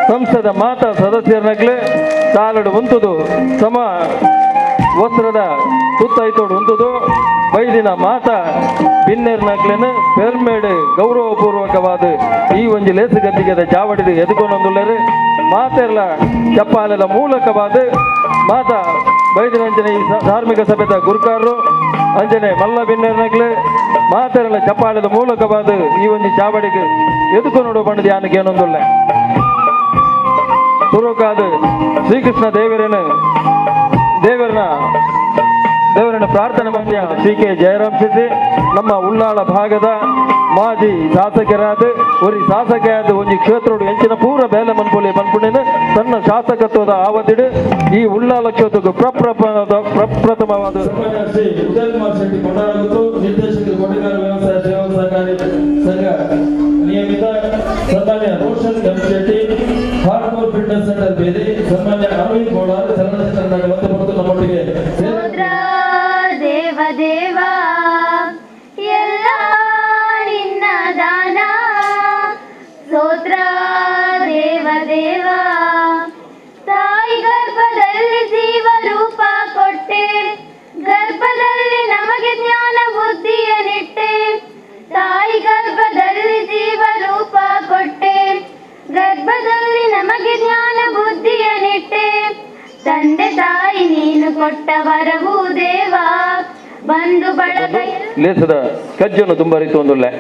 ಸಂಸ್ಥೆದ ಮಾತಾ ಸದಸ್ಯರನಗ್ಲೆ ಸಾಲಡು ಉಂತುದು ಸಮ ವಸ್ತ್ರದ ತುತ್ತೈತೋಡು ಉಂತುದು ಬೈದಿನ ಮಾತಾ ಬಿನ್ನೆರ್ನಕ್ಲೆನ ಪೆರ್ಮೇಡು ಗೌರವಪೂರ್ವಕವಾದ ಈ ಒಂಜಿ ಲೇಸುಗದ್ದಿಗೆದ ಚಾವಡಿದು ಎದುಕೊಂಡೊಂದುಳ್ಳರು ಮಾತೆರ್ಲ ಚಪ್ಪಾಲೆದ ಮೂಲಕವಾದ ಮಾತಾ ಬೈದಿನಂಚನೆ ಈ ಧಾರ್ಮಿಕ ಸಭೆದ ಗುರುಕಾರರು ಅಂಜನೆ ಮಲ್ಲ ಬಿನ್ನೆರ್ನಕ್ಲೆ ಮಾತೆರ್ಲ ಚಪ್ಪಾಲೆದ ಮೂಲಕವಾದ ಈ ಒಂಜಿ ಚಾವಡಿಗೆ ಎದುಕೊಂಡು ಬಂದ ಯಾನಕ್ಕೆ ಏನೊಂದುಳ್ಳ ತುರುಕಾದ ಶ್ರೀಕೃಷ್ಣ ದೇವರನ ದೇವರನ ದೇವರನ್ನ ಪ್ರಾರ್ಥನೆ ಮಾಡಿದ ಸಿ ಕೆ ಜಯರಾಮ್ ಶೆಟ್ಟಿ ನಮ್ಮ ಉಳ್ಳಾಳ ಭಾಗದ ಮಾಜಿ ಶಾಸಕರಾದ ಒರಿ ಶಾಸಕೆಯಾದ ಒಂಜಿ ಕ್ಷೇತ್ರೋಡು ಎಂಚಿನ ಪೂರ ಬೇಲೆ ಮನ್ಪೊಲಿ ಮನ್ಪುಣಿನ ತನ್ನ ಶಾಸಕತ್ವದ ಆವತಿಡು ಈ ಉಳ್ಳಾಲ ಕ್ಷೇತ್ರಕ್ಕೆ ಪ್ರಪ್ರಥಮವಾದ ಶ್ರೀ ಉದಯ್ ಕುಮಾರ್ ಶೆಟ್ಟಿ ಕೊಂಡಾಡಗುತ್ತು ನಿರ್ದೇಶಕರು ಕೊಟ್ಟಗಾರ ವ್ಯವಸಾಯ ಸೇವಾ ಸಹಕಾರಿ ಸಂಘ ನಿಯಮಿತ ಸನ್ಮಾನ್ಯ Roshan M Shetty hardcore fitness centre ಬೇರೆ ಸನ್ಮಾನ್ಯ ಅರವಿಂದ್ ಗೋಡಾರ್ ಚಲನಚಿತ್ರ ನಟ ಮತ್ತು ನಮ್ಮೊಟ್ಟಿಗೆ ದೇವ ದೇವ ಎಲ್ಲ ನಿನ್ನ ದಾನ ಸ್ತೋತ್ರ ದೇವ ದೇವ ತಾಯಿ ಗರ್ಭದಲ್ಲಿ ಜೀವ ರೂಪ ಕೊಟ್ಟೆ ಗರ್ಭದಲ್ಲಿ ನಮಗೆ ಜ್ಞಾನ ಬುದ್ಧಿಯ ನಿಟ್ಟೆ ತಾಯಿ ಗರ್ಭದಲ್ಲಿ ಜೀವ ರೂಪ ಕೊಟ್ಟೆ ಗರ್ಭದಲ್ಲಿ ನಮಗೆ ಜ್ಞಾನ ಬುದ್ಧಿಯ ನಿಟ್ಟೆ ತಂದೆ ತಾಯಿ ನೀನು ಕೊಟ್ಟ ವರವು ದೇವ ಬಂಧು ಬಳಗ ಲೇಸದ ಕಜ್ಜನ್ನು ತುಂಬರಿತು ಒಂದುಳ್ಳೆ.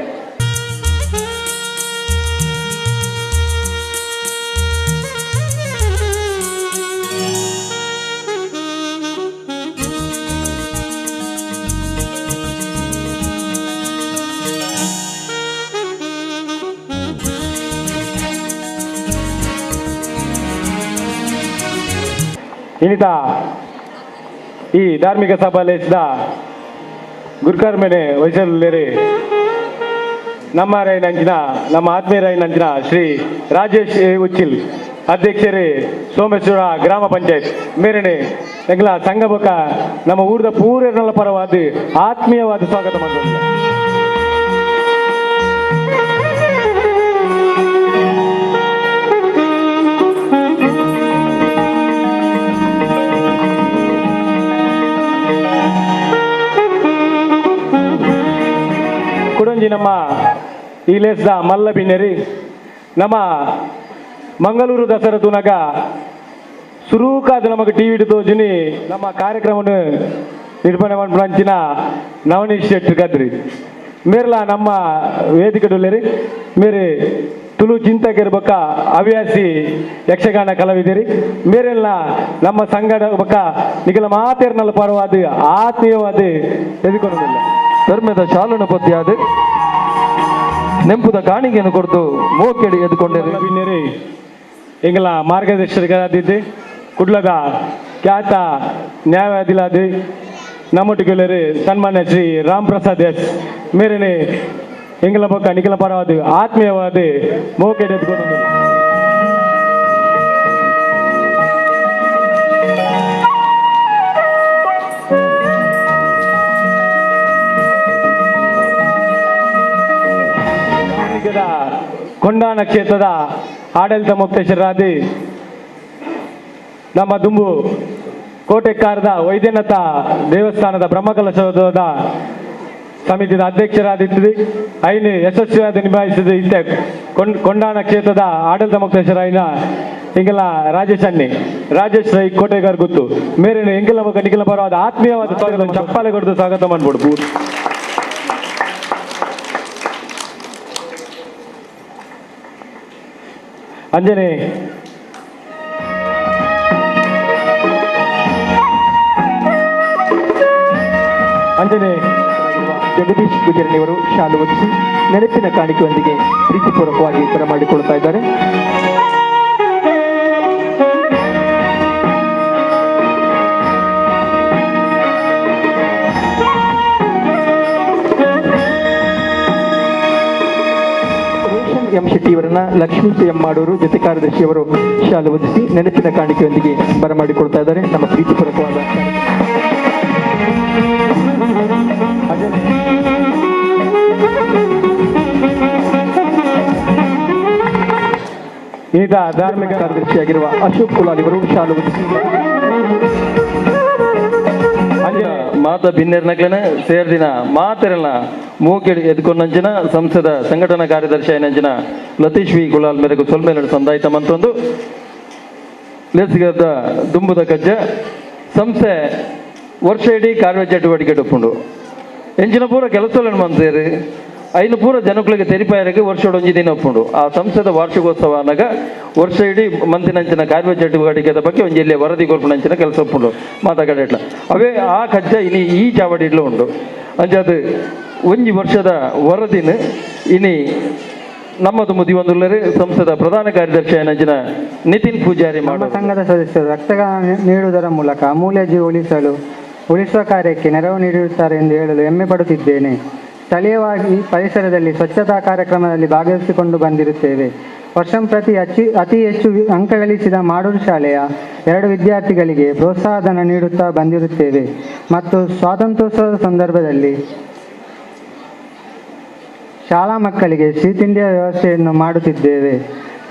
ಇನ್ನಿತ ಈ ಧಾರ್ಮಿಕ ಸಭಾ ಲೇಸಿದ ಗುರುಕರ್ಮನೆ ವಯಸ್ಸಲ್ಲಿ ನಮ್ಮ ರೈನಂಚಿನ ನಮ್ಮ ಆತ್ಮೀಯ ರೈನಂಚಿನ ಶ್ರೀ ರಾಜೇಶ್ ಎ ಉಚ್ಚಿಲ್ ಅಧ್ಯಕ್ಷರೇ ಸೋಮೇಶ್ವರ ಗ್ರಾಮ ಪಂಚಾಯತ್ ಮೇರೆನೆ ಎಂಗ್ಲ ಸಂಘ ಬೊಕ್ಕ ನಮ್ಮ ಊರದ ಪೂರ್ಣಲ ಪರವಾದ ಆತ್ಮೀಯವಾದ ಸ್ವಾಗತ ಮಾಡ್ತಾರೆ. ಕುಡಂಜಿ ನಮ್ಮ ಈ ಲೇಸ್ದ ಮಲ್ಲ ಬಿನ್ನೆರಿ ನಮ್ಮ ಮಂಗಳೂರು ದಸರಾ ತುನಗ ಸುರೂಕಾದ ನಮಗೆ ಟಿ ವಿ ತೋಜಿನಿ ನಮ್ಮ ಕಾರ್ಯಕ್ರಮವನ್ನು ನಿರ್ಮಾಣ ಮಾಡ್ಪಂಚಿನ ನವನೀಶ್ ಶೆಟ್ಟಿ ಕದ್ರಿ ಮೇರ್ಲ ನಮ್ಮ ವೇದಿಕೆ ಡೊಲ್ಲೇರಿ ಮೇರೆ ತುಳು ಚಿಂತಕರ ಬೊಕ್ಕ ಹವ್ಯಾಸಿ ಯಕ್ಷಗಾನ ಕಲಾವಿದರಿ ಮೇರೆಲ್ಲ ನಮ್ಮ ಸಂಘದ ಬೊಕ್ಕ ನಿಗಲ ಮಾತೇರ್ನಲ್ಲ ಪರವಾದ ಆತ್ಮೀಯವಾದ ಎದುಕೊಂಡಿಲ್ಲ. ಧರ್ಮದ ಶಾಲನ ಪದ್ಯಾದ ನೆಂಪುದ ಕಾಣಿಕೆಯನ್ನು ಕೊಡ್ತು ಮೋಕೆಡಿ ಎದ್ಕೊಂಡರು ಎಂಗಲ ಮಾರ್ಗದರ್ಶಕರಾದಿದ್ದೆ ಕುಡ್ಲದ ಖ್ಯಾತ ನ್ಯಾಯವಾದಿಲಾದಿ ನಮ್ಮೊಟ್ಟಿಗೆ ಸನ್ಮಾನ್ಯ ಶ್ರೀ ರಾಮ್ ಪ್ರಸಾದ್ ಎಸ್ ಮೇರೆನೆ ಎಂಗಲ ಪಕ್ಕ ನಿಖಲ ಪರವಾದ ಆತ್ಮೀಯವಾದ ಮೋಕೆಡಿ ಎದ್ಕೊಂಡು. ಕೊಂಡಾಣ ಕ್ಷೇತ್ರದ ಆಡಳಿತ ಮುಕ್ತೇಶ್ವರಾದಿ ನಮ್ಮ ದುಂಬು ಕೋಟೆಕಾರದ ವೈದ್ಯನಾಥ ದೇವಸ್ಥಾನದ ಬ್ರಹ್ಮಕಲಶೋತ್ಸವದ ಸಮಿತಿಯ ಅಧ್ಯಕ್ಷರಾದಿದ್ದ ಐನು ಯಶಸ್ವಿಯಾದ ನಿಭಾಯಿಸಿದ ಇತ್ತ ಕೊಂಡಾಣ ಕ್ಷೇತ್ರದ ಆಡಳಿತ ಮುಕ್ತೇಶ್ವರ ಐನ ಎಂಗೆಲ್ಲ ರಾಜೇಶ್ ಅನ್ನಿ ರಾಜೇಶ್ ರೈ ಕೋಟೆಗಾರ್ ಗೊತ್ತು ಮೇರೆ ಎಂಗೆಲ್ಲ ಮಗ ನಿಖಲ ಪರವಾದ ಆತ್ಮೀಯವಾದ ಸ್ವಾಗತ ಚಪ್ಪಾಳೆ ಕೊಡ್ದು ಸ್ವಾಗತ ಮಾಡ್ಬಿಡು. ಅಂಜನೆ ಅಂಜನೆ ಜಗದೀಶ್ ಗುಜರಣಿಯವರು ಶಾಲು ಹೊದಿಸಿ ನೆನಪಿನ ಕಾಣಿಕೆಯೊಂದಿಗೆ ಪ್ರೀತಿಪೂರ್ವಕವಾಗಿ ಬರಮಾಡಿಕೊಳ್ಳುತ್ತಾ ಇದ್ದಾರೆ. ಎಂ ಶೆಟ್ಟಿಯವರನ್ನ ಲಕ್ಷ್ಮೀ ಎಂ ಮಾಡೋರು ಜೊತೆ ಕಾರ್ಯದರ್ಶಿಯವರು ಶಾಲು ಹೊದಿಸಿ ನೆನಪಿನ ಕಾಣಿಕೆಯೊಂದಿಗೆ ಬರಮಾಡಿಕೊಳ್ತಾ ಇದ್ದಾರೆ. ನಮ್ಮ ಪ್ರೀತಿಪೂರ್ವಕವಾದ ಈತ ಧಾರ್ಮಿಕ ಕಾರ್ಯದರ್ಶಿಯಾಗಿರುವ ಅಶೋಕ್ ಕುಲಾಲ್ ಇವರು ಶಾಲು ಹೊದಿಸಿ ಮಾತ ಬಿನ್ನೆರ್ನಕ್ಲೆನ ಸೇರ್ದಿನ ಮಾತೆರನ ಮೂಕೆಡ್ ಎದ್ಕೊಂಡಂಚಿನ ಸಂಸದ ಸಂಘಟನಾ ಕಾರ್ಯದರ್ಶಿ అయినంచిన ಲತೀಶ್ ವಿ ಗುಲಾಲ್ ಮೇರೆಗೂ ಸೊಲ್ಮೇಲೆ ಸಂದಾಯಿತ ಮಂತೊಂದು ಲೇಸಿಗದ ದುಂಬುದ ಕಜ್ಜ ಸಂಸ್ಥೆ ವರ್ಷ ಇಡೀ ಕಾರ್ಯಚಟುವಟಿಕೆ ಉಪ್ಪುಂಡು ಎಂಚಿನ ಪೂರ ಕೆಲಸಗಳನ್ನು ಮಂತೇರು ಐನು ಪೂರ ಜನಗಳಿಗೆ ತೆರಿಪಾಯರಿಗೆ ವರ್ಷಡೊಂಜಿ ದಿನ ಉಪ್ಪುಂಡು. ಆ ಸಂಸ್ಥೆದ ವಾರ್ಷಿಕೋತ್ಸವ ಅನ್ನಗ ವರ್ಷ ಇಡೀ ಮಂತಿನಂಚಿನ ಕಾರ್ಯಚಟುವಟಿಕೆದ ಬಗ್ಗೆ ಒಂಜಿ ಇಲ್ಲಿ ವರದಿ ಕೊರ್ಪುನಂಚಿನ ಕೆಲಸ ಉಪ್ಪುಂಡು ಮಾತಾಗಡೆಟ್ಲ ಅವೇ ಆ ಕಜ್ಜ ಇನಿ ಈ ಚಾವಡಿಡ್ಲ ಉಂಡು. ಅಂಚಾದ ಒಂಜಿ ವರ್ಷದ ವರದಿನ ಇನಿ ನಮ್ಮದು ಮುದಿಯೊಂದುಲ್ಲರೆ ಸಂಸ್ಥೆದ ಪ್ರಧಾನ ಕಾರ್ಯದರ್ಶಿ అయిన ನಿತಿನ್ ಪೂಜಾರಿ ನಮ್ಮ ಸಂಘದ ಸದಸ್ಯರು ರಕ್ತದಾನ ನೀಡುವುದರ ಮೂಲಕ ಅಮೂಲ್ಯ ಜೀವ ಉಳಿಸುವ ಕಾರ್ಯಕ್ಕೆ ನೆರವು ನೀಡುತ್ತಾರೆ ಎಂದು ಹೇಳಲು ಹೆಮ್ಮೆ ಪಡುತ್ತಿದ್ದೇನೆ. ಸ್ಥಳೀಯವಾಗಿ ಪರಿಸರದಲ್ಲಿ ಸ್ವಚ್ಛತಾ ಕಾರ್ಯಕ್ರಮದಲ್ಲಿ ಭಾಗವಹಿಸಿಕೊಂಡು ಬಂದಿರುತ್ತೇವೆ. ವರ್ಷಂಪ್ರತಿ ಅತಿ ಹೆಚ್ಚು ಅಂಕ ಗಳಿಸಿದ ಮಾಡೂರು ಶಾಲೆಯ 2 ವಿದ್ಯಾರ್ಥಿಗಳಿಗೆ ಪ್ರೋತ್ಸಾಹಧನ ನೀಡುತ್ತಾ ಬಂದಿರುತ್ತೇವೆ ಮತ್ತು ಸ್ವಾತಂತ್ರ್ಯೋತ್ಸವದ ಸಂದರ್ಭದಲ್ಲಿ ಶಾಲಾ ಮಕ್ಕಳಿಗೆ ಸಿಹಿತಿಂಡಿಯ ವ್ಯವಸ್ಥೆಯನ್ನು ಮಾಡುತ್ತಿದ್ದೇವೆ.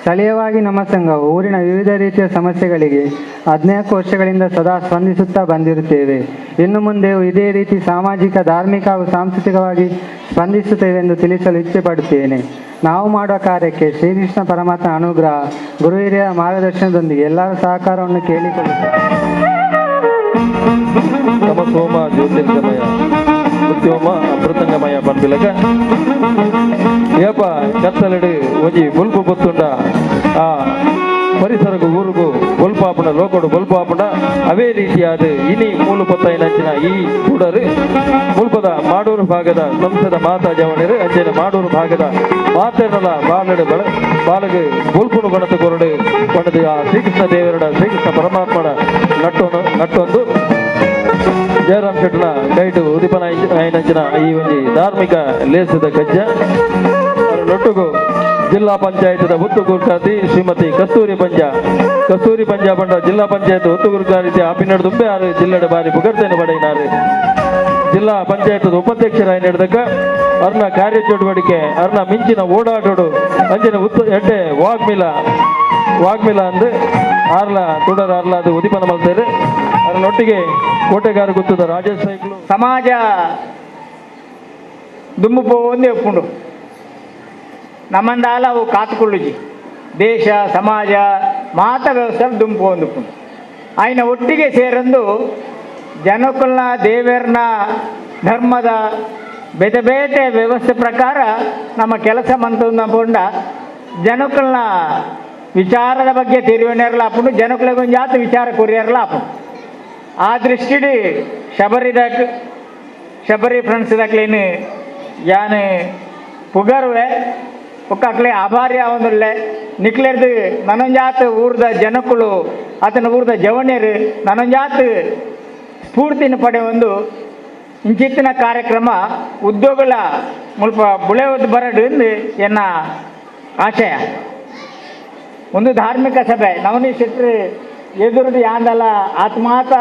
ಸ್ಥಳೀಯವಾಗಿ ನಮ್ಮ ಸಂಘವು ಊರಿನ ವಿವಿಧ ರೀತಿಯ ಸಮಸ್ಯೆಗಳಿಗೆ 14 ವರ್ಷಗಳಿಂದ ಸದಾ ಸ್ಪಂದಿಸುತ್ತಾ ಬಂದಿರುತ್ತೇವೆ. ಇನ್ನು ಮುಂದೆಯೂ ಇದೇ ರೀತಿ ಸಾಮಾಜಿಕ, ಧಾರ್ಮಿಕ ಹಾಗೂ ಸಾಂಸ್ಕೃತಿಕವಾಗಿ ಸ್ಪಂದಿಸುತ್ತೇವೆ ಎಂದು ತಿಳಿಸಲು ಇಚ್ಛೆ ಪಡುತ್ತೇನೆ. ನಾವು ಮಾಡುವ ಕಾರ್ಯಕ್ಕೆ ಶ್ರೀಕೃಷ್ಣ ಪರಮಾತ್ಮ ಅನುಗ್ರಹ, ಗುರು ಹಿರಿಯರ ಮಾರ್ಗದರ್ಶನದೊಂದಿಗೆ ಎಲ್ಲರ ಸಹಕಾರವನ್ನು ಕೇಳಿಕೊಳ್ಳುತ್ತೇವೆ. ಸೋಮ ಜ್ಯೋತಿರ್ಗಮಯ ಮೃತ್ಯೋಮ ಅಮೃತಂಗಮಯ ಪನ್ಪಿಲಕ ಏಪ ಕತ್ತಲೆಡು ಒಂಜಿ ಬೊಲ್ಪು ಬೊತ್ತುಂಡ ಆ ಪರಿಸರಗು ಊರುಗು ಬೊಲ್ಪಾಪುಂಡ ಲೋಕಡು ಬೊಲ್ಪಾಪುಂಡ ಅವೇ ರೀತಿಯಾದ ಇನಿ ಮೂಲು ಪೊತ್ತೈನಂಚಿನ ಈ ಕೂಡರು ಮುಲ್ಪದ ಮಾಡೂರು ಭಾಗದ ಸಂಸದ ಮಾತಾ ಜವಣರು ಅಂಚನೆ ಮಾಡೂರು ಭಾಗದ ಮಾತೆರ್ನಲ ಬಾಲಡು ಬಾಲಗು ಬೊಲ್ಪುನು ಗಣತು ಕೊರಡು ಪಂಡದು ಆ ಶ್ರೀಕೃಷ್ಣ ದೇವರಡ ಶ್ರೀಕೃಷ್ಣ ಪರಮಾತ್ಮನ ನಟ್ಟೊಂದು ಜಯರಾಮ್ ಶೆಟ್ಟನ ಗೈಡ್ ಉದಿಪನ అయినంచిన ಈ ಒಂಜಿ ಧಾರ್ಮಿಕ ಲೇಸದ ಕಜ್ಜ ನೊಟ್ಟುಗು ಜಿಲ್ಲಾ ಪಂಚಾಯತ್ದ ಒತ್ತು ಗುರುಕಾತಿ ಶ್ರೀಮತಿ ಕಸ್ತೂರಿ ಪಂಜ ಕಸ್ತೂರಿ ಪಂಜ ಬಂಡ ಜಿಲ್ಲಾ ಪಂಚಾಯತ್ ಒತ್ತು ಗುರುಕಾರಿತಿ ಆಪಿನಡು ದುಂಬೆ ಆರು ಜಿಲ್ಲೆಡ ಬಾರಿ ಪುಗರ್ತೇನೆ ಪಡೆಯಿನಾರು ಜಿಲ್ಲಾ ಪಂಚಾಯತ್ ಉಪಾಧ್ಯಕ್ಷರಾಯಿನಡ್ದಕ್ಕ ಅರ್ನ ಕಾರ್ಯಚಟುವಟಿಕೆ ಅರ್ನ ಮಿಂಚಿನ ಓಡಾಟೋಡು ಅಂಚಿನ ಉತ್ತ ಎಡ್ಡೆ ವಾಗ್ಮಿಲ ವಾಗ್ಮಿಲ ಅಂದು ಆರ್ಲ ತುಡರ್ ಆರ್ಲ ಅದು ಉದಿಪನ ಮಲ್ತಾರೆ ಅದರೊಟ್ಟಿಗೆ ಕೋಟೆಗಾರ ಗುತ್ತದ ರಾಜೇಶ್ ಸೈಕ್ಲು ಸಮಾಜ ದುಂಬು ಪೋವೊಂದೇ ಉಪ್ಪುಂಡು ನಮ್ಮಂದಾಲ ಅವು ಕಾತುಕೊಳ್ಳುಜಿ ದೇಶ ಸಮಾಜ ಮಾತ ವ್ಯವಸ್ಥೆ ದುಂಬು ಪೋವೊಂದು ಆಯ್ನ ಒಟ್ಟಿಗೆ ಸೇರಂದು ಜನಕುಲ್ನ ದೇವರ್ನ ಧರ್ಮದ ಬೇತೆ ಬೇತೆ ವ್ಯವಸ್ಥೆ ಪ್ರಕಾರ ನಮ್ಮ ಕೆಲಸ ಮಂತೊಂದ ಜನಕುಲ್ನ ವಿಚಾರದ ಬಗ್ಗೆ ತೆರಿವನೇರ್ಲ ಆಪುಂಡು ಜನಕುಲೆಗ್ ಒಂಜಾತ ವಿಚಾರ ಕೊರಿಯರ್ಲ ಆಪುಂಡು. ಆ ದೃಷ್ಟಿಡ್ ಶಬರಿದಾಕ್ ಶಬರಿ ಫ್ರೆಂಡ್ಸ್ ದಾಕ್ಲೇನು ಯಾನ್ ಪುಗರುವೆ ಒಕ್ಕ ಅಕ್ಲೆ ಆಭಾರಿ ಆವೊಂದುಲ್ಲೆ ನಿಕ್ಲೆರ್ದು ನನೊಂಜಾತ್ ಊರ್ದ ಜನಕುಲು ಆತನ ಊರ್ದ ಜವಣ್ಯರು ನನೊಂಜಾತ್ ಸ್ಫೂರ್ತಿನ ಪಡೆಯೊಂದು ಇಂಚಿತ್ತಿನ ಕಾರ್ಯಕ್ರಮ ಉದ್ಯೋಗಲ ಮುಲ್ಪ ಬುಳೆವದ್ದು ಬರಡು ಎಂದು ಎನ್ನ ಆಶಯ. ಒಂದು ಧಾರ್ಮಿಕ ಸಭೆ ನವನೀಶ್ ಶೆಟ್ಟರು ಎದುರುದು ಯಾಂದಲ ಆತ್ಮಾತ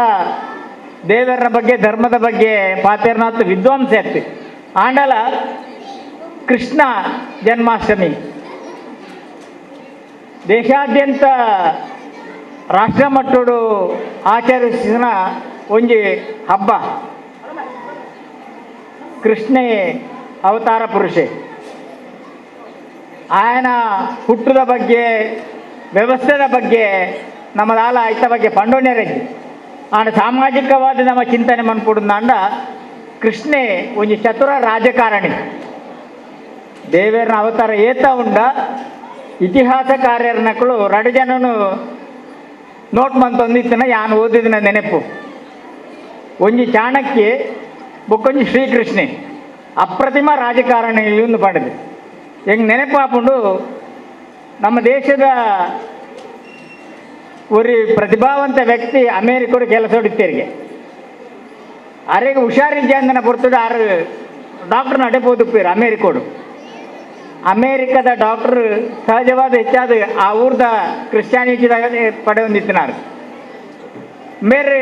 ದೇವರ ಬಗ್ಗೆ ಧರ್ಮದ ಬಗ್ಗೆ ಪಾತೇರ್ನಾಥ ವಿದ್ವಾಂಸ ಇತ್ತು. ಆಂಡಲ ಕೃಷ್ಣ ಜನ್ಮಾಷ್ಟಮಿ ದೇಶಾದ್ಯಂತ ರಾಷ್ಟ್ರಮಟ್ಟಡು ಆಚರಿಸಿದ ಒಂಜಿ ಹಬ್ಬ. ಕೃಷ್ಣೇ ಅವತಾರ ಪುರುಷೆ ಆಯನ ಹುಟ್ಟದ ಬಗ್ಗೆ ವ್ಯವಸ್ಥೆದ ಬಗ್ಗೆ ನಮ್ಮದಾಲ ಐತ ಬಗ್ಗೆ ಪಂಡೋಣ್ಯರಜ್ಜಿ ಆಂಡ ಸಾಮಾಜಿಕವಾದ ನಮ್ಮ ಚಿಂತನೆ ಮನ್ಪುಡುಂದಾಂಡ ಕೃಷ್ಣೆ ಒಂಜಿ ಚತುರ ರಾಜಕಾರಣಿ ದೇವೇರ್ನ ಅವತಾರ ಏತ ಉಂಡ ಇತಿಹಾಸಕಾರ್ಯರ್ನಕಳು ರಡು ಜನನು ನೋಟ್ ಮಂತೊಂದಿತ್ತಿನ ಯಾನು ಓದಿದಿನ ನೆನಪು. ಒಂಜಿ ಚಾಣಕ್ಯ ಬೊಕ್ಕೊಂಜಿ ಶ್ರೀಕೃಷ್ಣೆ ಅಪ್ರತಿಮ ರಾಜಕಾರಣಿ ಒಂದು ಪಡೆದು ಹೆಂಗೆ ನೆನಪಾಪುಂಡು ನಮ್ಮ ದೇಶದ ಒರಿ ಪ್ರತಿಭಾವಂತ ವ್ಯಕ್ತಿ ಅಮೇರಿಕರು ಕೆಲಸ ಹೊಡಿತೇರಿಗೆ ಅರೆಗೆ ಹುಷಾರಿದ್ದೆ ಪೊರ್ತುಡು ಆರು ಡಾಕ್ಟರ್ ನಡೆಪೋದುಪ್ಪೀರು ಅಮೇರಿಕೋಡು. ಅಮೇರಿಕದ ಡಾಕ್ಟರ್ ಸಹಜವಾದ ಹೆಚ್ಚಾದ ಆ ಊರ್ದ ಕ್ರಿಶ್ಚಿಯಾನಿಟಿದಾಗ ಪಡೆಯೊಂದಿತ್ತಿನಾರು ಮೇರೆ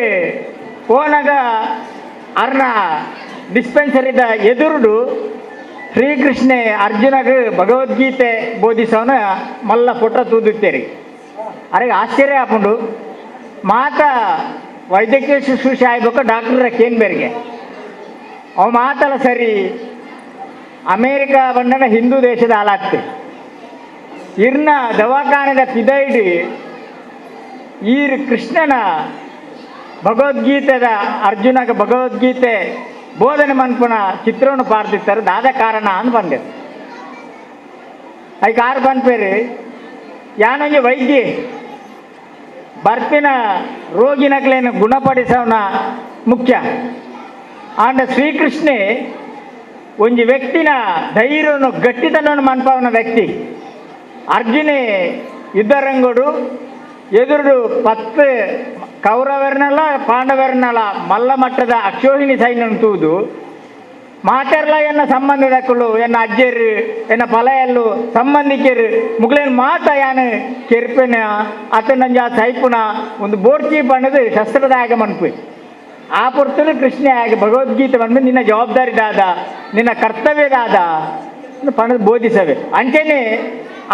ಹೋನಾಗ ಅರ್ನ ಡಿಸ್ಪೆನ್ಸರಿದ ಎದುರುಡು ಶ್ರೀಕೃಷ್ಣೆ ಅರ್ಜುನಗೆ ಭಗವದ್ಗೀತೆ ಬೋಧಿಸೋನ ಮಲ್ಲ ಫೋಟೋ ತೂದುತ್ತೇರಿ. ಅರೆಗೆ ಆಶ್ಚರ್ಯ ಹಾಕೊಂಡು ಮಾತಾ ವೈದ್ಯಕೀಯ ಶುಶ್ರೂಷೆ ಆಗ್ಬೇಕು ಡಾಕ್ಟರ್ ಕೇನ್ ಬೇರಿಗೆ ಅವು ಮಾತಲ್ಲ ಸರಿ. ಅಮೇರಿಕಾ ಬಂಡನ ಹಿಂದೂ ದೇಶದ ಹಾಲಾಗ್ತಿ ಇರ್ನ ದವಾಖಾನೆದ ಪಿದೈಡಿ ಈರ್ ಕೃಷ್ಣನ ಭಗವದ್ಗೀತೆದ ಅರ್ಜುನಗ ಭಗವದ್ಗೀತೆ ಬೋಧನೆ ಮನ್ಪುನ ಚಿತ್ರವನ್ನು ಪಾರ್ದಿತ್ತಾರೆ ದಾದ ಕಾರಣ ಅಂತ ಬಂದೆ. ಐಕ್ ಆರು ಪನ್ಪೇರು ಯಾನೊಂಜಿ ವೈದ್ಯ ಬರ್ಪಿನ ರೋಗಿನಕ್ಲೇನು ಗುಣಪಡಿಸೋನ ಮುಖ್ಯ. ಆಂಡ ಶ್ರೀಕೃಷ್ಣೆ ಒಂಜಿ ವ್ಯಕ್ತಿನ ಧೈರ್ಯವನ್ನು ಗಟ್ಟಿತನವನ್ನು ಮನ್ಪಾವನ ವ್ಯಕ್ತಿ. ಅರ್ಜುನೆ ಯುದ್ಧರಂಗೋಡು ಎದುರು 10 ಕೌರವರನ್ನೆಲ್ಲ ಪಾಂಡವರನ್ನೆಲ್ಲ ಮಲ್ಲ ಮಟ್ಟದ ಅಕ್ಷೋಹಿಣಿ ಸೈನ್ಯವನ್ನು ತೂದು ಮಾತೆರ್ಲ ಎನ್ನ ಸಂಬಂಧದಕ್ಕಳು ಎನ್ನ ಅಜ್ಜರು ಎನ್ನ ಪಲಯಲ್ಲು ಸಂಬಂಧಿಕರು ಮುಗ್ಲೇನು ಮಾತ ಯಾನು ಕೆರ್ಪೆನ ಅತನಂಜ ಸೈಪುನ ಒಂದು ಬೋರ್ಚಿ ಬಣ್ಣದ ಶಸ್ತ್ರದಾಯಕ ಮನ್ಪು. ಆ ಪೊರ್ತಲು ಕೃಷ್ಣ ಆಗಿ ಭಗವದ್ಗೀತೆ ಬಂದು ನಿನ್ನ ಜವಾಬ್ದಾರಿ ದಾದ ನಿನ್ನ ಕರ್ತವ್ಯದಾದ ಪಣದ ಬೋಧಿಸವೆ. ಅಂಚೆನೆ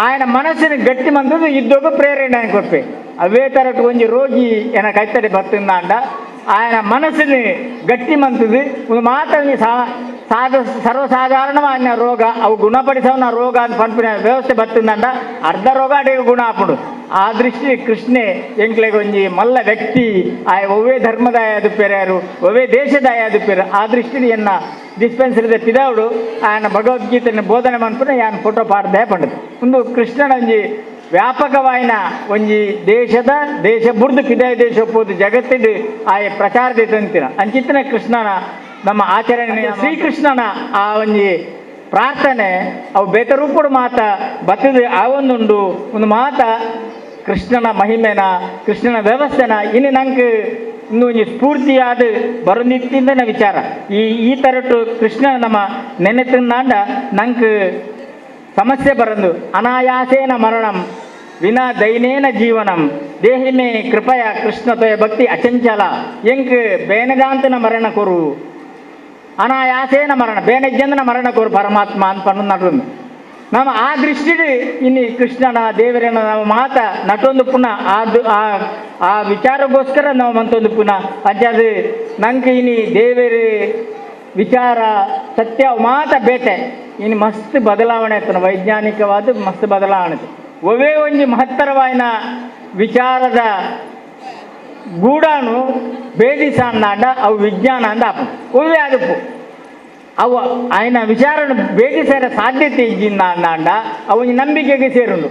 ఆయన మనసుని గట్టి మందు యుద్ధకు ప్రేరణ కొప్పి అవే తరటు ಒಂಜಿ ರೋಗಿ ಎನ ಕೈತಡೆ ಬರ್ತಂದಾಂಡ ఆయన మనసుని గట్టి మంతుది ಒಂದು ಮಾತని ಸಾಧ ಸರ್ವಸಾಧಾರಣವಾದ ರೋಗ ಅವು ಗುಣಪಡಿಸವನ ರೋಗ ಅಂತ ಪನ್ಪಿನ ವ್ಯವಸ್ಥೆ ಬರ್ತಂದಾಂಡ ಅರ್ಧ ರೋಗ ಅಡಿಗೆ ಗುಣ ಆಪುಂಡು. ಆ ದೃಷ್ಟಿ ಕೃಷ್ಣೆ ಎಂಕ್ಲೆಗ್ ಒಂಜಿ ಮಲ್ಲ ವ್ಯಕ್ತಿ ಆಯ ಒವ್ವೇ ಧರ್ಮದ ಅದು ಪೆರ್ಯಾರು ಒವ್ವೇ ದೇಶದ ಅದು ಪೆರು ಆ ದೃಷ್ಟಿ ಎನ್ನ ಡಿಸ್ಪೆನ್ಸರಿದ ಪಿದಾವುಡು ఆయన ಭಗವದ್ಗೀತೆನ ಬೋಧನೆ ಮನ್ಪುನ ಯಾನ್ ಫೋಟೋ ಪಾಡ್ದೆ ಪಂಡದು. ಒಂದು ಕೃಷ್ಣನ ಒಂಜಿ ವ್ಯಾಪಕವಾಯಿನ ಒಂಜಿ ದೇಶದ ದೇಶ ಬುರ್ದು ಪಿದಾಯ ದೇಶ ಪೋದು ಜಗತ್ತಿಡು ಆಯ ಪ್ರಚಾರ ಅಂತಿನ ಅಂಚಿತ್ತಿನ ಕೃಷ್ಣನ ನಮ್ಮ ಆಚರಣೆ ಶ್ರೀಕೃಷ್ಣನ ಆ ಒಂಜಿ ಪ್ರಾರ್ಥನೆ ಅವು ಬೇತ ರೂಪುಡು ಮಾತ ಬತ್ತದ ಆ ಒಂದುಂಡು ಒಂದು ಮಾತ ಕೃಷ್ಣನ ಮಹಿಮೆನ ಕೃಷ್ಣನ ವ್ಯವಸ್ಥೆನ ಇನ್ನು ನಂಗೆ ಇನ್ನು ಒಂಜಿ ಸ್ಫೂರ್ತಿಯಾದ ಬರೋನಿತ್ತಿಂದನ ವಿಚಾರ. ಈ ಈ ತರಟು ಕೃಷ್ಣ ನಮ್ಮ ನೆನೆ ತಿಂದಾಂಡ ನಂಗೆ ಸಮಸ್ಯೆ ಬರಂದು ಅನಾಯಾಸೇನ ಮರಣಂ ವಿನಾ ದೈನೇನ ಜೀವನಂ ದೇಹಿಮೇ ಕೃಪಯ ಕೃಷ್ಣತಯ ಭಕ್ತಿ ಅಚಂಚಲ ಎಂಕ್ ಬೇನಗಾಂತನ ಮರಣ ಕೊರು ಅನಾಯಾಸೇನ ಮರಣ ಬೇನಜ್ಜಂದನ ಮರಣ ಕೊರು ಪರಮಾತ್ಮ ಅಂತ ಪಣ್ಣು ನಟೊಂದು ನಮ್ಮ ಆ ದೃಷ್ಟಿಡು ಇನ್ನು ಕೃಷ್ಣನ ದೇವರನ್ನ ನಮ್ಮ ಮಾತ ನಟೊಂದು ಪುನಃ ಆ ಆ ವಿಚಾರಕ್ಕೋಸ್ಕರ ನಾವು ಮಂತೊಂದು ಪುನಃ ಅಂಚಾದ ನಂಗೆ ಇನಿ ದೇವರ ವಿಚಾರ ಸತ್ಯ ಮಾತ ಬೇಟೆ ಇನ್ನು ಮಸ್ತ್ ಬದಲಾವಣೆ ಆಯ್ತು ವೈಜ್ಞಾನಿಕವಾದ ಮಸ್ತ್ ಬದಲಾವಣೆ ಒವೇ ಒಂಜಿ ಮಹತ್ತರವಾಯಿನ ವಿಚಾರದ ಗೂಡಾನು ಭೇದಿಸಾಂದಾಂಡ ಅವು ವಿಜ್ಞಾನ ಅಂದ ಅಪ್ಪ ಒವೇ ಅದಪ್ಪು ಅವು ఆయన ವಿಚಾರను ಭೇದಿಸರ ಸಾಧ್ಯತೆ ಇಜ್ಜಿಂದ ಅಂದಾಂಡ ಅವು ನಂಬಿಕೆಗೆ ಸೇರುಂಡು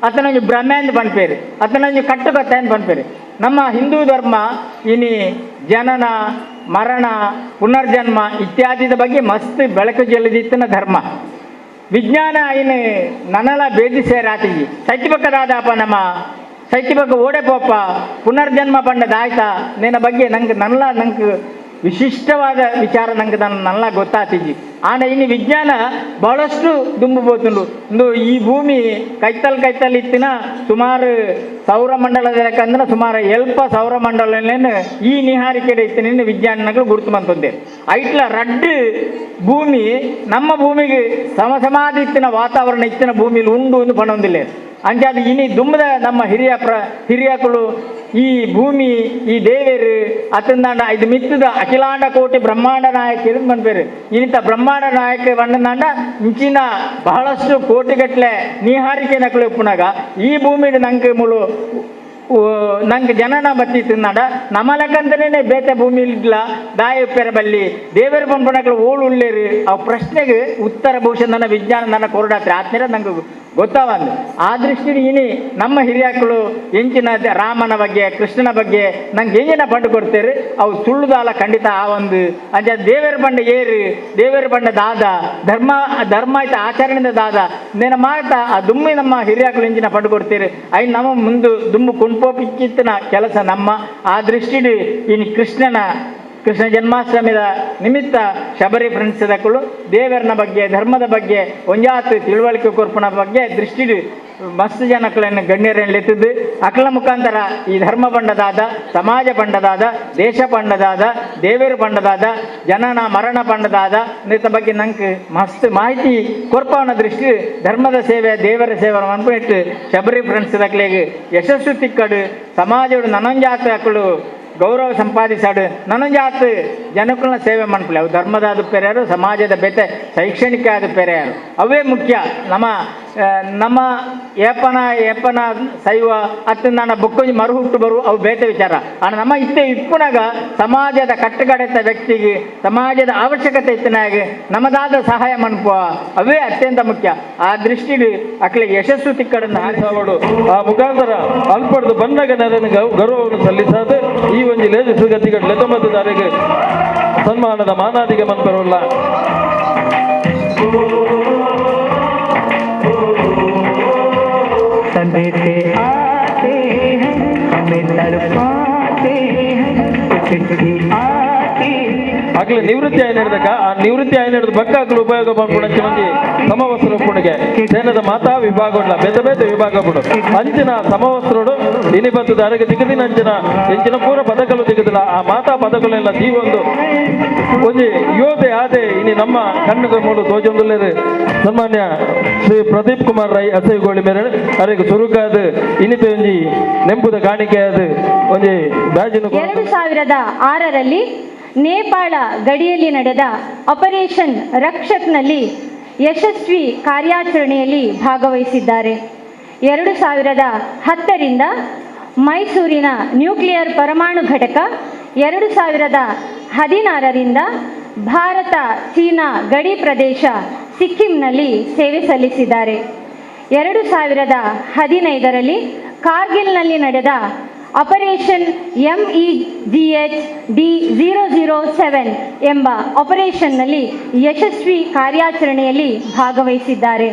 ಅತನೊಂಜಿ ಭ್ರಮೆ ಅಂತ ಪನ್ಪೇರು ಅತನೊಂಜಿ ಕಟ್ಟುಕತ್ತೆ ಅಂತ ಪನ್ಪೇರು. ನಮ್ಮ ಹಿಂದೂ ಧರ್ಮ ಇನಿ ಜನನ ಮರಣ ಪುನರ್ಜನ್ಮ ಇತ್ಯಾದಿದ ಬಗ್ಗೆ ಮಸ್ತ್ ಬೆಳಕು ಜಲದಿತ್ತಿನ ಧರ್ಮ. ವಿಜ್ಞಾನ ಇನ್ನು ನನಲ ಭೇದಿಸೇರಾತಿಜಿ ಸೈತಿಬಕ್ಕದಾದಪ್ಪ ನಮ್ಮ ಸೈತಿಬಕ್ಕ ಓಡೆ ಪೋಪ ಪುನರ್ಜನ್ಮ ಪಂಡದಾಯ್ತಾ ನಿನ್ನ ಬಗ್ಗೆ ನಂಗೆ ನಲ್ಲ ನಂಗೆ ವಿಶಿಷ್ಟವಾದ ವಿಚಾರ ನಂಗೆ ನನ್ನ ನಲ್ಲ ಗೊತ್ತಾತಿಜಿ. ಆಂಡ ಇನ್ನು ವಿಜ್ಞಾನ ಬಹಳಷ್ಟು ದುಂಬು ಬೋತುಂಡು ಒಂದು ಈ ಭೂಮಿ ಕೈತಲ್ ಕೈತಲ್ ಇತ್ತಿನ ಸುಮಾರು ಸೌರಮಂಡಲದ ಲೆಕ್ಕಂದ್ರೆ ಸುಮಾರು ಎಲ್ಪ ಸೌರಮಂಡಲನೇನು ಈ ನಿಹಾರಿಕೆ ಇತ್ತಿನ ವಿಜ್ಞಾನಗಳು ಗುರುತು ಬಂತಂದೆ. ಐಟ್ಲ ರಡ್ಡು ಭೂಮಿ ನಮ್ಮ ಭೂಮಿಗೆ ಸಮಸಮಾಧಿ ಇತ್ತಿನ ವಾತಾವರಣ ಇತ್ತಿನ ಭೂಮಿಲಿ ಉಂಡು ಎಂದು ಪಣೊಂದಿಲ್ಲ. ಅಂಚಾದ ಇನಿ ದುಂಬದ ನಮ್ಮ ಹಿರಿಯಕುಲು ಈ ಭೂಮಿ ಈ ದೇವೇರು ಅತಂದಾಂಡ ಇದು ಮಿತ್ತದ ಅಖಿಲಾಂಡ ಕೋಟಿ ಬ್ರಹ್ಮಾಂಡ ನಾಯಕ ಬಂದ್ಬೇರು ಇನ್ನಿತ ಬ್ರಹ್ಮಾಂಡ ನಾಯಕ ಬಂದಂದಾಂಡ ಇಂಚಿನ ಬಹಳಷ್ಟು ಕೋಟಿಗಟ್ಟಲೆ ನಿಹಾರಿಕೆ ನಕಲು ಉಪ್ಪುನಾಗ ಈ ಭೂಮಿ ನಂಗೆ ಮುಳು ನಂಗೆ ಜನನ ಬತ್ತಿ ತಿನ್ನಾಡ ನಮ್ಮ ಲೆಕ್ಕಂತನೇ ಬೇತೆ ಭೂಮಿ ಇಲ್ಲ ದಾಯ ಪೆರಬಲ್ಲಿ ದೇವರು ಬಂದ್ಪಣಕ್ಲು ಓಳು ಉಳ್ಳೇರು ಆ ಪ್ರಶ್ನೆಗೆ ಉತ್ತರ ಬಹುಶಃ ನನ್ನ ವಿಜ್ಞಾನ ನನ್ನ ಕೊರಡಾತ್ರಿ ಆತ್ಮೀರ ನಂಗೆ ಗೊತ್ತಾವಂದು. ಆ ದೃಷ್ಟಿ ಇನಿ ನಮ್ಮ ಹಿರಿಯಾಕಳು ಎಂಚಿನ ರಾಮನ ಬಗ್ಗೆ ಕೃಷ್ಣನ ಬಗ್ಗೆ ನಂಗೆ ಎಂಜಿನ ಪಂಡು ಕೊಡ್ತೇರು ಅವು ಸುಳ್ಳುದಾಲ ಖಂಡಿತ ಆ ಒಂದು ಅಂಚ ದೇವರ ಬಂಡ ಏರು ದೇವರ ಬಂಡ ದಾದ ಧರ್ಮ ಧರ್ಮ ಆಯ್ತು ಆಚರಣೆದ ದಾದ ನೇನ ಮಾತಾ ಆ ದುಮ್ಮಿ ನಮ್ಮ ಹಿರಿಯಾಕಳು ಎಂಜಿನ ಪಂಡು ಕೊಡ್ತೇರು I ನಮ್ಮ ಮುಂದೆ ದುಮ್ಮು ಕುಣ್ಪೋಪಿಕ್ಕಿತ್ತನ ಕೆಲಸ ನಮ್ಮ. ಆ ದೃಷ್ಟಿಡು ಇನಿ ಕೃಷ್ಣನ ಕೃಷ್ಣ ಜನ್ಮಾಷ್ಟಮಿದ ನಿಮಿತ್ತ ಶಬರಿ ಫ್ರೆಂಡ್ಸ್ ದಕ್ಕಳು ದೇವರನ ಬಗ್ಗೆ ಧರ್ಮದ ಬಗ್ಗೆ ಒಂಜಾತು ತಿಳುವಳಿಕೆ ಕೊರ್ಪುನ ಬಗ್ಗೆ ದೃಷ್ಟಿಡು ಮಸ್ತ್ ಜನಕ್ಕಳನ್ನು ಗಣ್ಯರನ್ನು ಎತ್ತಿದ್ದು ಅಕಲ ಮುಖಾಂತರ ಈ ಧರ್ಮ ಬಂಡದಾದ, ಸಮಾಜ ಬಂಡದಾದ, ದೇಶ ಬಂಡದಾದ, ದೇವೇರು ಬಂಡದಾದ, ಜನನ ಮರಣ ಬಂಡದಾದ ಇಂತ ಬಗ್ಗೆ ನಂಗೆ ಮಸ್ತ್ ಮಾಹಿತಿ ಕೊರ್ಪವನ ದೃಷ್ಟಿ ಧರ್ಮದ ಸೇವೆ ದೇವರ ಸೇವೆ ಅನ್ಕೊಂಡಿಟ್ಟು ಶಬರಿ ಫ್ರೆಂಡ್ಸ್ ದಕ್ಲೆಗ್ ಯಶಸ್ಸು ತಿಕ್ಕಡು ಸಮಾಜಡು ನನೊಂಜಾತ ಅಕಲು ಗೌರವ ಸಂಪಾದಿಸಾಡು ನನೊಂಜಾತ ಜನಕುಲ್ನ ಸೇವೆ ಮನ್ಪುಲೆ. ಅವು ಧರ್ಮದಾದ ಪೆರ್ಯಾರು, ಸಮಾಜದ ಬೇತೆ ಶೈಕ್ಷಣಿಕ ಆದ ಪೆರ್ಯಾರು, ಅವೇ ಮುಖ್ಯ. ನಮ್ಮ ನಮ್ಮ ಏಪನ ಏಪನ ಸೈವ ಅತ್ತ ನನ್ನ ಬೊಕ್ಕೊಂಜಿ ಮರುಹುಟ್ಟು ಬರು ಅವು ಬೇತೆ ವಿಚಾರ. ಆನ ನಮ್ಮ ಇತ್ತೆ ಇಪ್ಪುನಾಗ ಸಮಾಜದ ಕಟ್ಟುಗಡೆತ ವ್ಯಕ್ತಿಗೆ ಸಮಾಜದ ಅವಶ್ಯಕತೆ ಇತ್ತನಾಗ ನಮ್ಮದಾದ ಸಹಾಯ ಮನ್ಪುವ ಅವೇ ಅತ್ಯಂತ ಮುಖ್ಯ. ಆ ದೃಷ್ಟಿಲಿ ಅಕ್ಲಿಗೆ ಯಶಸ್ಸು ತಿಕ್ಕಡನ್ನು ಹಾರಿಸೋಡು ಆ ಮುಖಾಂತರ ಅಲ್ಪಡ್ದು ಬಂದಾಗ ನೆರನ ಗೌರವವನ್ನು ಸಲ್ಲಿಸಾದ ಈ ಒಂದು ಲೇಜು ಸುಗತಿಗಟ್ಟಲೆ 9 ಸನ್ಮಾನದ ಮಾನಾದಿಗೆ ಮನ್ಪರಲ್ಲ. संदेशे आते हैं हमें तड़पाते हैं चिट्ठी आती ಅಕ್ಲೆ ನಿವೃತ್ತಿ ಆಯ್ನಿಡ್ದಕ್ಕ ಆ ನಿವೃತ್ತಿ ಆಯ್ನಿಡ್ದ ಬಕ್ಕ ಅಕ್ಲು ಉಪಯೋಗ ಮಾಡ್ಕೊಂಡಂಚ ಮಂದಿ ಸಮವಸ್ತ್ರ ಪುಣಿಗೆ ಸೇನದ ಮಾತಾ ವಿಭಾಗ ಬೇತೆ ಬೇತೆ ವಿಭಾಗ ಬಿಡು ಅಂಚಿನ ಸಮವಸ್ತ್ರೋಡು ಇನಿ ಬತ್ತದ ಅರಗೆ ದಿಗದಿನ ಅಂಚಿನ ಎಂಚಿನ ಪೂರ ಪದಕಲು ದಿಗದಿಲ್ಲ ಆ ಮಾತಾ ಪದಕಲೆಲ್ಲ ದೀವೊಂದು ಒಂಜಿ ಯೋಧೆ ಆದೆ ಇನಿ ನಮ್ಮ ಕಣ್ಣುಗ ಮೂಡು ತೋಜೊಂದುಲ್ಲೇರು. ಸನ್ಮಾನ್ಯ ಶ್ರೀ ಪ್ರದೀಪ್ ಕುಮಾರ್ ರೈ ಅಸೈಗೋಳಿ ಮೇರೆ ಅರೆಗೆ ಸುರುಕಾದ ಇನ್ನಿತ ಒಂಜಿ ನೆಂಪುದ ಕಾಣಿಕೆ ಅದು ಒಂಜಿ ಬ್ಯಾಜಿನ 2006ರಲ್ಲಿ ನೇಪಾಳ ಗಡಿಯಲ್ಲಿ ನಡೆದ ಆಪರೇಷನ್ ರಕ್ಷಕ್ನಲ್ಲಿ ಯಶಸ್ವಿ ಕಾರ್ಯಾಚರಣೆಯಲ್ಲಿ ಭಾಗವಹಿಸಿದ್ದಾರೆ. 2010ರಿಂದ ಮೈಸೂರಿನ ನ್ಯೂಕ್ಲಿಯರ್ ಪರಮಾಣು ಘಟಕ, 2016ರಿಂದ ಭಾರತ ಚೀನಾ ಗಡಿ ಪ್ರದೇಶ ಸಿಕ್ಕಿಂನಲ್ಲಿ ಸೇವೆ ಸಲ್ಲಿಸಿದ್ದಾರೆ. 2015ರಲ್ಲಿ ಕಾರ್ಗಿಲ್ನಲ್ಲಿ ನಡೆದ ಆಪರೇಷನ್ MEGHD007 ಎಂಬ ಆಪರೇಷನ್ನಲ್ಲಿ ಯಶಸ್ವಿ ಕಾರ್ಯಾಚರಣೆಯಲ್ಲಿ ಭಾಗವಹಿಸಿದ್ದಾರೆ.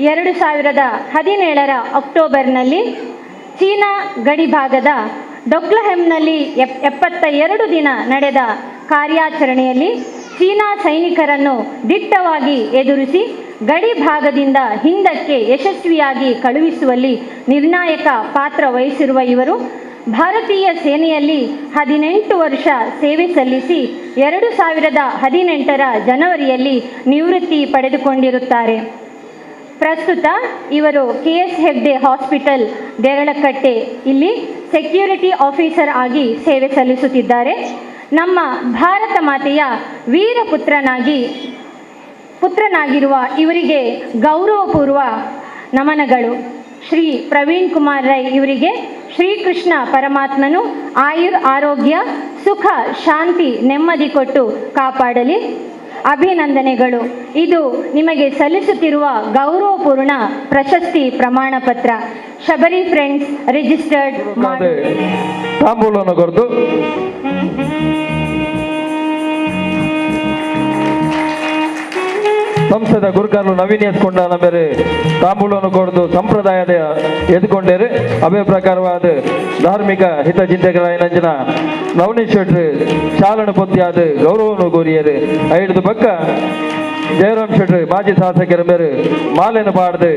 2017ರ ಅಕ್ಟೋಬರ್ನಲ್ಲಿ ಚೀನಾ ಗಡಿಭಾಗದ ಡೊಕ್ಲಹೆಮ್ನಲ್ಲಿ 72 ದಿನ ನಡೆದ ಕಾರ್ಯಾಚರಣೆಯಲ್ಲಿ ಚೀನಾ ಸೈನಿಕರನ್ನು ದಿಟ್ಟವಾಗಿ ಎದುರಿಸಿ ಗಡಿ ಭಾಗದಿಂದ ಹಿಂದಕ್ಕೆ ಯಶಸ್ವಿಯಾಗಿ ಕಳುಹಿಸುವಲ್ಲಿ ನಿರ್ಣಾಯಕ ಪಾತ್ರ ವಹಿಸಿರುವ ಇವರು ಭಾರತೀಯ ಸೇನೆಯಲ್ಲಿ 18 ವರ್ಷ ಸೇವೆ ಸಲ್ಲಿಸಿ 2018ರ ಜನವರಿಯಲ್ಲಿ ನಿವೃತ್ತಿ ಪಡೆದುಕೊಂಡಿರುತ್ತಾರೆ. ಪ್ರಸ್ತುತ ಇವರು KS Hegde hospital Deralakatte ಇಲ್ಲಿ ಸೆಕ್ಯೂರಿಟಿ ಆಫೀಸರ್ ಆಗಿ ಸೇವೆ ಸಲ್ಲಿಸುತ್ತಿದ್ದಾರೆ. ನಮ್ಮ ಭಾರತ ಮಾತೆಯ ವೀರಪುತ್ರನಾಗಿ ಪುತ್ರನಾಗಿರುವ ಇವರಿಗೆ ಗೌರವಪೂರ್ವ ನಮನಗಳು. ಶ್ರೀ ಪ್ರವೀಣ್ ಕುಮಾರ್ ರೈ ಇವರಿಗೆ ಶ್ರೀಕೃಷ್ಣ ಪರಮಾತ್ಮನು ಆಯುರ್ ಆರೋಗ್ಯ ಸುಖ ಶಾಂತಿ ನೆಮ್ಮದಿ ಕೊಟ್ಟು ಕಾಪಾಡಲಿ. ಅಭಿನಂದನೆಗಳು. ಇದು ನಿಮಗೆ ಸಲ್ಲಿಸುತ್ತಿರುವ ಗೌರವಪೂರ್ಣ ಪ್ರಶಸ್ತಿ ಪ್ರಮಾಣ ಪತ್ರ. ಶಬರಿ ಫ್ರೆಂಡ್ಸ್ ರಿಜಿಸ್ಟರ್ಡ್ ತಾಂಬೂಲವನ್ನು ಕೊರತು ಸಂಸದ ಗುರುಕಾರ್ಲು ನವೀನ್ ಎಸ್ ಕೊಂಡಾನ ಬೇರೆ ತಾಂಬೂಲವನ್ನು ಕೊಡದು ಸಂಪ್ರದಾಯದ ಎದ್ಕೊಂಡೇರು. ಅವೇ ಪ್ರಕಾರವಾದ ಧಾರ್ಮಿಕ ಹಿತಚಿಂತಕರಾಯನಂಜನ ನವನೀಶ್ ಶೆಟ್ರು ಶಾಲನ ಪೊತ್ತಿಯಾದ ಗೌರವವನ್ನು ಕೋರಿಯರು. ಐದು ಪಕ್ಕ ಜಯರಾಮ್ ಶೆಟ್ರು ಮಾಜಿ ಶಾಸಕರ ಮೇರೆ ಮಾಲೆಯನ್ನು ಪಾಡ್ದು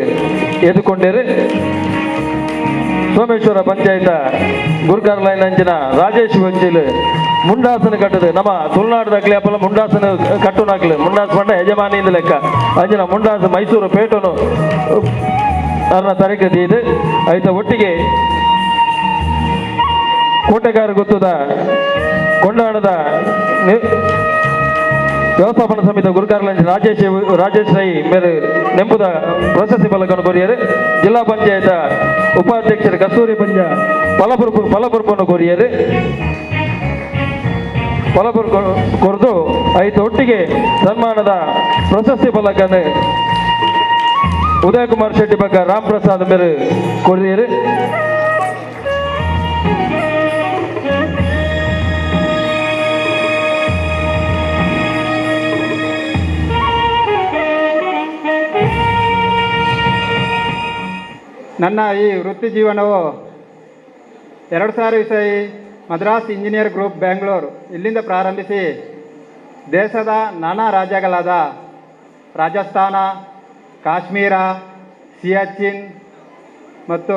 ಎದ್ಕೊಂಡೇರು. ಸೋಮೇಶ್ವರ ಪಂಚಾಯತ ಗುರುಕಾರ್ಲೈನಂಚಿನ ರಾಜೇಶ್ ವಂಚಿಲ್ ಮುಂಡಾಸನ ಕಟ್ಟದು ನಮ್ಮ ತುಳುನಾಡದಾಗ್ಲಿ ಅಪ್ಪಲ ಮುಂಡಾಸನ ಕಟ್ಟುನಾಗ್ಲಿ ಮುಂಡಾಸ ಪಂಡ ಯಜಮಾನಿಯಿಂದ ಲೆಕ್ಕ ಅಂಚಿನ ಮುಂಡಾಸ ಮೈಸೂರು ಪೇಟನು ಅರ್ನ ತರಗತಿ ಇದು ಐತ ಒಟ್ಟಿಗೆ ಕೋಟೆಗಾರ ಗೊತ್ತದ ಕೊಂಡಾಡದ ವ್ಯವಸ್ಥಾಪನಾ ಸಮಿತಿ ಗುರುಕಾರ್ಲಂಚಿ ರಾಜೇಶ್ ರೈ ಮೇರೆ ನೆಂಪುದ ಪ್ರಶಸ್ತಿ ಫಲಕವನ್ನು ಕೋರಿಯರು. ಜಿಲ್ಲಾ ಪಂಚಾಯತ ಉಪಾಧ್ಯಕ್ಷರು ಕಸ್ತೂರಿ ಪಂಜ ಫಲಪುರ್ಪನ್ನು ಕೋರಿಯರು. ಫಲಪುರ್ ಕೊರೆದು ಐದು ಒಟ್ಟಿಗೆ ಸನ್ಮಾನದ ಪ್ರಶಸ್ತಿ ಫಲಕನ್ನು ಉದಯಕುಮಾರ್ ಶೆಟ್ಟಿ ಬಗ್ಗ ರಾಮ್ ಪ್ರಸಾದ್ ಮೇರೆ ಕೋರಿಯರು. ನನ್ನ ಈ ವೃತ್ತಿ ಜೀವನವು 2000 ಮದ್ರಾಸ್ ಇಂಜಿನಿಯರ್ ಗ್ರೂಪ್ ಬ್ಯಾಂಗ್ಳೂರು ಇಲ್ಲಿಂದ ಪ್ರಾರಂಭಿಸಿ ದೇಶದ ನಾನಾ ರಾಜ್ಯಗಳಾದ ರಾಜಸ್ಥಾನ, ಕಾಶ್ಮೀರ, ಸಿಯಾಚಿನ್ ಮತ್ತು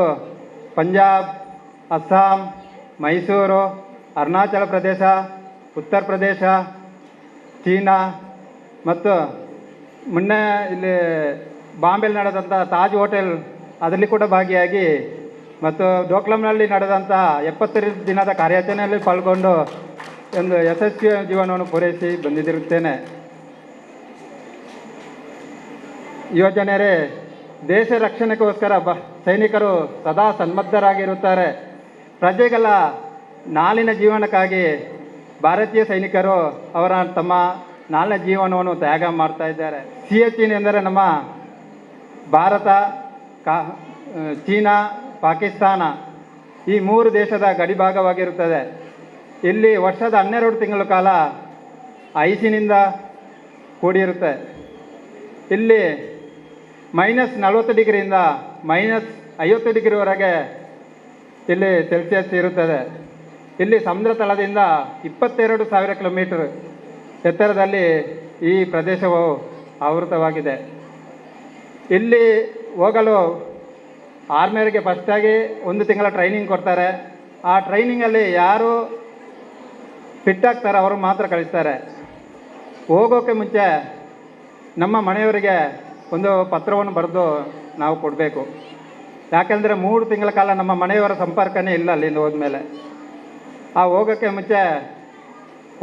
Punjab, Assam, Mysuru, Arunachal Pradesh, Uttar Pradesh, China ಮತ್ತು ಮೊನ್ನೆ ಇಲ್ಲಿ ಬಾಂಬೆಲಿ ನಡೆದಂಥ ತಾಜ್ ಹೋಟೆಲ್ ಅದರಲ್ಲಿ ಕೂಡ ಭಾಗಿಯಾಗಿ ಮತ್ತು ಡೋಕ್ಲಂನಲ್ಲಿ ನಡೆದಂಥ 70 ದಿನದ ಕಾರ್ಯಾಚರಣೆಯಲ್ಲಿ ಪಾಲ್ಗೊಂಡು ಒಂದು ಯಶಸ್ವಿಯ ಜೀವನವನ್ನು ಪೂರೈಸಿ ಬಂದಿರುತ್ತೇನೆ. ಯುವಜನರೇ, ದೇಶ ರಕ್ಷಣೆಗೋಸ್ಕರ ಸೈನಿಕರು ಸದಾ ಸನ್ನದ್ಧರಾಗಿರುತ್ತಾರೆ. ಪ್ರಜೆಗಳ ನಾಳಿನ ಜೀವನಕ್ಕಾಗಿ ಭಾರತೀಯ ಸೈನಿಕರು ಅವರ ತಮ್ಮ ನಾಳಿನ ಜೀವನವನ್ನು ತ್ಯಾಗ ಮಾಡ್ತಾ ಇದ್ದಾರೆ. ಸಿಯಾಚಿನ್ ಎಂದರೆ ನಮ್ಮ ಭಾರತ, ಚೀನಾ, ಪಾಕಿಸ್ತಾನ ಈ 3 ದೇಶದ ಗಡಿಭಾಗವಾಗಿರುತ್ತದೆ. ಇಲ್ಲಿ ವರ್ಷದ 12 ತಿಂಗಳ ಕಾಲ ಐಸಿನಿಂದ ಕೂಡಿರುತ್ತೆ. ಇಲ್ಲಿ -40 ಡಿಗ್ರಿಯಿಂದ -50 ಡಿಗ್ರಿವರೆಗೆ ಇಲ್ಲಿ ಸೆಲ್ಸಿಯಸ್ ಇರುತ್ತದೆ. ಇಲ್ಲಿ ಸಮುದ್ರ ತಳದಿಂದ 22,000 ಕಿಲೋಮೀಟರ್ ಎತ್ತರದಲ್ಲಿ ಈ ಪ್ರದೇಶವು ಆವೃತವಾಗಿದೆ. ಇಲ್ಲಿ ಹೋಗಲು ಆರ್ಮಿಯರಿಗೆ ಫಸ್ಟಾಗಿ 1 ತಿಂಗಳ ಟ್ರೈನಿಂಗ್ ಕೊಡ್ತಾರೆ. ಆ ಟ್ರೈನಿಂಗಲ್ಲಿ ಯಾರು ಫಿಟ್ ಆಗ್ತಾರೆ ಅವರು ಮಾತ್ರ ಕಳಿಸ್ತಾರೆ. ಹೋಗೋಕ್ಕೆ ಮುಂಚೆ ನಮ್ಮ ಮನೆಯವರಿಗೆ ಒಂದು ಪತ್ರವನ್ನು ಬರೆದು ನಾವು ಕೊಡಬೇಕು. ಯಾಕೆಂದರೆ 3 ತಿಂಗಳ ಕಾಲ ನಮ್ಮ ಮನೆಯವರ ಸಂಪರ್ಕನೇ ಇಲ್ಲ ಅಲ್ಲಿಂದ ಹೋದ್ಮೇಲೆ. ಆ ಹೋಗೋಕ್ಕೆ ಮುಂಚೆ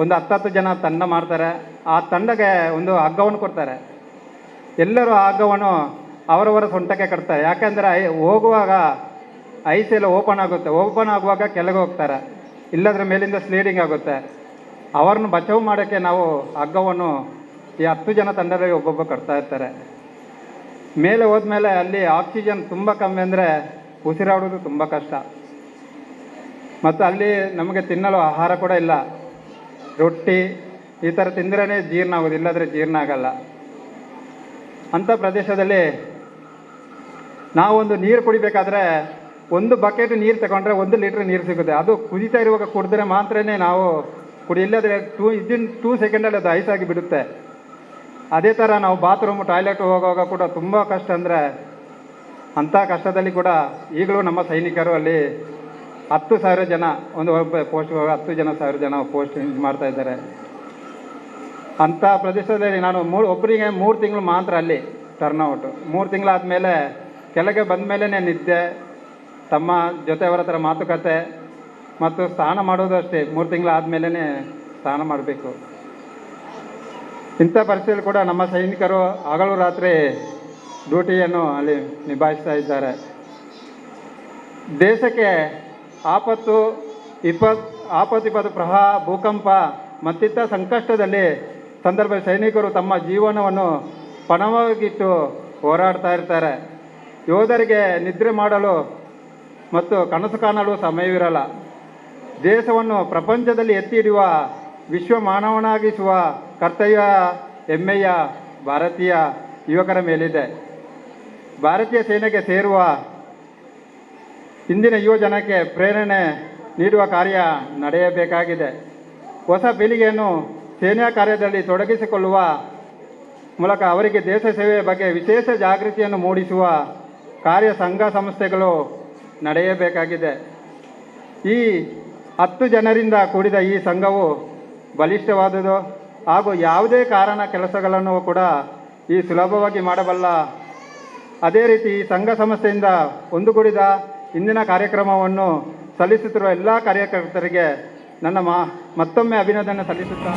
ಒಂದು 10 ಜನ ತಂಡ ಮಾಡ್ತಾರೆ. ಆ ತಂಡಗೆ ಒಂದು ಹಗ್ಗವನ್ನು ಕೊಡ್ತಾರೆ. ಎಲ್ಲರೂ ಆ ಹಗ್ಗವನ್ನು ಅವರವರ ಸೊಂಟಕ್ಕೆ ಕಟ್ತಾರೆ. ಯಾಕೆಂದರೆ ಹೋಗುವಾಗ ಐಸ್ ಎಲ್ಲ ಓಪನ್ ಆಗುತ್ತೆ. ಓಪನ್ ಆಗುವಾಗ ಕೆಳಗೆ ಹೋಗ್ತಾರೆ, ಇಲ್ಲದ್ರ ಮೇಲಿಂದ ಸ್ಲೀಡಿಂಗ್ ಆಗುತ್ತೆ. ಅವರನ್ನು ಬಚಾವು ಮಾಡೋಕ್ಕೆ ನಾವು ಹಗ್ಗವನ್ನು ಈ 10 ಜನ ತಂಡದಲ್ಲಿ ಒಬ್ಬೊಬ್ಬ ಕಟ್ತಾ ಇರ್ತಾರೆ. ಮೇಲೆ ಹೋದ್ಮೇಲೆ ಅಲ್ಲಿ ಆಕ್ಸಿಜನ್ ತುಂಬ ಕಮ್ಮಿ, ಅಂದರೆ ಉಸಿರಾಡೋದು ತುಂಬ ಕಷ್ಟ. ಮತ್ತು ಅಲ್ಲಿ ನಮಗೆ ತಿನ್ನಲು ಆಹಾರ ಕೂಡ ಇಲ್ಲ. ರೊಟ್ಟಿ ಈ ಥರ ತಿಂದ್ರೇ ಜೀರ್ಣ ಆಗೋದು, ಇಲ್ಲಾಂದರೆ ಜೀರ್ಣ ಆಗಲ್ಲ. ಅಂಥ ಪ್ರದೇಶದಲ್ಲಿ ನಾವೊಂದು ನೀರು ಕುಡಿಬೇಕಾದ್ರೆ 1 ಬಕೆಟ್ ನೀರು ತಗೊಂಡ್ರೆ 1 ಲೀಟ್ರ್ ನೀರು ಸಿಗುತ್ತೆ. ಅದು ಕುದೀತಾ ಇರುವಾಗ ಕುಡಿದ್ರೆ ಮಾತ್ರನೇ ನಾವು ಕುಡಿ, ಇಲ್ಲದ್ರೆ 2 ಸೆಕೆಂಡಲ್ಲಿ ಅದು ಐಸಾಗಿ ಬಿಡುತ್ತೆ. ಅದೇ ಥರ ನಾವು ಬಾತ್ರೂಮ್, ಟಾಯ್ಲೆಟ್ ಹೋಗುವಾಗ ಕೂಡ ತುಂಬ ಕಷ್ಟ. ಅಂದರೆ ಅಂಥ ಕಷ್ಟದಲ್ಲಿ ಕೂಡ ಈಗಲೂ ನಮ್ಮ ಸೈನಿಕರು ಅಲ್ಲಿ 10,000 ಜನ ಒಂದು ಒಬ್ಬ ಪೋಸ್ಟ್ 10,000 ಜನ ಪೋಸ್ಟ್ ಮಾಡ್ತಾ ಇದ್ದಾರೆ. ಅಂಥ ಪ್ರದೇಶದಲ್ಲಿ ನಾನು ಒಬ್ಬರಿಗೆ 3 ತಿಂಗಳು ಮಾತ್ರ ಅಲ್ಲಿ ಟರ್ನ್ಔಟು. 3 ತಿಂಗಳಾದಮೇಲೆ ಕೆಳಗೆ ಬಂದ ಮೇಲೆ ನಿದ್ದೆ, ತಮ್ಮ ಜೊತೆಯವರ ಹತ್ರ ಮಾತುಕತೆ ಮತ್ತು ಸ್ನಾನ ಮಾಡೋದು ಅಷ್ಟೇ. 3 ತಿಂಗಳಾದಮೇಲೆ ಸ್ನಾನ ಮಾಡಬೇಕು. ಇಂಥ ಪರಿಸ್ಥಿತಿಯಲ್ಲಿ ಕೂಡ ನಮ್ಮ ಸೈನಿಕರು ಹಗಲು ರಾತ್ರಿ ಡ್ಯೂಟಿಯನ್ನು ಅಲ್ಲಿ ನಿಭಾಯಿಸ್ತಾ ಇದ್ದಾರೆ. ದೇಶಕ್ಕೆ ಆಪತ್ತು ವಿಪತ್ತು, ಪ್ರವಾಹ, ಭೂಕಂಪ ಮತ್ತಿತರ ಸಂಕಷ್ಟದಲ್ಲಿ ಸಂದರ್ಭ ಸೈನಿಕರು ತಮ್ಮ ಜೀವನವನ್ನು ಪಣವಾಗಿಟ್ಟು ಹೋರಾಡ್ತಾ ಇರ್ತಾರೆ. ಯೋಧರಿಗೆ ನಿದ್ರೆ ಮಾಡಲು ಮತ್ತು ಕನಸು ಕಾಣಲು ಸಮಯವಿರಲ್ಲ. ದೇಶವನ್ನು ಪ್ರಪಂಚದಲ್ಲಿ ಎತ್ತಿ ಹಿಡಿಯುವ, ವಿಶ್ವ ಮಾನವನಾಗಿಸುವ ಕರ್ತವ್ಯ ಹೆಮ್ಮೆಯ ಭಾರತೀಯ ಯುವಕರ ಮೇಲಿದೆ. ಭಾರತೀಯ ಸೇನೆಗೆ ಸೇರುವ ಇಂದಿನ ಯುವ ಜನಕ್ಕೆ ಪ್ರೇರಣೆ ನೀಡುವ ಕಾರ್ಯ ನಡೆಯಬೇಕಾಗಿದೆ. ಹೊಸ ಪೀಳಿಗೆಯನ್ನು ಸೇನಾ ಕಾರ್ಯದಲ್ಲಿ ತೊಡಗಿಸಿಕೊಳ್ಳುವ ಮೂಲಕ ಅವರಿಗೆ ದೇಶ ಸೇವೆಯ ಬಗ್ಗೆ ವಿಶೇಷ ಜಾಗೃತಿಯನ್ನು ಮೂಡಿಸುವ ಕಾರ್ಯ ಸಂಘ ಸಂಸ್ಥೆಗಳು ನಡೆಯಬೇಕಾಗಿದೆ. ಈ 10 ಜನರಿಂದ ಕೂಡಿದ ಈ ಸಂಘವು ಬಲಿಷ್ಠವಾದುದು ಹಾಗೂ ಯಾವುದೇ ಕಾರಣ ಕೆಲಸಗಳನ್ನು ಕೂಡ ಈ ಸುಲಭವಾಗಿ ಮಾಡಬಲ್ಲ. ಅದೇ ರೀತಿ ಈ ಸಂಘ ಸಂಸ್ಥೆಯಿಂದ ಒಂದುಗೂಡಿದ ಇಂದಿನ ಕಾರ್ಯಕ್ರಮವನ್ನು ಸಲ್ಲಿಸುತ್ತಿರುವ ಎಲ್ಲ ಕಾರ್ಯಕರ್ತರಿಗೆ ನನ್ನ ಮತ್ತೊಮ್ಮೆ ಅಭಿನಂದನೆ ಸಲ್ಲಿಸುತ್ತಾ.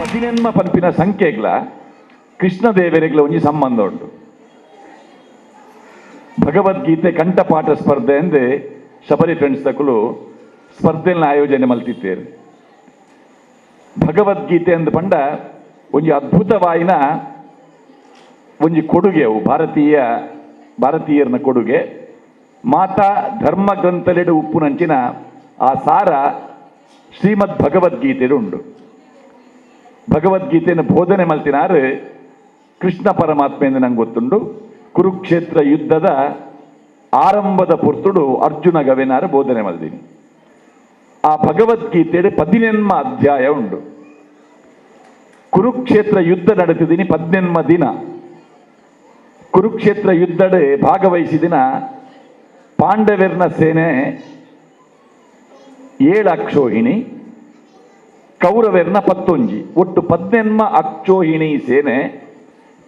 ಪದಿನೆನ್ಮ ಪನ್ಪಿನ ಸಂಖ್ಯೆಗ್ಲ ಕೃಷ್ಣದೇವರಿಗ್ಲ ಒಂಜಿ ಸಂಬಂಧ ಉಂಟು. ಭಗವದ್ಗೀತೆ ಕಂಠಪಾಠ ಸ್ಪರ್ಧೆ ಎಂದೇ ಶಬರಿ ಫ್ರೆಂಡ್ಸ್ ತಕಲು ಸ್ಪರ್ಧೆನ ಆಯೋಜನೆ ಮಲ್ತಿತ್ತೇರು. ಭಗವದ್ಗೀತೆ ಅಂದು ಪಂಡ ಒಂಜಿ ಅದ್ಭುತವಾಯಿನ ಒಂಜಿ ಕೊಡುಗೆ, ಅವು ಭಾರತೀಯರನ ಕೊಡುಗೆ. ಮಾತಾ ಧರ್ಮ ಗ್ರಂಥಲೆಡು ಉಪ್ಪುನಂಚಿನ ಆ ಸಾರ ಶ್ರೀಮದ್ ಭಗವದ್ಗೀತೆಡು ಉಂಡು. ಭಗವದ್ಗೀತೆಯನ್ನು ಬೋಧನೆ ಮಲ್ತಿನಾರು ಕೃಷ್ಣ ಪರಮಾತ್ಮ ಎಂದು ನಂಗೆ ಗೊತ್ತುಂಡು. ಕುರುಕ್ಷೇತ್ರ ಯುದ್ಧದ ಆರಂಭದ ಪೊರ್ತುಡು ಅರ್ಜುನ ಗವೆನಾರ ಬೋಧನೆ ಮಲ್ದಿನಿ. ಆ ಭಗವದ್ಗೀತೆ 18 ಅಧ್ಯಾಯ ಉಂಡು. ಕುರುಕ್ಷೇತ್ರ ಯುದ್ಧ ನಡೆತಿದ್ದೀನಿ 18 ದಿನ. ಕುರುಕ್ಷೇತ್ರ ಯುದ್ಧಡೆ ಭಾಗವಹಿಸಿದಿನ ಪಾಂಡವರ್ನ ಸೇನೆ 7 ಅಕ್ಷೋಹಿಣಿ, ಕೌರವರ್ನ 19, ಒಟ್ಟು 18 ಅಕ್ಷೋಹಿಣಿ ಸೇನೆ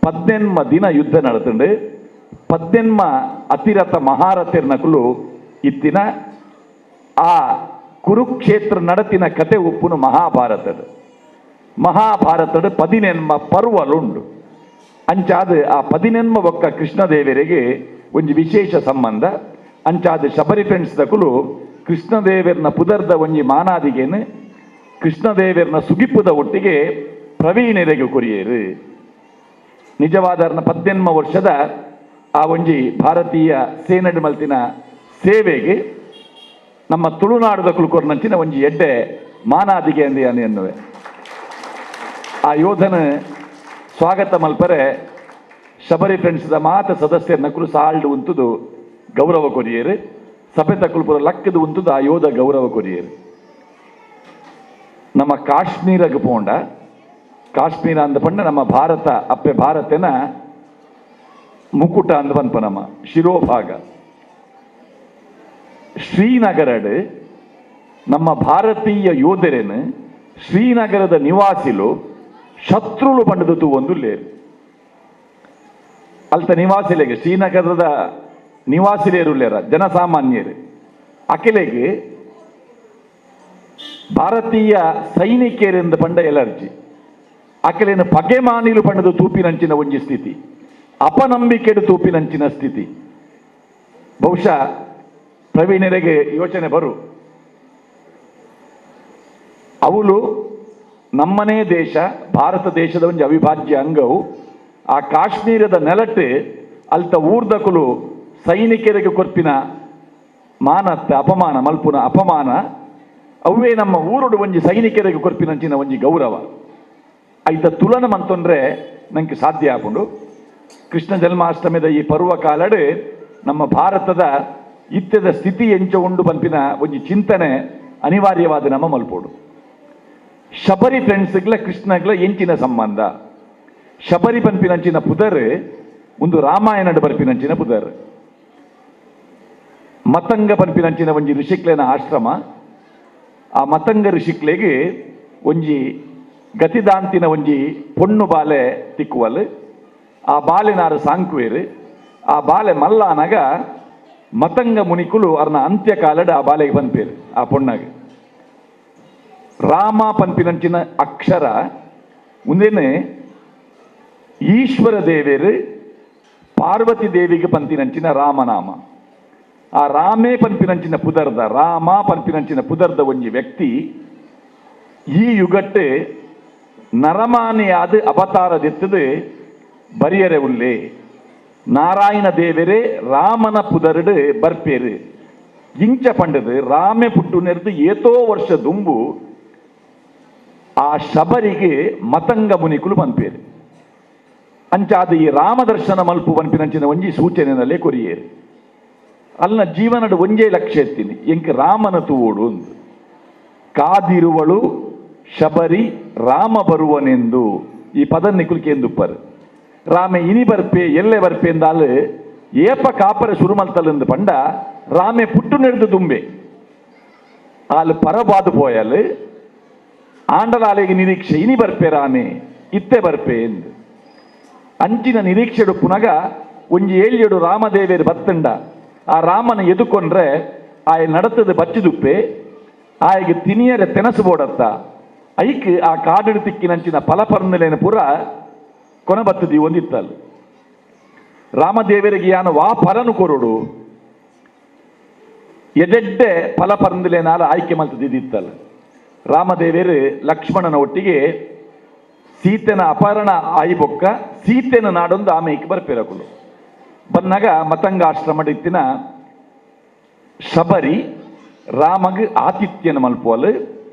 18 ದಿನ ಯುದ್ಧ ನಡೆತಂಡು. 18 ಅತಿರಥ ಮಹಾರಥರ್ನಕುಲು ಇತ್ತಿನ ಆ ಕುರುಕ್ಷೇತ್ರ ನಡತಿನ ಕತೆ ಉಪ್ಪುನು ಮಹಾಭಾರತದ. ಮಹಾಭಾರತದ 18 ಪರ್ವಲುಂಡು. ಅಂಚಾದ ಆ 18 ಒಕ್ಕ ಕೃಷ್ಣದೇವರಿಗೆ ಒಂಜಿ ವಿಶೇಷ ಸಂಬಂಧ. ಅಂಚಾದ ಶಬರಿ ಫ್ರೆಂಡ್ಸ್ ದಕುಲು ಕೃಷ್ಣದೇವರ್ನ ಪುದರ್ದ ಒಂಜಿ ಮಾನಾದಿಗೇನು ಕೃಷ್ಣದೇವರ್ನ ಸುಗಿಪ್ಪುದ ಒಟ್ಟಿಗೆ ಪ್ರವೀಣರಿಗೆ ಕೊರಿಯೇರು. ನಿಜವಾದ 18 ವರ್ಷದ ಆ ಒಂಜಿ ಭಾರತೀಯ ಸೇನಡು ಮಲ್ತಿನ ಸೇವೆಗೆ ನಮ್ಮ ತುಳುನಾಡದ ಕುಲುಕೊರ್ನಂಚಿನ ಒಂಜಿ ಎಡ್ಡೆ ಮಾನಾದಿಗೆ ಅಂದೆ ಎನ್ನುವೆ. ಆ ಯೋಧನ ಸ್ವಾಗತ ಮಲ್ಪರೆ ಶಬರಿ ಫ್ರೆಂಡ್ಸ್ದ ಮಾತ ಸದಸ್ಯರ ನಕುಲು ಸಾಲ್ಡು ಉಂತುದು ಗೌರವ ಕೊರಿಯೇರು. ಸಭೆ ತಕುಲ್ಪುರ ಲಕ್ಕದು ಉಂತುದು ಆ ಯೋಧ ಗೌರವ ಕೊರಿಯೇರು. ನಮ್ಮ ಕಾಶ್ಮೀರಗೆ ಪೋಂಡ, ಕಾಶ್ಮೀರ ಅಂದ ಪಂಡ ನಮ್ಮ ಭಾರತ ಅಪ್ಪೆ ಭಾರತನ ಮುಕುಟ ಅಂದ ಪನ್ಪ ನಮ್ಮ ಶಿರೋಭಾಗ. ಶ್ರೀನಗರಡು ನಮ್ಮ ಭಾರತೀಯ ಯೋಧರೇನು ಶ್ರೀನಗರದ ನಿವಾಸಿಲು ಶತ್ರುಲು ಪಂಡದು ತೂವೊಂದು ಲೇರು. ಅಲ್ತ ನಿವಾಸಿಲೆಗೆ ಶ್ರೀನಗರದ ನಿವಾಸಿಲೇರುಲ್ಲೇರ ಜನಸಾಮಾನ್ಯರು ಅಖಿಲೆಗೆ ಭಾರತೀಯ ಸೈನಿಕರಿಂದ ಪಂಡ ಎಲರ್ಜಿ. ಅಖಿಲೇನು ಪಗೆ ಮಾನಿಲು ಪಂಡದು ತೂಪಿನಂಚಿನ ಒಂಜಿ ಸ್ಥಿತಿ, ಅಪನಂಬಿಕೆಡು ತೂಪಿನಂಚಿನ ಸ್ಥಿತಿ. ಬಹುಶಃ ಪ್ರವೀಣರಿಗೆ ಯೋಚನೆ ಬರು, ಅವಳು ನಮ್ಮನೇ ದೇಶ ಭಾರತ ದೇಶದ ಒಂದು ಅವಿಭಾಜ್ಯ ಅಂಗವು. ಆ ಕಾಶ್ಮೀರದ ನೆಲಟ್ಟು ಅಲ್ತ ಊರ್ದಕುಲು ಸೈನಿಕರಿಗೆ ಕೊರ್ಪಿನ ಮಾನತ್ತ ಅಪಮಾನ ಮಲ್ಪುನ ಅಪಮಾನ ಅವೇ ನಮ್ಮ ಊರುಡು ಒಂಜಿ ಸೈನಿಕರಿಗೆ ಕೊರ್ಪಿನಂಚಿನ ಒಂಜಿ ಗೌರವ. ಐತ ತುಲನ ಮಂತಂದ್ರೆ ನಂಗೆ ಸಾಧ್ಯ ಆಪುಂಡು. ಕೃಷ್ಣ ಜನ್ಮಾಷ್ಟಮಿದ ಈ ಪರ್ವ ಕಾಲಡು ನಮ್ಮ ಭಾರತದ ಇತ್ಯದ ಸ್ಥಿತಿ ಎಂಚ ಉಂಡು ಪನ್ಪಿನ ಒಂಜಿ ಚಿಂತನೆ ಅನಿವಾರ್ಯವಾದ ನಮ್ಮ ಮಲ್ಪೋಡು. ಶಬರಿ ಫ್ರೆಂಡ್ಸ್ಗ್ಲ ಕೃಷ್ಣಗ್ಲ ಎಂಚಿನ ಸಂಬಂಧ? ಶಬರಿ ಪನ್ಪಿನಂಚಿನ ಪುದರ್ ಒಂದು ರಾಮಾಯಣದ ಬರ್ಪಿನಂಚಿನ ಪುದರ್. ಮತಂಗ ಪನ್ಪಿನಂಚಿನ ಒಂಜಿ ಋಷಿಕ್ಲೆನ ಆಶ್ರಮ. ಆ ಮತಂಗ ಋಷಿಕ್ಲೆಗೆ ಒಂಜಿ ಗತಿದಾಂತಿನ ಒಂಜಿ ಪೊಣ್ಣು ಬಾಲೆ ತಿಕ್ಕುವಲ್. ಆ ಬಾಲೆನಾರು ಸಾಂಕುವೇರು. ಆ ಬಾಲೆ ಮಲ್ಲಾನಗ ಮತಂಗ ಮುನಿಕುಲು ಅರ್ನ ಅಂತ್ಯಕಾಲಡ್ ಆ ಬಾಲೆಗೆ ಪನ್ಪೇರು. ಆ ಪೊಣ್ಣಗೆ ರಾಮ ಪನ್ಪಿನಂಚಿನ ಅಕ್ಷರ ಒಂದೇನೆ ಈಶ್ವರ ದೇವೇರು ಪಾರ್ವತಿ ದೇವಿಗೆ ಪಂತಿನಂಚಿನ ರಾಮನಾಮ. ಆ ರಾಮೇ ಪನ್ಪಿನಂಚಿನ ಪುದರ್ದ ರಾಮ ಪನ್ಪಿನಂಚಿನ ಪುದರ್ದ ಒಂಜಿ ವ್ಯಕ್ತಿ ಈ ಯುಗಟ್ಟೆ ನರಮಾನಿಯಾದ ಅವತಾರದೆತ್ತದು ಬರಿಯರೆ ಉಲ್ಲೇ. ನಾರಾಯಣ ದೇವರೇ ರಾಮನ ಪುದರ್ಡು ಬರ್ಪೇರು. ಇಂಚ ಪಂಡದು ರಾಮೆ ಪುಟ್ಟು ನೆರೆದು ಏತೋ ವರ್ಷ ದುಂಬು ಆ ಶಬರಿಗೆ ಮತಂಗ ಮುನಿಕುಲು ಪನ್ಪೇರು. ಅಂಚಾದ ಈ ರಾಮದರ್ಶನ ಮಲ್ಪು ಪನ್ಪಿನಂಚಿನ ಒಂಜಿ ಸೂಚನೆನಲ್ಲೇ ಕೊರಿಯೇರು. ಅಲ್ಲ ಜೀವನದ ಒಂಜೇ ಲಕ್ಷ್ಯ ಎತ್ತೀನಿ ಎಂಕ್ ರಾಮನ ತೂವೋಡು ಒಂದು. ಕಾದಿರುವಳು ಶಬರಿ ರಾಮ ಬರುವನೆಂದು ಈ ಪದ ನಿಕುಲ್ಕೆಂದುಪ್ಪರು. ರಾಮೆ ಇನಿ ಬರ್ಪೆ ಎಲ್ಲೆ ಬರ್ಪೆ ಎಂದಾಲು ಏಪ ಕಾಪರೆ ಸುರುಮಲ್ತಲೆಂದು ಪಂಡ ರಾಮೆ ಪುಟ್ಟು ನೆರೆದು ದುಂಬೆ ಆಲು ಪರಬಾದು ಪೋಯಲು ಆಂಡಲಾಲೆಗೆ ನಿರೀಕ್ಷೆ ಇನಿ ಬರ್ಪೆ ರಾಮೆ ಇತ್ತೆ ಬರ್ಪೆ ಎಂದು. ಅಂಚಿನ ನಿರೀಕ್ಷೆಡು ಪುನಗ ಒಂಜಿ ಏಳ್ಯಡು ರಾಮದೇವೇರು ಬತ್ತಂಡ ಆ ರಾಮನ ಎದುಕೊಂಡ್ರೆ ಆಯ ನಡತದ ಬಚ್ಚಿದುಪ್ಪೆ ಆಯಗೆ ತಿನಿಯರೆ ತೆನಸು ಬೋಡತ್ತ ಐಕ್ ಆ ಕಾಡಿಡು ತಿಕ್ಕಿನಂಚಿನ ಫಲಪರ್ನಲೇನ ಪೂರ ಕೊನ ಬತ್ತದಿ ಒಂದಿತ್ತಲ್ಲ. ರಾಮದೇವರಿಗೆ ಯಾನ ವಾ ಫಲನು ಕೊರಡು ಎದೆಡ್ಡೆ ಫಲ ಪರ್ಂದಲೇನಾಲ ಆಯ್ಕೆ ಮಲ್ತದಿತ್ತಲ್ಲ. ರಾಮದೇವರು ಲಕ್ಷ್ಮಣನ ಒಟ್ಟಿಗೆ ಸೀತೆನ ಅಪಹರಣ ಆಯಿಬೊಕ್ಕ ಸೀತೆನ ನಾಡೊಂದು ಆಮೇಕೆ ಬರ್ಪೇರಕುಲು ಬಂದಾಗ ಮತಂಗಾಶ್ರಮ ಇತ್ತಿನ ಶಬರಿ ರಾಮಗ್ ಆತಿಥ್ಯನ ಮಲ್ಪುವಲು.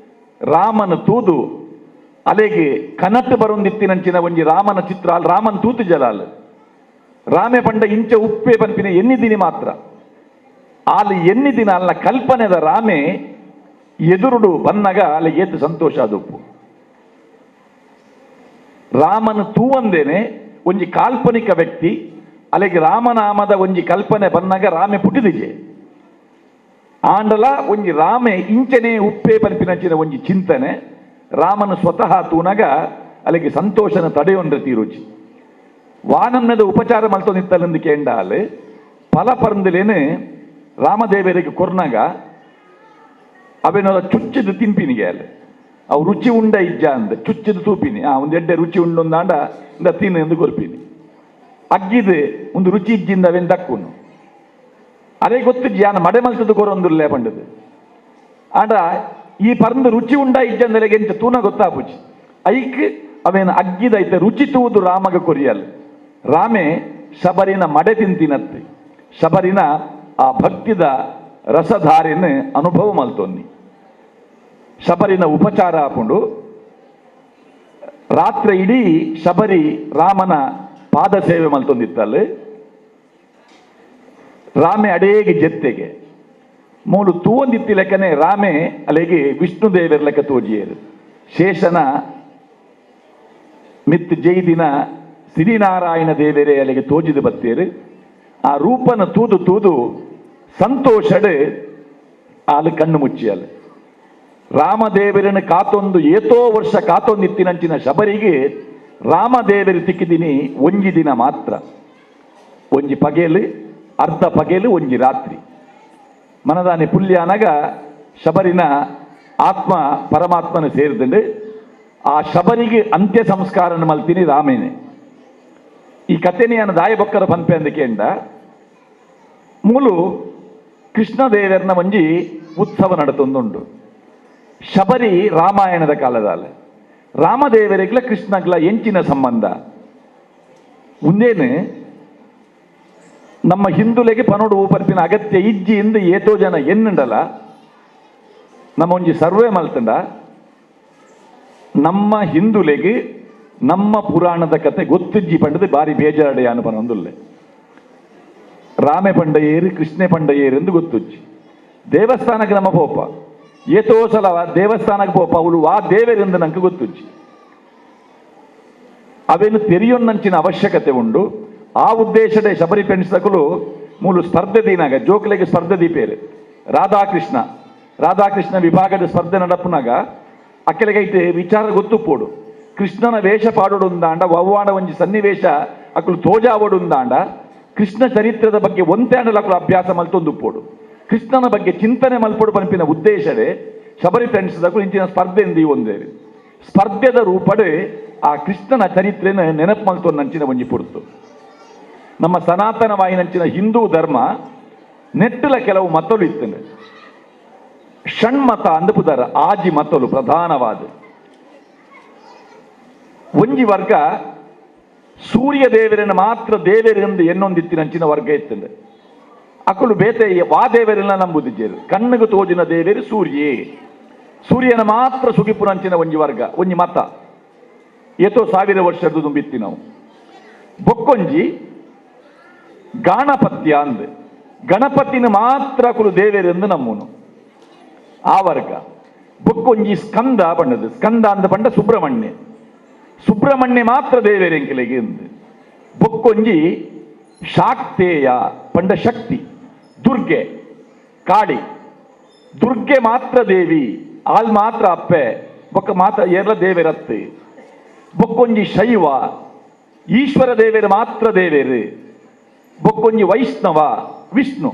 ರಾಮನ ತೂದು ಅಲೆಗೆ ಕನಟ್ಟು ಬರೊಂದಿತ್ತಿನಂಚಿನ ಒಂಜಿ ರಾಮನ ಚಿತ್ರ ಅಲ್ ರಾಮನ್ ತೂತು ಜಲಾಲ್ ರಾಮೆ ಪಂಡ ಇಂಚ ಉಪ್ಪೆ ಪನ್ಪಿನ ಎನ್ನಿದ್ದೀನಿ ಮಾತ್ರ. ಆಲ್ ಎನ್ನಿ ದಿನ ಅಲ್ಲ ಕಲ್ಪನೆದ ರಾಮೆ ಎದುರುಡು ಬನ್ನಗ ಅಲ್ಲಿ ಏತು ಸಂತೋಷ ಆದುಪ್ಪು. ರಾಮನ ತೂವಂದೇನೆ ಒಂಜಿ ಕಾಲ್ಪನಿಕ ವ್ಯಕ್ತಿ ಅಲ್ಲಿಗೆ ರಾಮನಾಮದ ಒಂಜಿ ಕಲ್ಪನೆ ಬನ್ನಗ ರಾಮೆ ಪುಟ್ಟಿದಿಜೆ. ಆಂಡಲ ಒಂಜಿ ರಾಮೆ ಇಂಚನೆ ಉಪ್ಪೇ ಪನ್ಪಿನಂಚಿನ ಒಂಜಿ ಚಿಂತನೆ ರಾಮನ ಸ್ವತಃ ತೂನಗ ಅಲ್ಲಿಗೆ ಸಂತೋಷನ ತಡೆಯೊಂದ್ರೆ ತೀರುಚಿ. ವಾನನ್ನದ ಉಪಚಾರ ಮಲ್ತೊಂದಿತ್ತಲೆಂದು ಕೇಂಡಾಲ್ ಫಲ ಪರಂದಲೇನೆ ರಾಮದೇವರಿಗೆ ಕೊರ್ನಾಗ ಅವೇನೋ ಚುಚ್ಚಿದ ತಿನ್ಪಿನಿಗೆ ಅಲ್ಲಿ ಅವು ರುಚಿ ಉಂಡ ಇಜ್ಜ ಅಂದ ಚುಚ್ಚಿದ ತೂಪಿನಿ, ಆ ಒಂದು ಎಡ್ಡೆ ರುಚಿ ಉಂಡೊಂದಾಂಡ ಇಂದ ತಿನ್ನು ಎಂದು ಕೊರ್ಪಿನಿ. ಅಗ್ಗಿದು ಒಂದು ರುಚಿ ಇಜ್ಜಿಂದ ಅವೇನು ದಕ್ಕುನು ಅದೇ ಗೊತ್ತಿಜ್ಜಿ ಯಾನ ಮಡೆ ಮಲ್ತದ್ದು ಕೊರೊಂದುಲ್ಲೆ ಪಂಡದು. ಆಂಡ ಈ ಪರಂದು ರುಚಿ ಉಂಡ ಇಜ್ಜಂದಲೆಗೆ ಎಂಚ ತೂನ ಗೊತ್ತಾಪುಜಿ. ಐಕ್ ಅವೇನು ಅಗ್ಗಿದೈತೆ ರುಚಿ ತೂದು ರಾಮಗ ಕೊರಿಯಲ್. ರಾಮೆ ಶಬರಿನ ಮಡೆ ತಿಂತಿನತ್ತೆ, ಶಬರಿನ ಆ ಭಕ್ತಿದ ರಸಧಾರಿನ ಅನುಭವ ಮಲ್ತೊನ್ನಿ. ಶಬರಿನ ಉಪಚಾರ ಹಾಕೊಂಡು ರಾತ್ರಿ ಇಡೀ ಶಬರಿ ರಾಮನ ಪಾದ ಸೇವೆ ಮಲ್ತೊಂದಿತ್ತಲ್ಲಿ. ರಾಮೆ ಅಡೇಗೆ ಜತ್ತೆಗೆ ಮೂಲು ತೂವೊಂದಿತ್ತಿ ಲೆಕ್ಕನೆ ರಾಮೆ ಅಲ್ಲಿಗೆ ವಿಷ್ಣು ದೇವರ ಲೆಕ್ಕ ತೋಜಿಯರು. ಶೇಷನ ಮಿತ್ ಜೈದಿನ ಸಿರಿನಾರಾಯಣ ದೇವರೇ ಅಲ್ಲಿಗೆ ತೋಜಿದು ಬತ್ತೇರು. ಆ ರೂಪನ ತೂದು ತೂದು ಸಂತೋಷಡು ಆಲು ಕಣ್ಣು ಮುಚ್ಚಿಯಲ್ಲ. ರಾಮದೇವರನ್ನು ಕಾತೊಂದು ಏತೋ ವರ್ಷ ಕಾತೊಂದಿತ್ತಿನಂಚಿನ ಶಬರಿಗೆ ರಾಮದೇವರು ತಿಕ್ಕಿದಿನಿ ಒಂಜಿ ದಿನ ಮಾತ್ರ, ಒಂಜಿ ಪಗೇಲು ಅರ್ಧ ಪಗೇಲು ಒಂಜಿ ರಾತ್ರಿ. ಮನದಾನಿ ಪುಲ್ಯಾನಗ ಶಬರಿನ ಆತ್ಮ ಪರಮಾತ್ಮನ ಸೇರಿದಂಡು ಆ ಶಬರಿಗೆ ಅಂತ್ಯ ಸಂಸ್ಕಾರ ಮಲ್ತೀನಿ ರಾಮೇನೆ. ಈ ಕಥೆನೆಯನ್ನು ದಾಯಬೊಕ್ಕರ ಪನ್ಪೆ ಅಂದಕೇಂಡ ಮೂಲು ಕೃಷ್ಣದೇವರನ ಒಂಜಿ ಉತ್ಸವ ನಡತೊಂದುಂಡು. ಶಬರಿ ರಾಮಾಯಣದ ಕಾಲದಾಲ ರಾಮದೇವರಿಗ್ಲ ಕೃಷ್ಣಗ್ಲ ಎಂಚಿನ ಸಂಬಂಧ ಮುಂದೇನು ನಮ್ಮ ಹಿಂದುಲೆಗೆ ಪನೋಡು ಪರ್ಪಿನ ಅಗತ್ಯ ಇಜ್ಜಿ ಎಂದು ಏತೋ ಜನ ಎನ್ನುಂಡಲ್ಲ. ನಮ್ಮ ಒಂಜಿ ಸರ್ವೆ ಮಲ್ತಂಡ ನಮ್ಮ ಹಿಂದುಲೆಗೆ ನಮ್ಮ ಪುರಾಣದ ಕತೆ ಗೊತ್ತಿಜ್ಜಿ ಪಂಡದು ಬಾರಿ ಬೇಜಾರಡೆ ಅನುಪನೊಂದುಲ್ಲೆ. ರಾಮೆ ಪಂಡಯೇರು ಕೃಷ್ಣೆ ಪಂಡಯೇರು ಎಂದು ಗೊತ್ತುಜ್ಜಿ. ದೇವಸ್ಥಾನಕ್ಕೆ ನಮ್ಮ ಪೋಪ ಏತೋ ಸಲ ದೇವಸ್ಥಾನಕ್ಕೆ ಪೋಪ ಅವಳು ವಾ ದೇವರೆಂದು ನಂಗೆ ಗೊತ್ತುಜ್ಜಿ. ಅವೇನು ತೆರೆಯೊನ್ನಂಚಿನ ಅವಶ್ಯಕತೆ ಉಂಡು. ಆ ಉದ್ದೇಶದ ಶಬರಿ ಪೆನ್ಸಕಲು ಮೂಲು ಸ್ಪರ್ಧೆ ದೀನಾಗ ಜೋಕ್ಲೆಗೆ ಸ್ಪರ್ಧೆ ದೀಪೇರು. ರಾಧಾಕೃಷ್ಣ ರಾಧಾಕೃಷ್ಣ ವಿಭಾಗದ ಸ್ಪರ್ಧೆ ನಡಪುನಾಗ ಅಕ್ಕೆಲೆಗೈತೆ ವಿಚಾರ ಗೊತ್ತು ಪೋಡು. ಕೃಷ್ಣನ ವೇಷ ಪಾಡೋಡುಂದಾಂಡ ವವ್ವಾಣ ಒಂಜಿ ಸನ್ನಿವೇಶ ಅಕ್ಕಲು ತೋಜಾವಡುಂದಾಂಡ ಕೃಷ್ಣ ಚರಿತ್ರದ ಬಗ್ಗೆ ಒಂತೆ ಅಂಡಲ ಅಕ್ಕಲು ಅಭ್ಯಾಸ ಮಲ್ತೊಂದು ಪೋಡು. ಕೃಷ್ಣನ ಬಗ್ಗೆ ಚಿಂತನೆ ಮಲ್ಪೊಡು ಪನ್ಪಿನ ಉದ್ದೇಶವೇ ಶಬರಿ ಫ್ರೆಂಡ್ಸ್ ಇಂಚಿನ ಸ್ಪರ್ಧೆ ಎಂದೀ ಒಂದೇರಿ. ಸ್ಪರ್ಧೆದ ರೂಪಡೆ ಆ ಕೃಷ್ಣನ ಚರಿತ್ರೆನ ನೆನಪು ಮಲ್ತೊಂದಂಚಿನ ಒಂಜಿ ಪುರ್ತು. ನಮ್ಮ ಸನಾತನವಾಯಿನಂಚಿನ ಹಿಂದೂ ಧರ್ಮ ನೆಟ್ಟಲ ಕೆಲವು ಮತಲು ಇತ್ತಂದೆ. ಷಣ್ಮತ ಅಂದ ಪುದರ ಆಜಿ ಮತಲು ಪ್ರಧಾನವಾದ. ಒಂಜಿ ವರ್ಗ ಸೂರ್ಯ ದೇವರನ್ನು ಮಾತ್ರ ದೇವರೆಂದು ಎನ್ನೊಂದಿತ್ತಿನಂಚಿನ ವರ್ಗ ಇತ್ತಂದೆ. ಅಕ್ಕಲು ಬೇತೆ ವಾ ದೇವರೆಲ್ಲ ನಂಬುದಿದ್ದೇರು. ಕಣ್ಣಿಗೆ ತೋಜಿನ ದೇವರು ಸೂರ್ಯೇ, ಸೂರ್ಯನ ಮಾತ್ರ ಸುಗಿಪುನಂಚಿನ ಒಂಜಿ ವರ್ಗ ಒಂಜಿ ಮತ ಏತೋ ಸಾವಿರ ವರ್ಷದ ತುಂಬಿತ್ತಿ ನಾವು. ಬೊಕ್ಕೊಂಜಿ ಗಣಪತ್ಯ ಅಂದ್ ಗಣಪತಿನ ಮಾತ್ರ ಕುಲು ದೇವರೆಂದು ನಮ್ಮನು ಆ ವರ್ಗ. ಬೊಕ್ಕೊಂಜಿ ಸ್ಕಂದ ಬಣ್ಣದು ಸ್ಕಂದ ಅಂದ ಪಂಡ ಸುಬ್ರಹ್ಮಣ್ಯ, ಸುಬ್ರಹ್ಮಣ್ಯ ಮಾತ್ರ ದೇವರೆಂಕಿಲೆಗೆ ಎಂದು. ಬೊಕ್ಕೊಂಜಿ ಶಾಕ್ತೇಯ ಪಂಡ ಶಕ್ತಿ ದುರ್ಗೆ ಕಾಳಿ, ದುರ್ಗೆ ಮಾತ್ರ ದೇವಿ ಆಲ್ ಮಾತ್ರ ಅಪ್ಪೆ ಬೊಕ್ಕ ಮಾತ್ರ ಏರ್ಲ ದೇವರತ್ತೆ. ಬೊಕ್ಕೊಂಜಿ ಶೈವ ಈಶ್ವರ ದೇವರು ಮಾತ್ರ ದೇವೇರು. ಬೊಕ್ಕೊಂಜಿ ವೈಷ್ಣವ ವಿಷ್ಣು,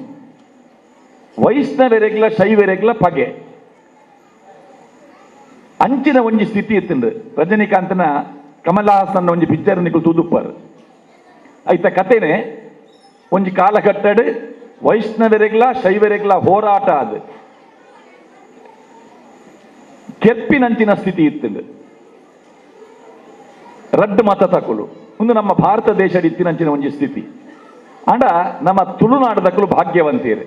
ವೈಷ್ಣವರೆಗ್ಲ ಶೈವರೆಗ್ಲ ಪಗೆ ಅಂಚಿನ ಒಂಜಿ ಸ್ಥಿತಿ ಇತ್ತಂಡು. ರಜನಿಕಾಂತನ ಕಮಲಹಾಸನ ಒಂಜಿ ಪಿಕ್ಚರ್ ನಿಕುಲು ತೂದುಪ್ಪರ್ ಐತ ಕತೆನೆ ಒಂಜಿ ಕಾಲಘಟ್ಟಡ್ ವೈಷ್ಣವರೆಗ್ಲ ಶೈವರೆಗ್ಲ ಹೋರಾಟ ಅದು ಕೆಪ್ಪಿನಂಚಿನ ಸ್ಥಿತಿ ಇತ್ತಂಡು. ರಡ್ಡು ಮತ ತಕುಲು ಒಂದು ನಮ್ಮ ಭಾರತ ದೇಶದ ಇತ್ತಿನಂಚಿನ ಒಂಜಿ ಸ್ಥಿತಿ. ಆಂಡ ನಮ್ಮ ತುಳುನಾಡದಕ್ಕಲು ಭಾಗ್ಯವಂತೀರು.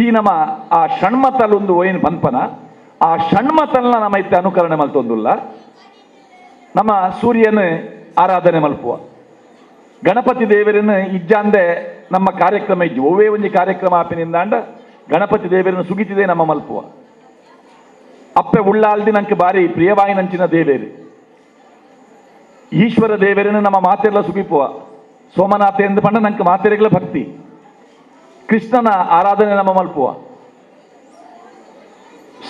ಈ ನಮ್ಮ ಆ ಷಣ್ಮತಲೊಂದು ಏನು ಪನ್ಪನ ಆ ಷಣ್ಮತಲ್ನ ನಮ್ಮ ಇತ್ತ ಅನುಕರಣೆ ಮಲ್ತೊಂದುಲ್ಲ. ನಮ್ಮ ಸೂರ್ಯನ ಆರಾಧನೆ ಮಲ್ಪುವ ಗಣಪತಿ ದೇವರನ್ನು ಇಜ್ಜಾಂದೆ ನಮ್ಮ ಕಾರ್ಯಕ್ರಮ ಇಜ್ಜಿ. ಒವ್ವೇ ಒಂಜಿ ಕಾರ್ಯಕ್ರಮ ಆಪಿನಿಂದಾಂಡ Ganapati ದೇವರನ್ನು ಸುಗಿತಿದೆ ನಮ್ಮ ಮಲ್ಪುವ. ಅಪ್ಪೆ ಉಳ್ಳಾಲ್ದಿ ನಂಗೆ ಬಾರಿ ಪ್ರಿಯವಾಯಿನಂಚಿನ ದೇವೇರು. ಈಶ್ವರ ದೇವರನ್ನು ನಮ್ಮ ಮಾತೆಲ್ಲ ಸುಗಿಪುವ. ಸೋಮನಾಥ ಎಂದು ಪಂಡ ನಂಗೆ ಮಾತೆರೆಗಳ ಭಕ್ತಿ. ಕೃಷ್ಣನ ಆರಾಧನೆ ನಮ್ಮ ಮಲ್ಪುವ,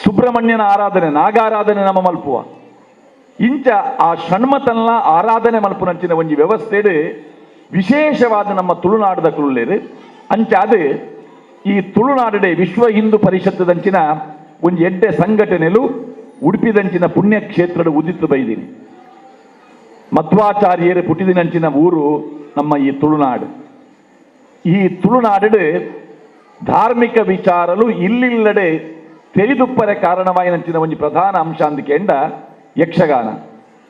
ಸುಬ್ರಹ್ಮಣ್ಯನ ಆರಾಧನೆ, ನಾಗಾರಾಧನೆ ನಮ್ಮ ಮಲ್ಪುವ. ಇಂಚ ಆ ಷಣ್ಮತನ್ನ ಆರಾಧನೆ ಮಲ್ಪುನಂಚಿನ ಒಂಜಿ ವ್ಯವಸ್ಥೆಡು ವಿಶೇಷವಾದ ನಮ್ಮ ತುಳುನಾಡದ ಕುಳ್ಳಿರು. ಅಂಚಾದ ಈ ತುಳುನಾಡಡೆ ವಿಶ್ವ ಹಿಂದೂ ಪರಿಷತ್ತದಂಚಿನ ಒಂಜಿ ಎಡ್ಡೆ ಸಂಘಟನೆಲು ಉಡುಪಿದಂಚಿನ ಪುಣ್ಯಕ್ಷೇತ್ರದ ಉದಿತ್ತು ಬೈದಿನಿ. ಮಧ್ವಾಚಾರ್ಯರು ಪುಟ್ಟಿದಿನಂಚಿನ ಊರು ನಮ್ಮ ಈ ತುಳುನಾಡು. ಈ ತುಳುನಾಡು ಧಾರ್ಮಿಕ ವಿಚಾರಲು ಇಲ್ಲಿಲ್ಲಡೆ ತೆರಿದುಪ್ಪರೆ ಕಾರಣವಾಯಿನಂಚಿನ ಒಂಜಿ ಪ್ರಧಾನ ಅಂಶ ಅಂದಕೆಂಡ ಯಕ್ಷಗಾನ.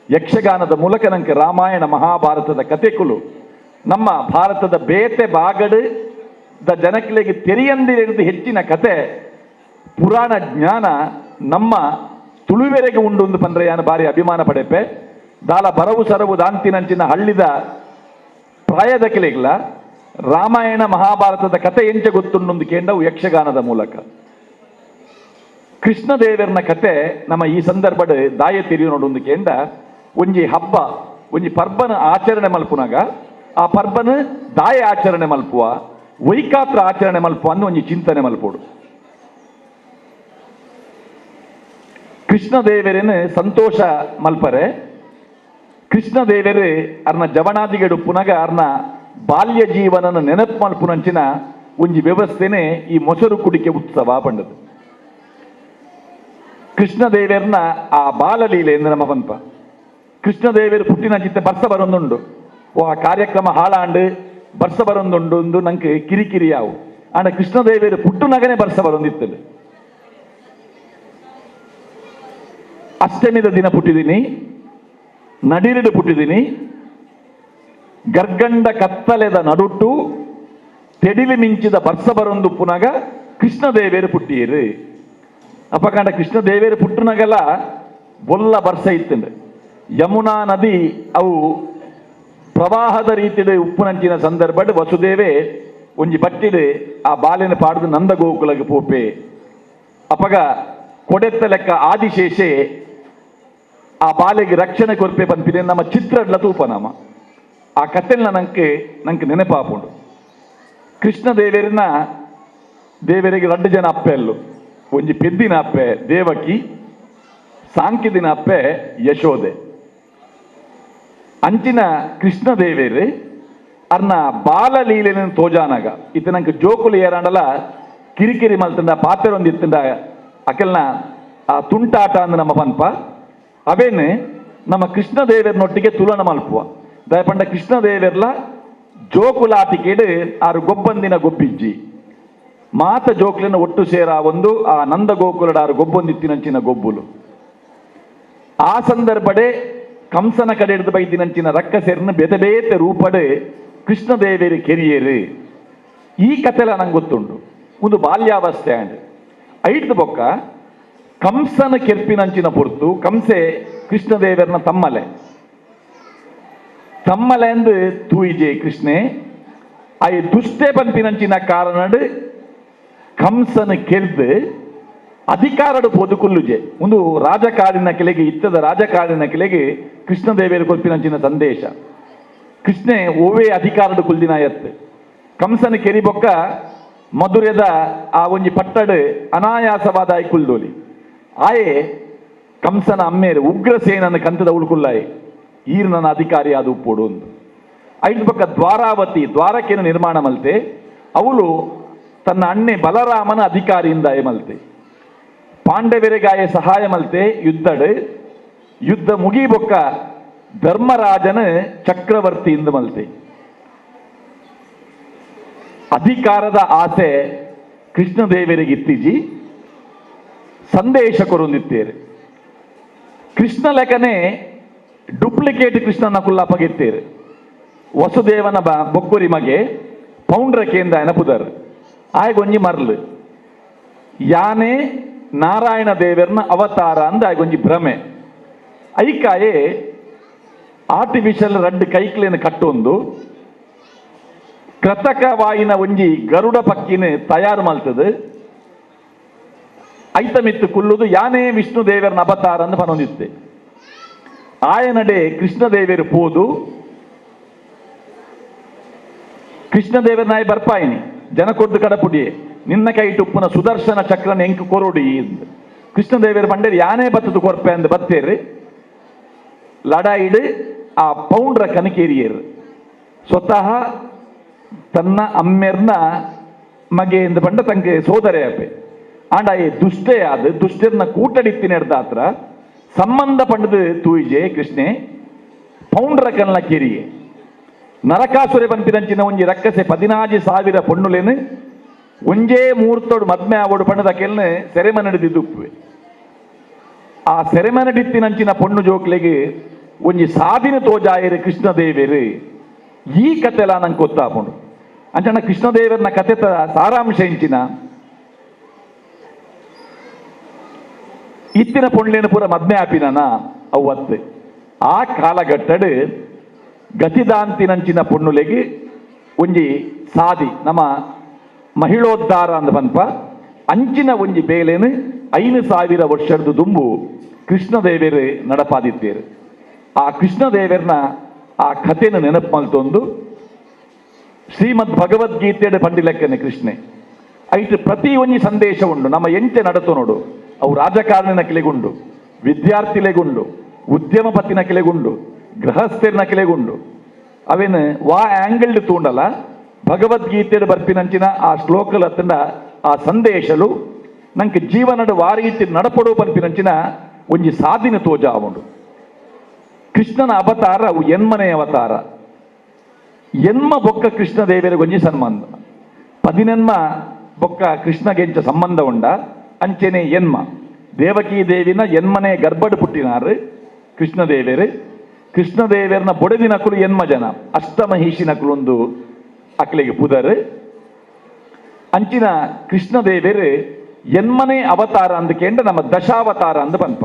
ಯಕ್ಷಗಾನದ ಮೂಲಕ ನಂಗೆ ರಾಮಾಯಣ ಮಹಾಭಾರತದ ಕತೆಕುಲು ನಮ್ಮ ಭಾರತದ ಬೇತೆ ಬಾಗಡು the ಜನಕ್ಲೆಗೆ ತೆರಿಯಂದಿರಿದು ಹೆಚ್ಚಿನ ಕತೆ ಪುರಾಣ ಜ್ಞಾನ ನಮ್ಮ ತುಳುವೆರೆಗೆ ಉಂಡು ಪಂದ್ರೆ ಯಾನು ಬಾರಿ ಅಭಿಮಾನ ಪಡೆಪೆ. ದಾಲ ಬರವು ಸರವು ದಾಂತಿನಂಚಿನ ಹಳ್ಳಿದ ಪ್ರಾಯದ ಕೆಲೆಗ್ಲ ರಾಮಾಯಣ ಮಹಾಭಾರತದ ಕತೆ ಎಂಚ ಗೊತ್ತುಂಡು ಕೇಂಡವು ಯಕ್ಷಗಾನದ ಮೂಲಕ. ಕೃಷ್ಣದೇವರನ ಕತೆ ನಮ್ಮ ಈ ಸಂದರ್ಭದ ದಾಯ ತೆರಿಯು ನೋಡೊಂದು ಕೇಂಡ ಒಂಜಿ ಹಬ್ಬ ಒಂಜಿ ಪರ್ಬನ ಆಚರಣೆ ಮಲ್ಪುನಾಗ ಆ ಪರ್ಬನ ದಾಯ ಆಚರಣೆ ಮಲ್ಪುವ ವೈಕಾತ್ರ ಆಚರಣೆ ಮಲ್ಪುವ ಅನ್ನು ಒಂಜಿ ಚಿಂತನೆ ಮಲ್ಪೋಡು. ಕೃಷ್ಣದೇವರೇನು ಸಂತೋಷ ಮಲ್ಪರೆ. ಕೃಷ್ಣದೇವರು ಅರ್ನ ಜವನಾದಿಗಡು ಪುನಗ ಅರ್ನ ಬಾಲ್ಯ ಜೀವನನ ನೆನಪು ಮಲ್ಪುನಂಚಿನ ಒಂಜಿ ವ್ಯವಸ್ಥೆನೆ ಈ ಮೊಸರು ಕುಡಿಕೆ ಉತ್ಸವ ಪಂಡದು. ಕೃಷ್ಣದೇವರನ್ನ ಆ ಬಾಲಲೀಲೆ ಎಂದು ನಮ್ಮ ಪನ್ಪ. ಕೃಷ್ಣದೇವರು ಪುಟ್ಟಿನ ಚಿತ್ತೆ ಬರ್ಸ ಬರೊಂದುಂಡು, ಓ ಆ ಕಾರ್ಯಕ್ರಮ ಹಾಳಾಂಡು ಬರ್ಸ ಬರೊಂದುಂಡು ಎಂದು ನಂಗೆ ಕಿರಿಕಿರಿ ಯಾವು. ಆಂಡ ಕೃಷ್ಣದೇವರು ಪುಟ್ಟುನಗನೇ ಬರ್ಸ ಬರೊಂದಿತ್ತದು. ಅಷ್ಟಮಿದ ದಿನ ಪುಟ್ಟಿದ್ದೀನಿ, ನಡಿರಿಡು ಪುಟ್ಟಿದ್ದೀನಿ. ಗರ್ಗಂಡ ಕತ್ತಲೆದ ನಡುಟ್ಟು ತೆಡಿಲಿ ಮಿಂಚಿದ ಬರ್ಸ ಬರೊಂದು ಪುನಗ ಕೃಷ್ಣದೇವರು ಪುಟ್ಟಿಯರು. ಅಪ್ಪಕಂಡ ಕೃಷ್ಣದೇವರು ಪುಟ್ಟುನಗಲ ಬೊಲ್ಲ ಬರ್ಸ ಇತ್ತಂಡು. ಯಮುನಾ ನದಿ ಅವು ಪ್ರವಾಹದ ರೀತಿಯಲ್ಲಿ ಉಪ್ಪುನಂಚಿನ ಸಂದರ್ಭಡ್ ವಸುದೇವೆ ಒಂಜಿ ಬಟ್ಟಿಡು ಆ ಬಾಲೆನ ಪಾಡ್ದು ನಂದ ಗೋಕುಲಗೆ ಪೋಪೆ. ಅಪಗ ಕೊಡೆತ್ತ ಲೆಕ್ಕ ಆದಿಶೇಷೆ ಆ ಬಾಲೆಗೆ ರಕ್ಷಣೆ ಕೊರ್ಪೆ ಪನ್ಪಿದೆ ನಮ್ಮ ಚಿತ್ರಡ್ಲ ತೂಪನಾಮ. ಆ ಕತೆಲ್ನ ನಂಗೆ ನಂಗೆ ನೆನಪಾಪುಂಡು. ಕೃಷ್ಣದೇವರನ್ನ ದೇವರಿಗೆ ರಡ್ಡು ಜನ ಅಪ್ಪೆ ಅಲ್ಲು, ಒಂಜಿ ಪೆದ್ದಿನ ಅಪ್ಪೆ ದೇವಕಿ, ಸಾಂಕಿದಿನ ಅಪ್ಪೆ ಯಶೋದೆ. ಅಂಚಿನ ಕೃಷ್ಣದೇವರು ಅರ್ನ ಬಾಲಲೀಲೆನ ತೋಜಾನಾಗ ಇತ್ತ ನಂಗೆ ಜೋಕುಲು ಏರಾಂಡಲ ಕಿರಿಕಿರಿ ಮಲ್ತಂಡ ಪಾತೆರೊಂದು ಇತ್ತಂಡ ಅಕೆಲ್ನ ಆ ತುಂಟಾಟ ಅಂದ ನಮ್ಮ ಪನ್ಪ. ಅವೇನು ನಮ್ಮ ಕೃಷ್ಣದೇವರನೊಟ್ಟಿಗೆ ತುಲನ ಮಲ್ಪುವ. ದಯಪಂಡ ಕೃಷ್ಣದೇವರ್ಲ ಜೋಕುಲಾಟಿಕೇಡು ಆರು ಗೊಬ್ಬಂದಿನ ಗೊಬ್ಬಿಜ್ಜಿ ಮಾತ ಜೋಕುಲಿನ ಒಟ್ಟು ಸೇರ ಒಂದು ಆ ನಂದ ಗೋಕುಲಡ ಆರು ಗೊಬ್ಬೊಂದಿತ್ತಿನಂಚಿನ ಗೊಬ್ಬುಲು. ಆ ಸಂದರ್ಭಡೆ ಕಂಸನ ಕಡೆ ಹಿಡಿದು ಬೈದಿನಂಚಿನ ರಕ್ಕಸೇರನ್ನು ಬೇತೆ ಬೇತೆ ರೂಪಡೆ ಕೃಷ್ಣದೇವೇರು ಕೆರಿಯೇರು. ಈ ಕತೆಲ ನಂಗೆ ಗೊತ್ತುಂಡು. ಒಂದು ಬಾಲ್ಯಾವಸ್ಥೆ ಅಂಡ್ ಐಡ್ದು ಬೊಕ್ಕ ಕಂಸನ ಕೆರ್ಪಿನಂಚಿನ ಪೊರ್ತು ಕಂಸೆ ಕೃಷ್ಣದೇವರನ ತಮ್ಮಲೆ ತಮ್ಮಲೆ ಎಂದು ತೂಯಿಜೆ ಕೃಷ್ಣೆ I ದುಷ್ಟೆ ಪನ್ಪಿನಂಚಿನ ಕಾರಣಡು ಕಂಸನ ಕೆರ್ದು ಅಧಿಕಾರಡು ಪೋದು ಕುಲ್ಲುಜೆ. ಒಂದು ರಾಜಕಾರಿನ ಕೆಲೆಗೆ ಇತ್ತದ ರಾಜಕಾರಿನ ಕೆಲೆಗೆ ಕೃಷ್ಣದೇವರು ಕೊಲ್ಪಿನಂಚಿನ ಸಂದೇಶ. ಕೃಷ್ಣೆ ಓವೇ ಅಧಿಕಾರಡು ಕುಲ್ದಿನ ಎತ್ತು ಕಂಸನ ಕೆರಿಬೊಕ್ಕ ಮಧುರೆದ ಆ ಒಂಜಿ ಪಟ್ಟಡು ಅನಾಯಾಸವಾದ ಆಯ್ ಕುಲ್ದೋಲಿ. ಆಯೆ ಕಂಸನ ಅಮ್ಮೇರು ಉಗ್ರಸೇನನ ಕಂತದ ಉಳ್ಕುಲ್ಲಾಯೆ ಈರ್ ನನ್ನ ಅಧಿಕಾರಿ ಆದ ಉಪ್ಪೋಡು ಒಂದು. ಐದು ಪಕ್ಕ ದ್ವಾರಾವತಿ ದ್ವಾರಕೇನು ನಿರ್ಮಾಣ ಮಲ್ತೆ ಅವಳು ತನ್ನ ಅಣ್ಣೆ ಬಲರಾಮನ ಅಧಿಕಾರಿಯಿಂದ ಆಯೆ ಮಲ್ತೆ. ಪಾಂಡವರಿಗಾಯ ಸಹಾಯ ಮಲ್ತೆ ಯುದ್ಧಡು ಯುದ್ಧ ಮುಗಿಬೊಕ್ಕ ಧರ್ಮರಾಜನ ಚಕ್ರವರ್ತಿಯಿಂದ ಮಲ್ತೆ. ಅಧಿಕಾರದ ಆಸೆ ಕೃಷ್ಣದೇವರಿಗೆ ಇತ್ತೀಜಿ ಸಂದೇಶ ಕೊರೊಂದಿತ್ತೇರು. ಕೃಷ್ಣ ಲೆಕ್ಕನೆ ಡೂಪ್ಲಿಕೇಟ್ ಕೃಷ್ಣನ ಕುಲ್ಲಾಪಗಿತ್ತೇರು. ವಸುದೇವನ ಬೊಕ್ಕುರಿ ಮಗೆ ಪೌಂಡ್ರ ಕೇಂದ್ರ ಎನಪುದರ್ ಆಯ್ಗೊಂಜಿ ಮರ್ಲು ಯಾನೆ ನಾರಾಯಣ ದೇವರನ ಅವತಾರ ಅಂದ ಆಯ್ಗೊಂಜಿ ಭ್ರಮೆ. ಐಕಾಯೆ ಆರ್ಟಿಫಿಷಿಯಲ್ ರಡ್ಡು ಕೈಕ್ಲೇನು ಕಟ್ಟೊಂದು ಕೃತಕವಾಯಿನ ಒಂಜಿ ಗರುಡ ಪಕ್ಕಿನ ತಯಾರು ಮಲ್ತದು. ಐತಮಿತ್ತು ಕುಲ್ಲುದು ಯಾನೇ ವಿಷ್ಣು ದೇವರನ ಅವತಾರ ಅಂದು ಪನೊಂದಿತ್ತೆ. ಆಯನಡೆ ಕೃಷ್ಣದೇವರು ಪೋದು ಕೃಷ್ಣದೇವರ ನಾಯಿ ಬರ್ಪಾಯಿನಿ ಜನ ಕೊಡ್ದು ಕಡಪುಡಿಯೇ ನಿನ್ನ ಕೈ ಟುಪ್ಪುನ ಸುದರ್ಶನ ಚಕ್ರನ ಎಂಕು ಕೊರೋಡಿ ಕೃಷ್ಣದೇವರು ಪಂಡೇರಿ ಯಾನೇ ಬತ್ತದು ಕೊರ್ಪೆ ಅಂದು ಬತ್ತೇರಿ ಲಡಾಯಿಡು ಆ ಪೌಂಡ್ರ ಕನಕೇರಿಯರು ಸ್ವತಃ ತನ್ನ ಅಮ್ಮೆರ್ನ ಮಗೆ ಎಂದು ಪಂಡ ತಂಗೆ ಸೋದರೇ ಅಪ್ಪೆ ಆಂಡ ಈ ದುಷ್ಟೇ ಆದ ದುಷ್ಟರ್ನ ಕೂಟಡಿತ್ತಿ ನಡೆದಾತ್ರ ಸಂಬಂಧ ಪಂಡದು ತೂಯಿಜೆ ಕೃಷ್ಣೆ ಪೌಂಡ್ರ ಕನ್ನ ಕೇರಿಯೆ ನರಕಾಸುರೆ ಪನ್ಪಿನಂಚಿನ ಒಂಜಿ ರಕ್ಕಸೆ 14,000 ಪೊಣ್ಣುಲೇನು ಒಂಜೇ ಮೂರ್ತೋಡು ಮದ್ಮೆ ಆವೋಡು ಪಂಡದ ಕೆಲ್ನ ಸೆರೆಮನಡಿದ್ದುಪ್ಪುವೆ. ಆ ಸೆರೆಮನಡಿತ್ತಿನಂಚಿನ ಪೊಣ್ಣು ಜೋಕ್ಲೆಗೆ ಒಂಜಿ ಸಾದಿನ ತೋಜಾಯರು ಕೃಷ್ಣದೇವರು. ಈ ಕತೆಲ ನಂಗೆ ಗೊತ್ತಾಪುಂಡು. ಅಂಚನ ಕೃಷ್ಣದೇವರನ ಕತೆತ ಸಾರಾಂಶ ಇಂಚಿನ ಇತ್ತಿನ ಪೊಣ್ಲೇನು ಪೂರ ಮದ್ಮೆ ಆಪಿನ ಅವ್ವತ್ತು ಆ ಕಾಲಘಟ್ಟಡು ಗತಿದಾಂತಿನಂಚಿನ ಪೊಣ್ಣುಲೆಗೆ ಒಂಜಿ ಸಾದಿ ನಮ್ಮ ಮಹಿಳೋದ್ಧಾರ ಅಂದ ಪನ್ಪ ಅಂಚಿನ ಒಂಜಿ ಬೇಲೇನು 5,000 ವರ್ಷದ ದುಂಬು ಕೃಷ್ಣದೇವರು ನಡಪಾದಿತ್ತೇರು. ಆ ಕೃಷ್ಣದೇವರನ ಆ ಕಥೆನ ನೆನಪು ಮಲ್ತೊಂದು ಶ್ರೀಮದ್ ಭಗವದ್ಗೀತೆಯ ಪಂಡಿಲೆಕ್ಕನೆ ಕೃಷ್ಣೆ ಐಟ್ ಪ್ರತಿ ಒಂಜಿ ಸಂದೇಶ ಉಂಡು. ನಮ್ಮ ಎಂಚೆ ನಡತು ನೋಡು, ಅವು ರಾಜಕಾರಣಿನ ಕಿಲೆಗುಂಡು, ವಿದ್ಯಾರ್ಥಿಲೆಗುಂಡು, ಉದ್ಯಮಪತಿನ ಕಿಲೆಗುಂಡು, ಗೃಹಸ್ಥರನ ಕಿಲೆಗುಂಡು. ಅವೇನು ವಾ ಆಂಗಲ್ಡ್ ತೂಂಡಲ ಭಗವದ್ಗೀತೆಯ ಬರ್ಪಿನಂಚಿನ ಆ ಶ್ಲೋಕಲ ತಂಡ ಆ ಸಂದೇಶಲು ನಂಗೆ ಜೀವನದ ವಾರೀತಿ ನಡಪಡು ಪನ್ಪಿನಂಚಿನ ಒಂಜಿ ಸಾಧಿನ ತೋಜ ಉಂಡು. ಕೃಷ್ಣನ ಅವತಾರ ಅವು ಎನ್ಮನೆ ಅವತಾರ. ಎನ್ಮ ಬೊಕ್ಕ ಕೃಷ್ಣ ದೇವರ ಒಂಜಿ ಸಂಬಂಧ, ಪದಿನೆನ್ಮ ಬೊಕ್ಕ ಕೃಷ್ಣಗೆಂಚ ಸಂಬಂಧ ಉಂಡ. ಅಂಚೆನೆ ಎನ್ಮ ದೇವಕಿ ದೇವಿನ ಎನ್ಮನೆ ಗರ್ಭಡು ಪುಟ್ಟಿನಾರು ಕೃಷ್ಣದೇವರು. ಕೃಷ್ಣದೇವರನ ಬೊಡೆದಿ ನಕುಲು ಎನ್ಮ ಜನ ಅಷ್ಟಮಹಿಷಿ ನಕುಲೊಂದು ಅಕ್ಲೆಗೆ ಪುದರು. ಅಂಚಿನ ಕೃಷ್ಣದೇವರು ಎನ್ಮನೆ ಅವತಾರ ಅಂದ ಕೇಂದ್ರ ನಮ್ಮ ದಶಾವತಾರ ಅಂದ ಪನ್ಪ.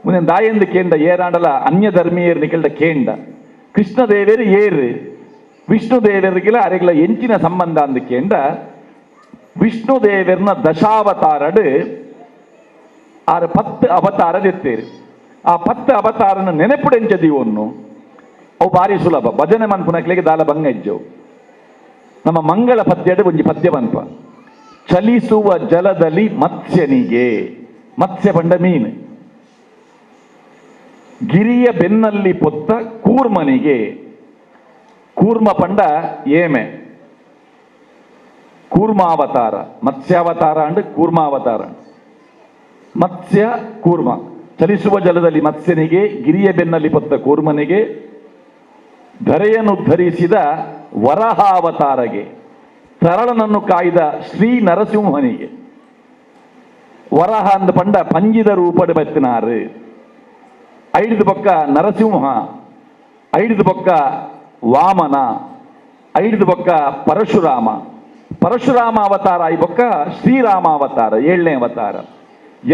ಮುಂದೆ ದಾಯೆಂದು ಕೇಂದ್ರ ಏರಾಂಡಲ ಅನ್ಯ ಧರ್ಮೀಯರ್ ನಿಕಲ್ದ ಕೇಂದ್ರ ಕೃಷ್ಣದೇವರು ಏರು ವಿಷ್ಣು ದೇವರಿಗೆಲ್ಲ ಅರೆಗಳ ಎಂಚಿನ ಸಂಬಂಧ ಅಂದ ಕೇಂದ್ರ ವಿಷ್ಣು ದೇವರನ ದಶಾವತಾರಡು ಆರು 10 ಅವತಾರದಿತ್ತೇರು. ಆ 10 ಅವತಾರನ ನೆನಪುಡೆಂಚ ದೀವನ್ನು ಅವು ಭಾರಿ ಸುಲಭ. ಭಜನೆ ಮನ್ಪುನಕ್ಲೆಗೆ ದಾಲ ಬಂಗ ಇಜ್ಜವು. ನಮ್ಮ ಮಂಗಳ ಪದ್ಯಡು ಒಂಜಿ ಪದ್ಯ ಮನ್ಪ, ಚಲಿಸುವ ಜಲದಲ್ಲಿ ಮತ್ಸ್ಯನಿಗೆ, ಮತ್ಸ್ಯ ಪಂಡ ಮೀನು, ಗಿರಿಯ ಬೆನ್ನಲ್ಲಿ ಪೊತ್ತ ಕೂರ್ಮನಿಗೆ, ಕೂರ್ಮ ಪಂಡ ಏಮೆ, ಕೂರ್ಮಾವತಾರ, ಮತ್ಸ್ಯಾವತಾರ ಅಂಡ್ ಕೂರ್ಮಾವತಾರ, ಮತ್ಸ್ಯ ಕೂರ್ಮ, ಚಲಿಸುವ ಜಲದಲ್ಲಿ ಮತ್ಸ್ಯನಿಗೆ, ಗಿರಿಯ ಬೆನ್ನಲ್ಲಿ ಪೊತ್ತ ಕೂರ್ಮನಿಗೆ, ಧರೆಯನ್ನು ಧರಿಸಿದ ವರಹಾವತಾರಗೆ, ತರಳನನ್ನು ಕಾಯ್ದ ಶ್ರೀ ನರಸಿಂಹನಿಗೆ. ವರಹ ಅಂದ ಪಂಡ ಪಂಜಿದ ರೂಪಡು ಬತ್ತಿನಾರು, ಐದು ಪಕ್ಕ ನರಸಿಂಹ, ಐದು ಪಕ್ಕ ವಾಮನ, ಐದು ಪಕ್ಕ ಪರಶುರಾಮ, ಪರಶುರಾಮ ಅವತಾರ, ಈ ಪಕ್ಕ ಶ್ರೀರಾಮ ಅವತಾರ, 7ನೇ ಅವತಾರ,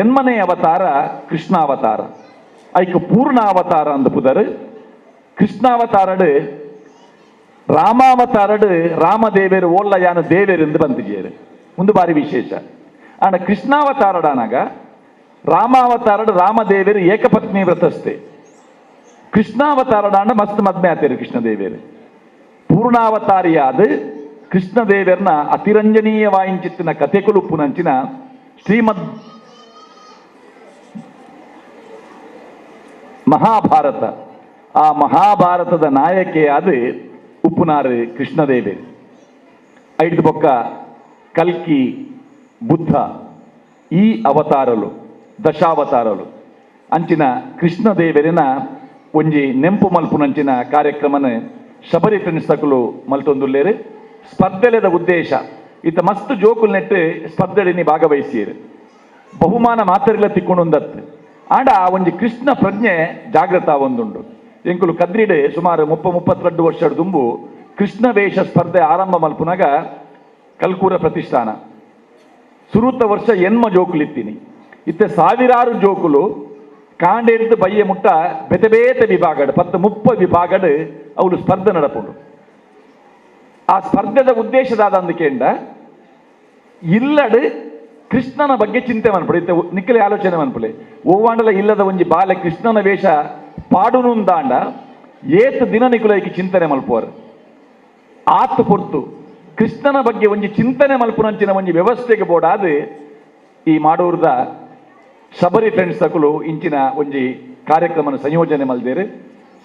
ಎನ್ಮನೆ ಅವತಾರ ಕೃಷ್ಣಾವತಾರ, ಐಕ ಪೂರ್ಣ ಅವತಾರ ಅಂದ ಪುದರು. ಕೃಷ್ಣಾವತಾರಡು ರಾಮಾವತಾರಡು ರಾಮದೇವರು ಓಲ್ಲ ಯಾನ ದೇವರೆಂದು ಬಂದಿದ್ದೇರು ಒಂದು ಬಾರಿ ವಿಶೇಷ. ಆಂಡ ಕೃಷ್ಣಾವತಾರಡಾನಾಗ ರಾಮಾವತಾರಡು ರಾಮದೇವರು ಏಕಪತ್ನಿ ವ್ರತಸ್ಥೆ, ಕೃಷ್ಣಾವತಾರಡಾಂಡ ಮಸ್ತ್ ಮದ್ಮೆ ಆತೇರು ಕೃಷ್ಣದೇವರು. ಪೂರ್ಣಾವತಾರಿಯಾದ ಕೃಷ್ಣದೇವರನ ಅತಿರಂಜನೀಯ ವಾಯಿಂಚಿತ್ತಿನ ಕಥೆಕುಲುಪ್ಪುನಂಚಿನ ಶ್ರೀಮದ್ ಮಹಾಭಾರತ, ಆ ಮಹಾಭಾರತದ ನಾಯಕಿಯಾದ ಉಪ್ಪುನಾರು ಕೃಷ್ಣದೇವರು. ಐದು ಬೊಕ್ಕ ಕಲ್ಕಿ ಬುದ್ಧ ಈ ಅವತಾರಲು ದಶಾವತಾರಲು ಅಂಚಿನ ಕೃಷ್ಣದೇವರಿನ ಒಂಜಿ ನೆಂಪು ಮಲ್ಪುನಂಚಿನ ಕಾರ್ಯಕ್ರಮನ ಶಬರಿ ಫ್ರೆಂಡ್ಸ್ ತಕುಲು ಮಲ್ತೊಂದುಲ್ಲೇರು. ಸ್ಪರ್ಧೆಲೆದ ಉದ್ದೇಶ ಇತ್ತ ಮಸ್ತ್ ಜೋಕುಲ್ ನೆಟ್ಟು ಸ್ಪರ್ಧೆಡಿನಿ ಭಾಗವಹಿಸಿಯರು, ಬಹುಮಾನ ಮಾತರಿಲ್ಲ ತಿಕ್ಕೊಂಡೊಂದತ್ತು. ಆಂಡ ಆ ಒಂಜಿ ಕೃಷ್ಣ ಪ್ರಜ್ಞೆ ಜಾಗೃತ ಒಂದುಂಡು. ಎಂಕುಲು ಕದ್ರಿಡೆ ಸುಮಾರು 30-32 ವರ್ಷದ ದುಂಬು ಕೃಷ್ಣ ವೇಷ ಸ್ಪರ್ಧೆ ಆರಂಭ ಮಲ್ಪುನಾಗ ಕಲ್ಕೂರ ಪ್ರತಿಷ್ಠಾನ ಸುರುತ ವರ್ಷ ಎನ್ಮ ಜೋಕುಲಿತ್ತೀನಿ. ಇತ್ತ ಸಾವಿರಾರು ಜೋಕುಲು ಕಾಂಡೇರಿದ್ದು ಬಯ್ಯ ಮುಟ್ಟ ಬೇತೆ ಬೇತೆ ವಿಭಾಗಡು 10-30 ವಿಭಾಗಡು ಅವಳು ಸ್ಪರ್ಧೆ ನಡಪುಂಡು. ಆ ಸ್ಪರ್ಧೆದ ಉದ್ದೇಶದಾದ ಅಂದಕೇಂಡ ಇಲ್ಲಡು ಕೃಷ್ಣನ ಬಗ್ಗೆ ಚಿಂತೆ ಮನ್ಪುಡು ಇತ್ತೆ ನಿಕ್ಕಲೆ ಆಲೋಚನೆ ಮನ್ಪುಲೆ ಓವಾಂಡಲ ಇಲ್ಲದ ಒಂಜಿ ಬಾಲೆ ಕೃಷ್ಣನ ವೇಷ ಪಾಡುನುಂದಾಂಡ ಏತ್ ದಿನ ನಿಕುಲೈకి ಚಿಂತನೆ ಮಲ್ಪುವರು ಆತ್ ಪೊರ್ತು ಕೃಷ್ಣನ ಬಗ್ಗೆ ಒಂಜಿ ಚಿಂತನೆ ಮಲ್ಪುನಂಚಿನ ಒಂಜಿ ವ್ಯವಸ್ಥೆಗೆ ಬೋಡಾದ ಈ ಮಾಡೂರ್ದ ಶಬರಿ ಫ್ರೆಂಡ್ಸ್ ತಕುಲು ಇಂಚಿನ ಒಂಜಿ ಕಾರ್ಯಕ್ರಮನ ಸಂಯೋಜನೆ ಮಲ್ದೇರು.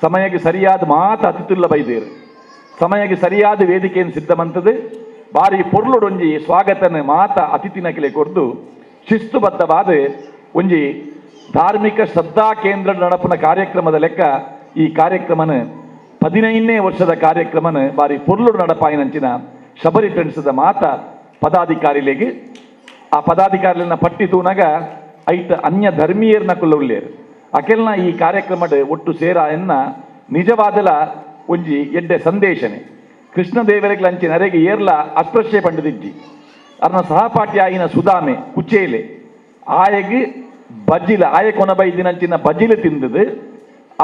ಸಮಯಕ್ಕೆ ಸರಿಯಾದ ಮಾತ ಅತಿಥುಲ್ಲ ಬೈದೇರು, ಸಮಯಕ್ಕೆ ಸರಿಯಾದ ವೇದಿಕೆಯನ್ನು ಸಿದ್ಧಮಂತದ್ದು ಬಾರಿ ಪೊರ್ಲುಡೊಂಜಿ ಸ್ವಾಗತನ ಮಾತ ಅತಿಥಿನಕಿಲೆ ಕೊರ್ದು ಶಿಸ್ತುಬದ್ಧವಾದ ಒಂಜಿ ಧಾರ್ಮಿಕ ಶ್ರದ್ಧಾ ಕೇಂದ್ರ ನಡಪುನ ಕಾರ್ಯಕ್ರಮದ ಲೆಕ್ಕ ಈ ಕಾರ್ಯಕ್ರಮನ 15ನೇ ವರ್ಷದ ಕಾರ್ಯಕ್ರಮನ ಬಾರಿ ಪೊರ್ಲುಡು ನಡಪಾಯಿನಂಚಿನ ಶಬರಿ ಫ್ರೆಂಡ್ಸ್ದ ಮಾತ ಪದಾಧಿಕಾರಿಲೆಗೆ ಆ ಪದಾಧಿಕಾರಿನ ಪಟ್ಟಿ ತೂನಾಗ ಐತ ಅನ್ಯ ಧರ್ಮೀಯರ್ನ ಕುಲ್ಲುಳ್ಳೇರು ಅಕೆಲ್ನ ಈ ಕಾರ್ಯಕ್ರಮದ ಒಟ್ಟು ಸೇರ ಎನ್ನ ನಿಜವಾದಲ ಒಂಜಿ ಎಡ್ಡೆ ಸಂದೇಶನೆ. ಕೃಷ್ಣದೇವರಿಗೆ ಲಂಚಿನ ಅರೆಗೆ ಏರ್ಲ ಅಸ್ಪೃಶ್ಯ ಪಂಡಿದಿಜ್ಜಿ ಅರ್ನ ಸಹಪಾಠಿ ಆಯಿನ ಸುಧಾಮೆ ಕುಚೇಲೆ ಆಯಗೆ ಬಜ್ಜಿಲ ಆಯ ಕೊನ ಬೈದಿನಂಚಿನ ಬಜಿಲು ತಿಂದದು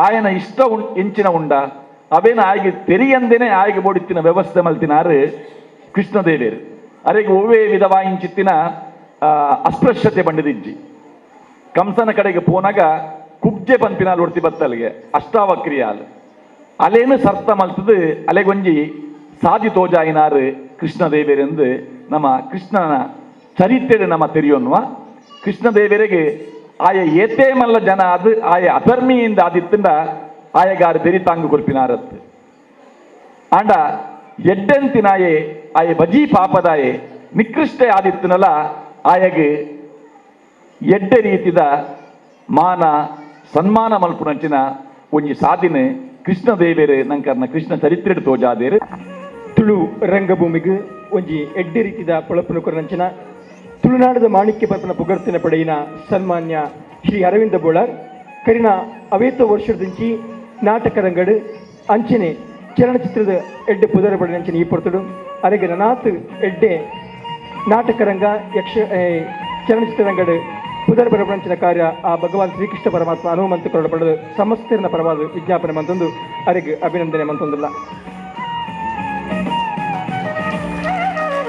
ಆಯನ ಇಷ್ಟ ಎಂಚಿನ ಉಂಡ ಅವೇನ ಆಯಗೆ ತೆರಿಯಂದೇನೆ ಆಯಗೆ ಬೋಡಿತ್ತಿನ ವ್ಯವಸ್ಥೆ ಮಲ್ತಿನಾರು ಕೃಷ್ಣದೇವರು. ಅರೆಗೆ ಒವ್ವೇ ವಿಧವಾಯಿಂಚಿತ್ತಿನ ಅಸ್ಪೃಶ್ಯತೆ ಪಂಡಿದಿಜ್ಜಿ. ಕಂಸನ ಕಡೆಗೆ ಪೋನಾಗ ಕುಬ್ಜೆ ಪಂಪಿನಾಲ್ ಒಡ್ತಿ ಬತ್ತಲ್ಗೆ ಅಷ್ಟಾವಕ್ರಿಯಾಲ್ ಅಲೇನು ಸರ್ತ ಮಲ್ತದು ಅಲೆಗೊಂಜಿ ಸಾದಿ ತೋಜಾಯಿನಾರು ಕೃಷ್ಣದೇವರೆಂದು ನಮ್ಮ ಕೃಷ್ಣನ ಚರಿತ್ರೆ ನಮ್ಮ ತೆರಿಯೋನ್ವ. ಕೃಷ್ಣದೇವರಿಗೆ ಆಯ ಏತೇ ಮಲ್ಲ ಜನ ಅದು ಆಯ ಅಧರ್ಮಿಯಿಂದ ಆದಿತ್ತಂಡ ಆಯಗಾರ ಬೆರಿ ತಾಂಗು ಕೊರ್ಪಿನಾರತ್ತು ಆಂಡ ಎಡ್ಡೆಂತಿನಾಯೆ ಆಯ ಬಜಿ ಪಾಪದಾಯೆ ನಿಕೃಷ್ಟೆ ಆದಿತ್ತನಲ್ಲ ಆಯಗೆ ಎಡ್ಡೆ ರೀತಿದ ಮಾನ ಸನ್ಮಾನ ಮಲ್ಪುನಂಚಿನ ಒಂಜಿ ಸಾಧಿನೆ ಕೃಷ್ಣದೇವರು ನಂಕರ್ನ ಕೃಷ್ಣ ಚರಿತ್ರೆ ತೋಜಾದೇರು. ತುಳು ರಂಗಭೂಮಿಗೆ ಒಂಜಿ ಎಡ್ಡೆ ರೀತಿದ ಪೊಳಪುನ ಕೊರನಂಚಿನ ತುಳುನಾಡದ ಮಾಣಿಕ್ಯ ಪರ್ಪನ ಪುಗರ್ತಿನ ಪಡೆಯಿನ ಸನ್ಮಾನ್ಯ ಶ್ರೀ ಅರವಿಂದ ಬೋಳಾರ್ ಕರಿನ ಅವೇತ ವರ್ಷದಿಂಚಿ ನಾಟಕ ರಂಗಡು ಅಂಚನೆ ಚಲನಚಿತ್ರದ ಎಡ್ಡೆ ಪುದರ ಪಡೆಯಂಚಿನ ಈ ಪೊರ್ತುಡು ಅರೆಗೆ ನನಾತ್ ಎಡ್ಡೆ ನಾಟಕ ರಂಗ ಯಕ್ಷ ಚಲನಚಿತ್ರರಂಗಡು ಪುದರ ಪರಪಂಚಿನ ಕಾರ್ಯ ಆ ಭಗವಾನ್ ಶ್ರೀಕೃಷ್ಣ ಪರಮಾತ್ಮ ಹನುಮಂತ ಕೊರಡ ಪಡೆದು ಸಮಸ್ತರನ ಪರವಾದ ವಿಜ್ಞಾಪನೆ ಮಂತೊಂದು ಅರೆಗೆ ಅಭಿನಂದನೆ ಮಂತೊಂದಿಲ್ಲ.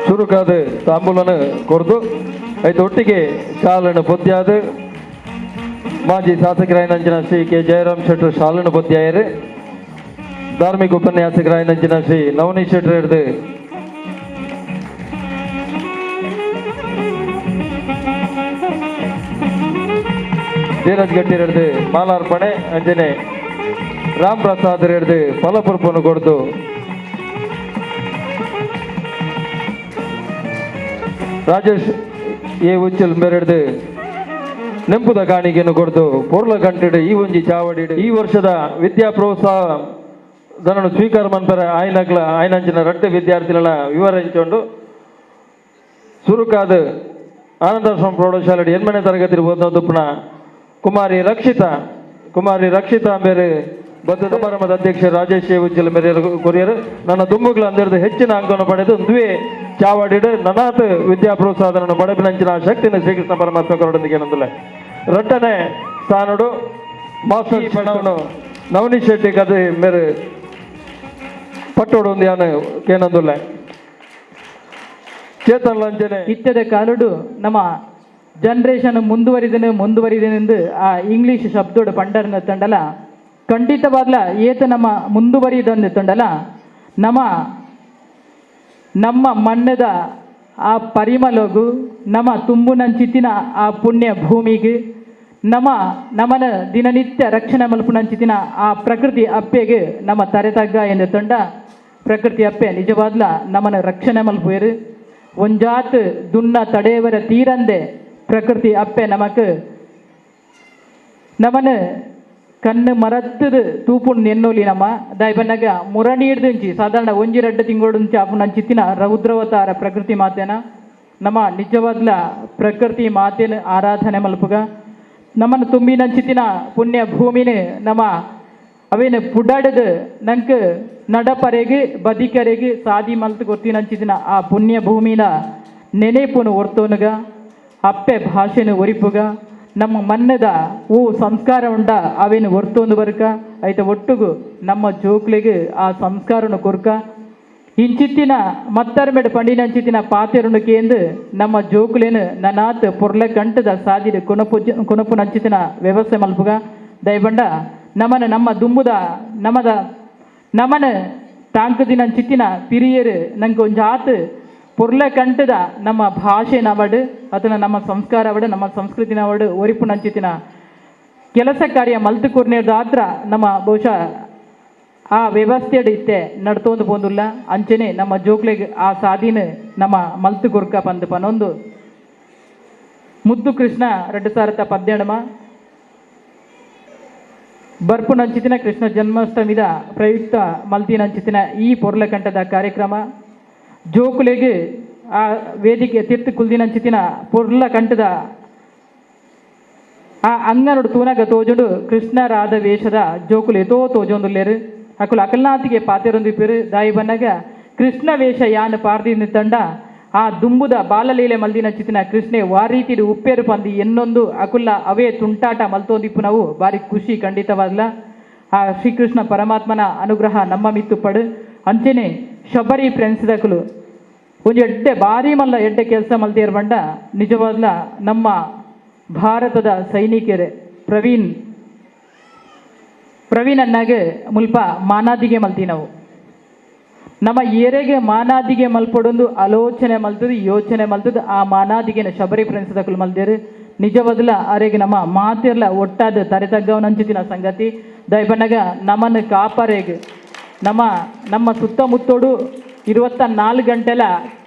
ಚುರುಕಾದ ತಾಂಬೂಲನ ಕೊರ್ದು ಐದು ಒಟ್ಟಿಗೆ ಶಾಲನ್ನು ಪೊದ್ಯಾದ ಮಾಜಿ ಶಾಸಕರಾಯನಂಚಿನ ಶ್ರೀ ಕೆ ಜಯರಾಮ್ ಶೆಟ್ಟರು ಶಾಲನ್ನು ಪೊದ್ಯಾಯರು. ಧಾರ್ಮಿಕ ಉಪನ್ಯಾಸಕರಾಯನಂಚಿನ ಶ್ರೀ ನವನೀಶ್ ಶೆಟ್ಟರು ಹಿಡಿದು ಧೀರಜ್ ಗಟ್ಟಿ ಹಿಡಿದು ಮಾಲಾರ್ಪಣೆ ಅಂಜನೆ ರಾಮ್ ಪ್ರಸಾದ್ ಹಿಡಿದು ಫಲಪುರ್ಪನ್ನು ಕೊಡ್ದು ರಾಜೇಶ್ ಎ ಉಚ್ಚಲ್ ಮೇರೆಡ್ದು ನೆಂಪುದ ಕಾಣಿಕೆಯನ್ನು ಕೊಡ್ದು ಪೊರ್ಲ ಗಂಟೆಡು ಈ ಒಂಜಿ ಚಾವಡಿ ಈ ವರ್ಷದ ವಿದ್ಯಾ ಪ್ರೋತ್ಸಾಹ ಧನನು ಸ್ವೀಕಾರ ಮನ್ಪರ ಆಯ್ನಗ್ಲ ಆಯ್ನಂಚಿನ ರಡ್ಡೆ ವಿದ್ಯಾರ್ಥಿಗಳ ವಿವರಿಂಚೊಂಡು ಸುರುಕಾದ ಆನಂದಾಶ್ರಮ ಪ್ರೌಢಶಾಲೆ 8ನೇ ತರಗತಿ ಓದೋದುಪ್ಪನ ಕುಮಾರಿ ರಕ್ಷಿತಾ ಕುಮಾರಿ ರಕ್ಷಿತಾ ಮೇರೆ ಬದ್ಧ ಸಮಾರಂಭದ ಅಧ್ಯಕ್ಷ ರಾಜೇಶ್ ಉಜ್ಜಲ್ ಮೇರೆ ಕೊರಿಯರು ನನ್ನ ದುಂಬುಗಳ ಅಂದಿರದ ಹೆಚ್ಚಿನ ಅಂಕವನ್ನು ಪಡೆದು ದ್ವೇ ಚಾವಾಡಿಡು ನನಾತ್ ವಿದ್ಯಾ ಪ್ರೋತ್ಸಾಹವನ್ನು ಪಡೆಪಿನಂಚಿನ ಶಕ್ತಿನ ಶ್ರೀಕೃಷ್ಣ ಪರಮಾತ್ಮ ಕೊರಡೊಂದಿಗೆ ನಂದಲೆ. ರಟ್ಟನೆ ಸ್ಥಾನಡು ಮಾಸ್ಟರ್ ಪಣವನ್ನು ನವನೀಶ್ ಶೆಟ್ಟಿ ಕದೆ ಮೇರೆ ಪಟ್ಟೋಡು ಒಂದು ಯಾನು ಕೇನಂದುಲ್ಲೆ. ಚೇತನ್ ಲಂಚನೆ ಇತ್ಯದ ಕಾಲಡು ನಮ್ಮ ಜನರೇಷನ್ ಮುಂದುವರಿದನೆಂದು ಆ ಇಂಗ್ಲೀಷ್ ಶಬ್ದೋಡು ಪಂಡರ್ನ ತಂಡಲ ಖಂಡಿತವಾಗ್ಲ ಏತ ನಮ್ಮ ಮುಂದುವರಿದಂದು ತಂಡಲ ನಮ್ಮ ನಮ್ಮ ಮಣ್ಣದ ಆ ಪರಿಮಳಗು ನಮ್ಮ ತುಂಬುನಂಚಿತಿನ ಆ ಪುಣ್ಯ ಭೂಮಿಗೆ ನಮ್ಮ ನಮನ ದಿನನಿತ್ಯ ರಕ್ಷಣೆ ಮಲ್ಪುನಂಚಿತಿನ ಆ ಪ್ರಕೃತಿ ಅಪ್ಪೆಗೆ ನಮ್ಮ ತರೆತಗ್ಗ ಎಂದು ತಂಡ ಪ್ರಕೃತಿ ಅಪ್ಪೆ ನಿಜವಾದ್ಲ ನಮ್ಮನ ರಕ್ಷಣೆ ಮಲ್ಪುವೇರು. ಒಂಜಾತ್ ದುನ್ನ ತಡೆಯವರ ತೀರಂದೆ ಪ್ರಕೃತಿ ಅಪ್ಪೆ ನಮಕ್ ನಮನ ಕಣ್ಣು ಮರತ್ತದು ತೂಪುಣ್ ನೆನ್ನೋಲಿ ನಮ್ಮ ದಾಯ್ಬನ್ನಾಗ ಮುರಣೀಡ್ದಿಂಚಿ ಸಾಧಾರಣ ಒಂಜಿ ರಡ್ಡು ತಿಂಗೊಡುಂಚಿ ಅಪುನಂಚಿತ್ತಿನ ರೌದ್ರವತಾರ ಪ್ರಕೃತಿ ಮಾತೇನ ನಮ್ಮ ನಿಜವಾದ್ಲ ಪ್ರಕೃತಿ ಮಾತೇನ ಆರಾಧನೆ ಮಲ್ಪುಗ ನಮ್ಮನ್ನು ತುಂಬಿನಂಚಿತ್ತಿನ ಪುಣ್ಯ ಭೂಮಿನೇ ನಮ್ಮ ಅವೇನು ಪುಡಾಡದು ನಂಗೆ ನಡಪರೆಗೆ ಬದಿಕರೆಗೆ ಸಾದಿ ಮಲ್ತು ಗೊತ್ತಿನಂಚಿತ್ತಿನ ಆ ಪುಣ್ಯ ಭೂಮಿನ ನೆನೆಪುನು ಒರ್ತೋನುಗ ಅಪ್ಪೆ ಭಾಷೆನು ಒರಿಪುಗ ನಮ್ಮ ಮನ್ನದ ಓ ಸಂಸ್ಕಾರ ಉಂಡ ಅವೇನು ಒರ್ತೊಂದು ಬರ್ಕ ಐತ ಒಟ್ಟುಗು ನಮ್ಮ ಜೋಕ್ಲಿಗೆ ಆ ಸಂಸ್ಕಾರನು ಕೊರ್ಕ. ಇಂಚಿತ್ತಿನ ಮತ್ತರ್ಮೆಡ್ ಪಂಡಿನಂಚಿತ್ತಿನ ಪಾತೆರುಂಡು ಕೇಂದು ನಮ್ಮ ಜೋಕುಲೇನು ನನಾತ್ ಪೊರ್ಲ ಕಂಟದ ಸಾದಿಡು ಕೊನಪು ಕೊನಪು ನಂಚಿತ್ತಿನ ವ್ಯವಸ್ಥೆ ಮಲ್ಪುಗ ದಯಬಂಡ ನಮನ ನಮ್ಮ ದುಂಬುದ ನಮದ ನಮನ ತಾಂಕುದಿನಂಚಿತ್ತಿನ ಪಿರಿಯರು ನಂಗೆ ಒಂಜಾತ್ ಪೊರ್ಲ ಕಂಟದ ನಮ್ಮ ಭಾಷೆ ನವಡು ಅದನ್ನ ನಮ್ಮ ಸಂಸ್ಕಾರವಡು ನಮ್ಮ ಸಂಸ್ಕೃತಿನವಡು ಒರಿಪು ನಂಚಿತ್ತಿನ ಕೆಲಸ ಕಾರ್ಯ ಮಲ್ತು ಕೊರ್ನೇದಾತ್ರ ನಮ್ಮ ಬಹುಶಃ ಆ ವ್ಯವಸ್ಥೆಡ್ ಇತ್ತೆ ನಡ್ತೊಂದು ಪೋಂದುಲ್ಲ ಅಂಚನೆ ನಮ್ಮ ಜೋಕ್ಲೆಗ್ ಆ ಸಾದಿನ ನಮ್ಮ ಮಲ್ತು ಕೊರ್ಕ ಪಂದು ಪನೊಂದು ಮುದ್ದು ಕೃಷ್ಣ 2017 ಬರ್ಪು ನಂಚಿತಿನ ಕೃಷ್ಣ ಜನ್ಮಾಷ್ಟಮಿದ ಪ್ರಯುಕ್ತ ಮಲ್ತಿನಂಚಿತಿನ ಈ ಪೊರ್ಲಕಂಠದ ಕಾರ್ಯಕ್ರಮ ಜೋಕುಲೆಗ್ ಆ ವೇದಿಕೆ ತಿರ್ತು ಕುಲ್ದಿನಂಚಿತಿನ ಪೊರ್ಲಕಂಠದ ಆ ಅಂಗನೋಡು ತೂನಗ ತೋಜುಂಡು ಕೃಷ್ಣ ರಾಧ ವೇಷದ ಜೋಕುಲು ಏತೋ ತೋಜೊಂದುಲ್ಲೇರು ಅಕುಲು ಅಕಲ್ನಾತಿಗೆ ಪಾತೆರೊಂದು ಪೇರು ದಾಯಿ ಬನ್ನಗ ಕೃಷ್ಣ ವೇಷ ಯಾನ್ ಪಾರ್ದಿನ ತಂಡ ಆ ದುಂಬುದ ಬಾಲಲೀಲೆ ಮಲ್ದಿನ ಚಿತ್ತಿನ ಕೃಷ್ಣೆ ವಾರೀತಿಡು ಉಪ್ಪೇರು ಪಂದಿ ಎನ್ನೊಂದು ಅಕುಲ್ಲ ಅವೇ ತುಂಟಾಟ ಮಲ್ತೊಂದಿಪ್ಪು ನಾವು ಬಾರಿ ಖುಷಿ ಖಂಡಿತವಾದ್ಲ ಆ ಶ್ರೀಕೃಷ್ಣ ಪರಮಾತ್ಮನ ಅನುಗ್ರಹ ನಮ್ಮ ಮಿತ್ತು ಪಡು ಅಂಚೆನೆ ಶಬರಿ ಫ್ರೆಂಡ್ಸ್ದಕುಲು ಒಂಜಿ ಎಡ್ಡೆ ಬಾರಿ ಮಲ್ಲ ಎಡ್ಡೆ ಕೆಲಸ ಮಲ್ತೇರ್ ಬಂಡ ನಿಜವಾದ್ಲ ನಮ್ಮ ಭಾರತದ ಸೈನಿಕರೇ ಪ್ರವೀಣ್ ಪ್ರವೀಣ್ ಅನ್ನಾಗೆ ಮುಲ್ಪ ಮಾನಾದಿಗೆ ಮಲ್ತಿ ನಾವು ನಮ್ಮ ಏರೆಗೆ ಮಾನಾದಿಗೆ ಮಲ್ಪಡೊಂದು ಆಲೋಚನೆ ಮಲ್ತದು ಯೋಚನೆ ಮಲ್ತದು ಆ ಮಾನಾದಿಗೆನ ಶಬರಿ ಫ್ರೆಂಡ್ಸ್ ಮಲ್ದೇರು ನಿಜವದಲ ಅರೆಗೆ ನಮ್ಮ ಮಾತಿರ್ಲ ಒಟ್ಟಾದ ತರೆ ತಗ್ಗವನಂಚಿತಿನ ಸಂಗತಿ ದಯಬಣ್ಣಗ ನಮ್ಮನ್ನು ಕಾಪಾರೇಗೆ ನಮ್ಮ ನಮ್ಮ ಸುತ್ತಮುತ್ತೋಡು 24 ಗಂಟೆಲ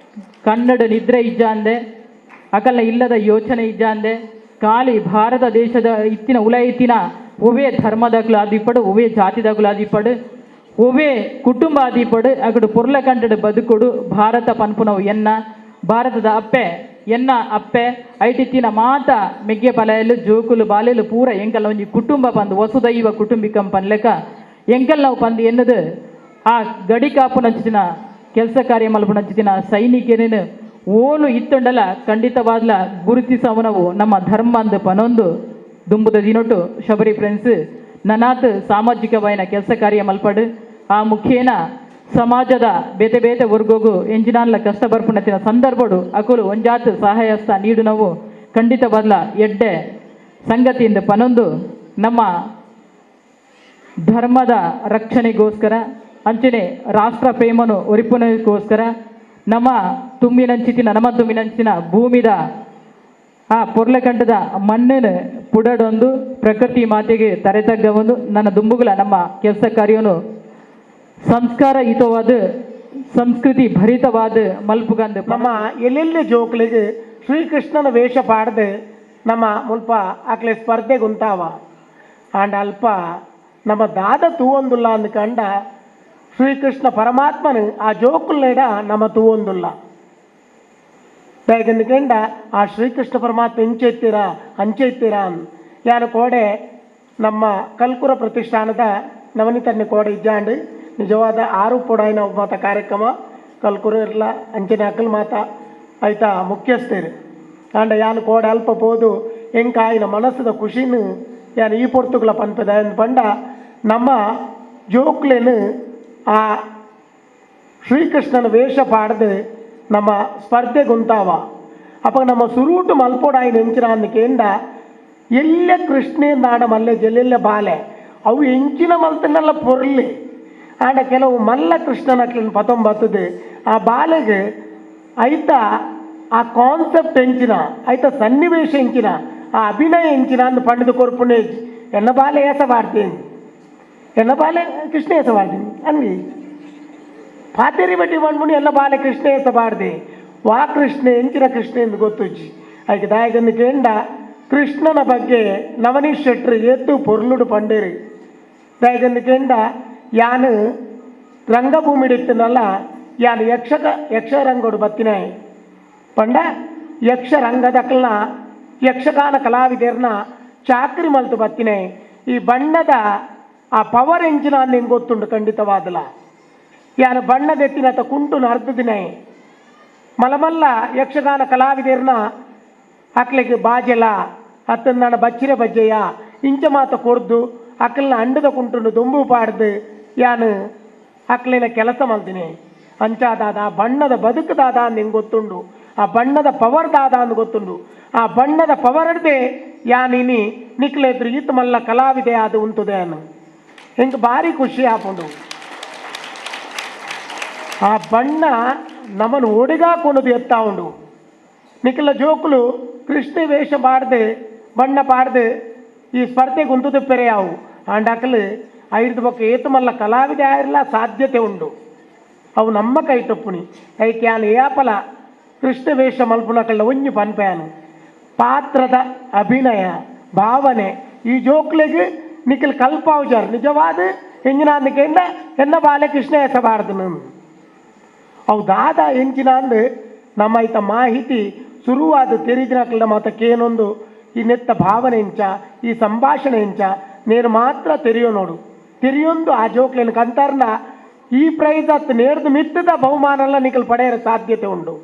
ಕನ್ನಡ ನಿದ್ರೆ ಇಜ್ಜ ಅಂದೆ ಅಕಲ್ಲ ಇಲ್ಲದ ಯೋಚನೆ ಇಜ್ಜ ಅಂದೆ ಖಾಲಿ ಭಾರತ ದೇಶದ ಇತ್ತಿನ ಉಲ ಇತ್ತಿನ ಒವೇ ಧರ್ಮದಾಗ್ಲು ಆದಿಪ್ಪಡು ಒವೇ ಜಾತಿದಾಗ್ಲು ಆದಿಪ್ಪಡು ಒವೇ ಕುಟುಂಬ ಆದಿಪ್ಪಡು ಅಗಡು ಪೊರ್ಲ ಕಂಟಡು ಬದುಕೊಡು ಭಾರತ ಪನ್ಪುನವು ಎನ್ನ ಭಾರತದ ಅಪ್ಪೆ ಎನ್ನ ಅಪ್ಪೆ ಐಟಿತ್ತಿನ ಮಾತ ಮೆಗ್ಗೆ ಪಲಯಲು ಜೋಕುಲು ಬಾಲೆಲು ಪೂರ ಎಂಕಲ್ಲ ಒಂಜಿ ಕುಟುಂಬ ಪಂದು ವಸುದೈವ ಕುಟುಂಬಿಕಂ ಪನ್ಲೆಕ ಎಂಕಲ್ ನಾವು ಪಂದು ಎನ್ನದು ಆ ಗಡಿ ಕಾಪು ನಂಚಿನ ಕೆಲಸ ಕಾರ್ಯ ಮಲ್ಪು ನಂಚಿನ ಸೈನಿಕರೇನು ಓಲು ಇತ್ತೊಂಡಲ ಖಂಡಿತವಾದ್ಲ ಗುರುತಿಸವನವು ನಮ್ಮ ಧರ್ಮ ಅಂದು ಪನೊಂದು ದುಂಬುದ ದಿನೊಟ್ಟು ಶಬರಿ ಫ್ರೆಂಡ್ಸ್ ನನಾತ್ ಸಾಮಾಜಿಕವಾಯಿನ ಕೆಲಸ ಕಾರ್ಯ ಮಲ್ಪಡು ಆ ಮುಖೇನ ಸಮಾಜದ ಬೇತೆ ಬೇತೆ ವರ್ಗೋಗು ಎಂಜಿನಾನ್ಲ ಕಷ್ಟ ಬರ್ಪುಣತಿನ ಸಂದರ್ಭಡು ಅಕುಲು ಒಂಜಾತ್ ಸಹಾಯಸ್ತ ನೀಡು ನಾವು ಖಂಡಿತವಾದ್ಲ ಎಡ್ಡೆ ಸಂಗತಿಯಿಂದ ಪನೊಂದು ನಮ್ಮ ಧರ್ಮದ ರಕ್ಷಣೆಗೋಸ್ಕರ ಅಂಚನೆ ರಾಷ್ಟ್ರ ಪ್ರೇಮನು ಒರಿಪುನಕ್ಕೋಸ್ಕರ ನಮ್ಮ ತುಂಬಿನಂಚಿನ ಭೂಮಿದ ಆ ಪೊರ್ಲಕಂಠದ ಮಣ್ಣಿನ ಪುಡಡೊಂದು ಪ್ರಕೃತಿ ಮಾತೆಗೆ ತರೆತಗ್ಗ ಒಂದು ನನ್ನ ದುಂಬುಗಳ ನಮ್ಮ ಕೆಲಸ ಕಾರ್ಯವನ್ನು ಸಂಸ್ಕಾರ ಹಿತವಾದ ಸಂಸ್ಕೃತಿ ಭರಿತವಾದ ಮಲ್ಪುಗಂದ ನಮ್ಮ ಎಲ್ಲೆಲ್ಲಿ ಜೋಕ್ಲಿಗೆ ಶ್ರೀಕೃಷ್ಣನ ವೇಷ ಪಾಡ್ದು ನಮ್ಮ ಮುಲ್ಪ ಆಕ್ಲೆ ಸ್ಪರ್ಧೆ ಗುಂತಾವ ಆಂಡ ಅಲ್ಪ ನಮ್ಮ ದಾದ ತೂವೊಂದುಲ್ಲ ಅಂದ್ಕಂಡ ಶ್ರೀಕೃಷ್ಣ ಪರಮಾತ್ಮನು ಆ ಜೋಕುಲ್ನೇಡ ನಮ್ಮ ತೂವೊಂದುಲ್ಲ ದಾಯಕಂಡ ಆ ಶ್ರೀಕೃಷ್ಣ ಪರಮಾತ್ಮ ಇಂಚೆತ್ತೀರಾ ಅಂಚೆತ್ತೀರಾ ಯಾನು ಕೋಡೆ ನಮ್ಮ ಕಲ್ಕುರ ಪ್ರತಿಷ್ಠಾನದ ನವನಿತನ್ನಿ ಕೋಡೆ ಇಜ್ಜಾಂಡ್ ನಿಜವಾದ ಆರು ಪೊಡಾಯಿನ ಮಾತ ಕಾರ್ಯಕ್ರಮ ಕಲ್ಕುರ ಇರ್ಲ ಅಂಚಿನ ಅಕಲ್ ಮಾತ ಆಯ್ತಾ ಮುಖ್ಯಸ್ಥರು ಆಂಡ ಯಾನು ಕೋಡೆ ಅಲ್ಪ ಪೋದು ಎಂಕಾಯಿನ ಮನಸ್ಸದ ಖುಷಿನು ಯಾನು ಈ ಪೊರ್ತುಗಳ ಪನ್ಪದ ಪಂಡ ನಮ್ಮ ಜೋಕ್ಲೇನು ಆ ಶ್ರೀಕೃಷ್ಣನ ವೇಷ ಪಾಡ್ದು ನಮ್ಮ ಸ್ಪರ್ಧೆ ಗುಂತಾವ ಅಪ್ಪ ನಮ್ಮ ಸುರೂಟು ಮಲ್ಪೋಡಾಯಿ ನೆಂಚಿನ ಅಂದಕೇಂಡ ಎಲ್ಲೆ ಕೃಷ್ಣೆ ನಾಡ ಮಲ್ಲೆ ಜಲ್ಲೆಲ್ಲೆ ಬಾಲೆ ಅವು ಎಂಚಿನ ಮಲ್ತನ್ನೆಲ್ಲ ಪೊರ್ಲಿ ಆಂಡ ಕೆಲವು ಮಲ್ಲ ಕೃಷ್ಣನ ಪತೊಂಬತ್ತದು ಆ ಬಾಲೆಗೆ ಐತ ಆ ಕಾನ್ಸೆಪ್ಟ್ ಎಂಚಿನ ಐತ ಸನ್ನಿವೇಶ ಎಂಚಿನ ಆ ಅಭಿನಯ ಎಂಚಿನ ಅಂದು ಪಂಡಿತ ಕೊರ್ಪುಣೆ ಎನ್ನ ಬಾಲೆ ಏಸ ಬಾಡ್ತೀನಿ ಎನ್ನ ಬಾಲೆ ಕೃಷ್ಣ ಏಸ ಬಾಡ್ತೀನಿ ಅನ್ವಿ ಪಾತೇರಿ ಬಟ್ಟಿ ಬಂದ್ಬಿಟ್ಟು ಎಲ್ಲ ಬಾಲೆ ಕೃಷ್ಣ ಏಸ ಬಾಡ್ದೆ ವಾ ಕೃಷ್ಣ ಎಂಚಿನ ಕೃಷ್ಣ ಎಂದು ಗೊತ್ತುಜ್ಜಿ ಅದಕ್ಕೆ ದಾಯಕಂದು ಕೇಂಡ ಕೃಷ್ಣನ ಬಗ್ಗೆ ನವನೀಶ್ ಶೆಟ್ರು ಏತು ಪೊರ್ಲುಡು ಪಂಡೇರಿ ದಾಯಕಂದು ಕೇಂಡ ಯಾನು ರಂಗಭೂಮಿಡಿತ್ತನಲ್ಲ ಯಾನು ಯಕ್ಷರಂಗೋಡು ಬತ್ತಿನಾಯಿ ಪಂಡ ಯಕ್ಷರಂಗದಕ್ಕಲ್ನ ಯಕ್ಷಗಾನ ಕಲಾವಿದರ್ನ ಚಾಕ್ರಿ ಮಲ್ತು ಬತ್ತಿನಾಯಿ ಈ ಬಣ್ಣದ ಆ ಪವರ್ ಎಂಚಿನ ನಿಂಗೆ ಗೊತ್ತುಂಟು ಖಂಡಿತವಾದಲ ಯಾನು ಬಣ್ಣದೆತ್ತಿನತ ಕುಂಟು ಅರ್ಧದಿನಾಯಿ ಮಲಮಲ್ಲ ಯಕ್ಷಗಾನ ಕಲಾವಿದರ್ನ ಅಕ್ಲಿಗೆ ಬಾಜೆಲ ಅತ್ತಂದಾಣ ಬಚ್ಚಿರ ಬಜ್ಜೆಯ ಇಂಚ ಮಾತ ಕೊರ್ದು ಅಕ್ಕಲ್ನ ಅಂಡದ ಕುಂಟುಂಡು ದೊಂಬು ಪಾಡ್ದು ಯಾನು ಅಕ್ಲಿನ ಕೆಲಸ ಮಲ್ತೀನಿ. ಅಂಚಾದಾದ ಆ ಬಣ್ಣದ ಬದುಕುದಾದ ನಿಂಗೆ ಗೊತ್ತುಂಡು, ಆ ಬಣ್ಣದ ಪವರ್ ದಾದ ಅಂದ್ ಗೊತ್ತುಂಡು. ಆ ಬಣ್ಣದ ಪವರ್ ಅಡ್ದೆ ಯಾನಿನಿ ನಿಕ್ಲೆದ್ರು ಈತ ಮಲ್ಲ ಕಲಾವಿದೆ ಅದು ಉಂಟುದೆ ಅನ್ನು ಹಿಂಗೆ ಭಾರಿ ಖುಷಿ ಆಪುಂಡು. ಆ ಬಣ್ಣ ನಮ್ಮನ್ನು ಒಡಿಗಾಕೊಳೋದು ಎತ್ತಾ ಉಂಡು. ನಿಖಲ ಜೋಕುಲು ಕೃಷ್ಣ ವೇಷ ಪಾಡ್ದು ಬಣ್ಣ ಪಾಡ್ದು ಈ ಸ್ಪರ್ಧೆಗೆ ಉಂಟುದು ಪೆರೆಯಾವು ಆಂಡಾಕಲು ಐದು ಬೊಕ್ಕ ಏತು ಮಲ್ಲ ಕಲಾವಿದೆ ಆಯಿರಲ ಸಾಧ್ಯತೆ ಉಂಡು. ಅವು ನಮ್ಮ ಕೈ ತಪ್ಪುನಿ ಐಕೆ ಯಾನು ಏಪಲ ಕೃಷ್ಣ ವೇಷ ಮಲ್ಪುನಕಳ್ಳ ಒಂಜಿ ಪನ್ಪಯಾನು ಪಾತ್ರದ ಅಭಿನಯ ಭಾವನೆ ಈ ಜೋಕ್ಲೆಗ್ ನಿಖಲ್ ಕಲ್ಪಾವುಜಾರ್ ನಿಜವಾದ ಎಂಜಿನಾಂದಕೆಂದ ಎನ್ನ ಬಾಲೆ ಕೃಷ್ಣ ಎಸಬಾರ್ದು ಅವು ದಾದ ಎಂಚಿನಾಂದು ನಮ್ಮ ಐತ ಮಾಹಿತಿ ಶುರುವಾದ ತೆರಿದಿನಕಲ್ನ ಮಾತಕ್ಕೇನೊಂದು ಈ ನೆತ್ತ ಭಾವನೆ ಎಂಚ ಈ ಸಂಭಾಷಣೆ ಎಂಚ ನೇರು ಮಾತ್ರ ತೆರೆಯೋ ನೋಡು ತೆರೆಯೊಂದು ಆ ಜೋಕ್ಲೇನು ಕಂತಾರ್ನ ಈ ಪ್ರೈಸ್ ಅತ್ತು ನೇರ್ದು ಮಿತ್ತದ ಬಹುಮಾನ ನಿಖಲ್ ಪಡೆಯರ ಸಾಧ್ಯತೆ ಉಂಡು.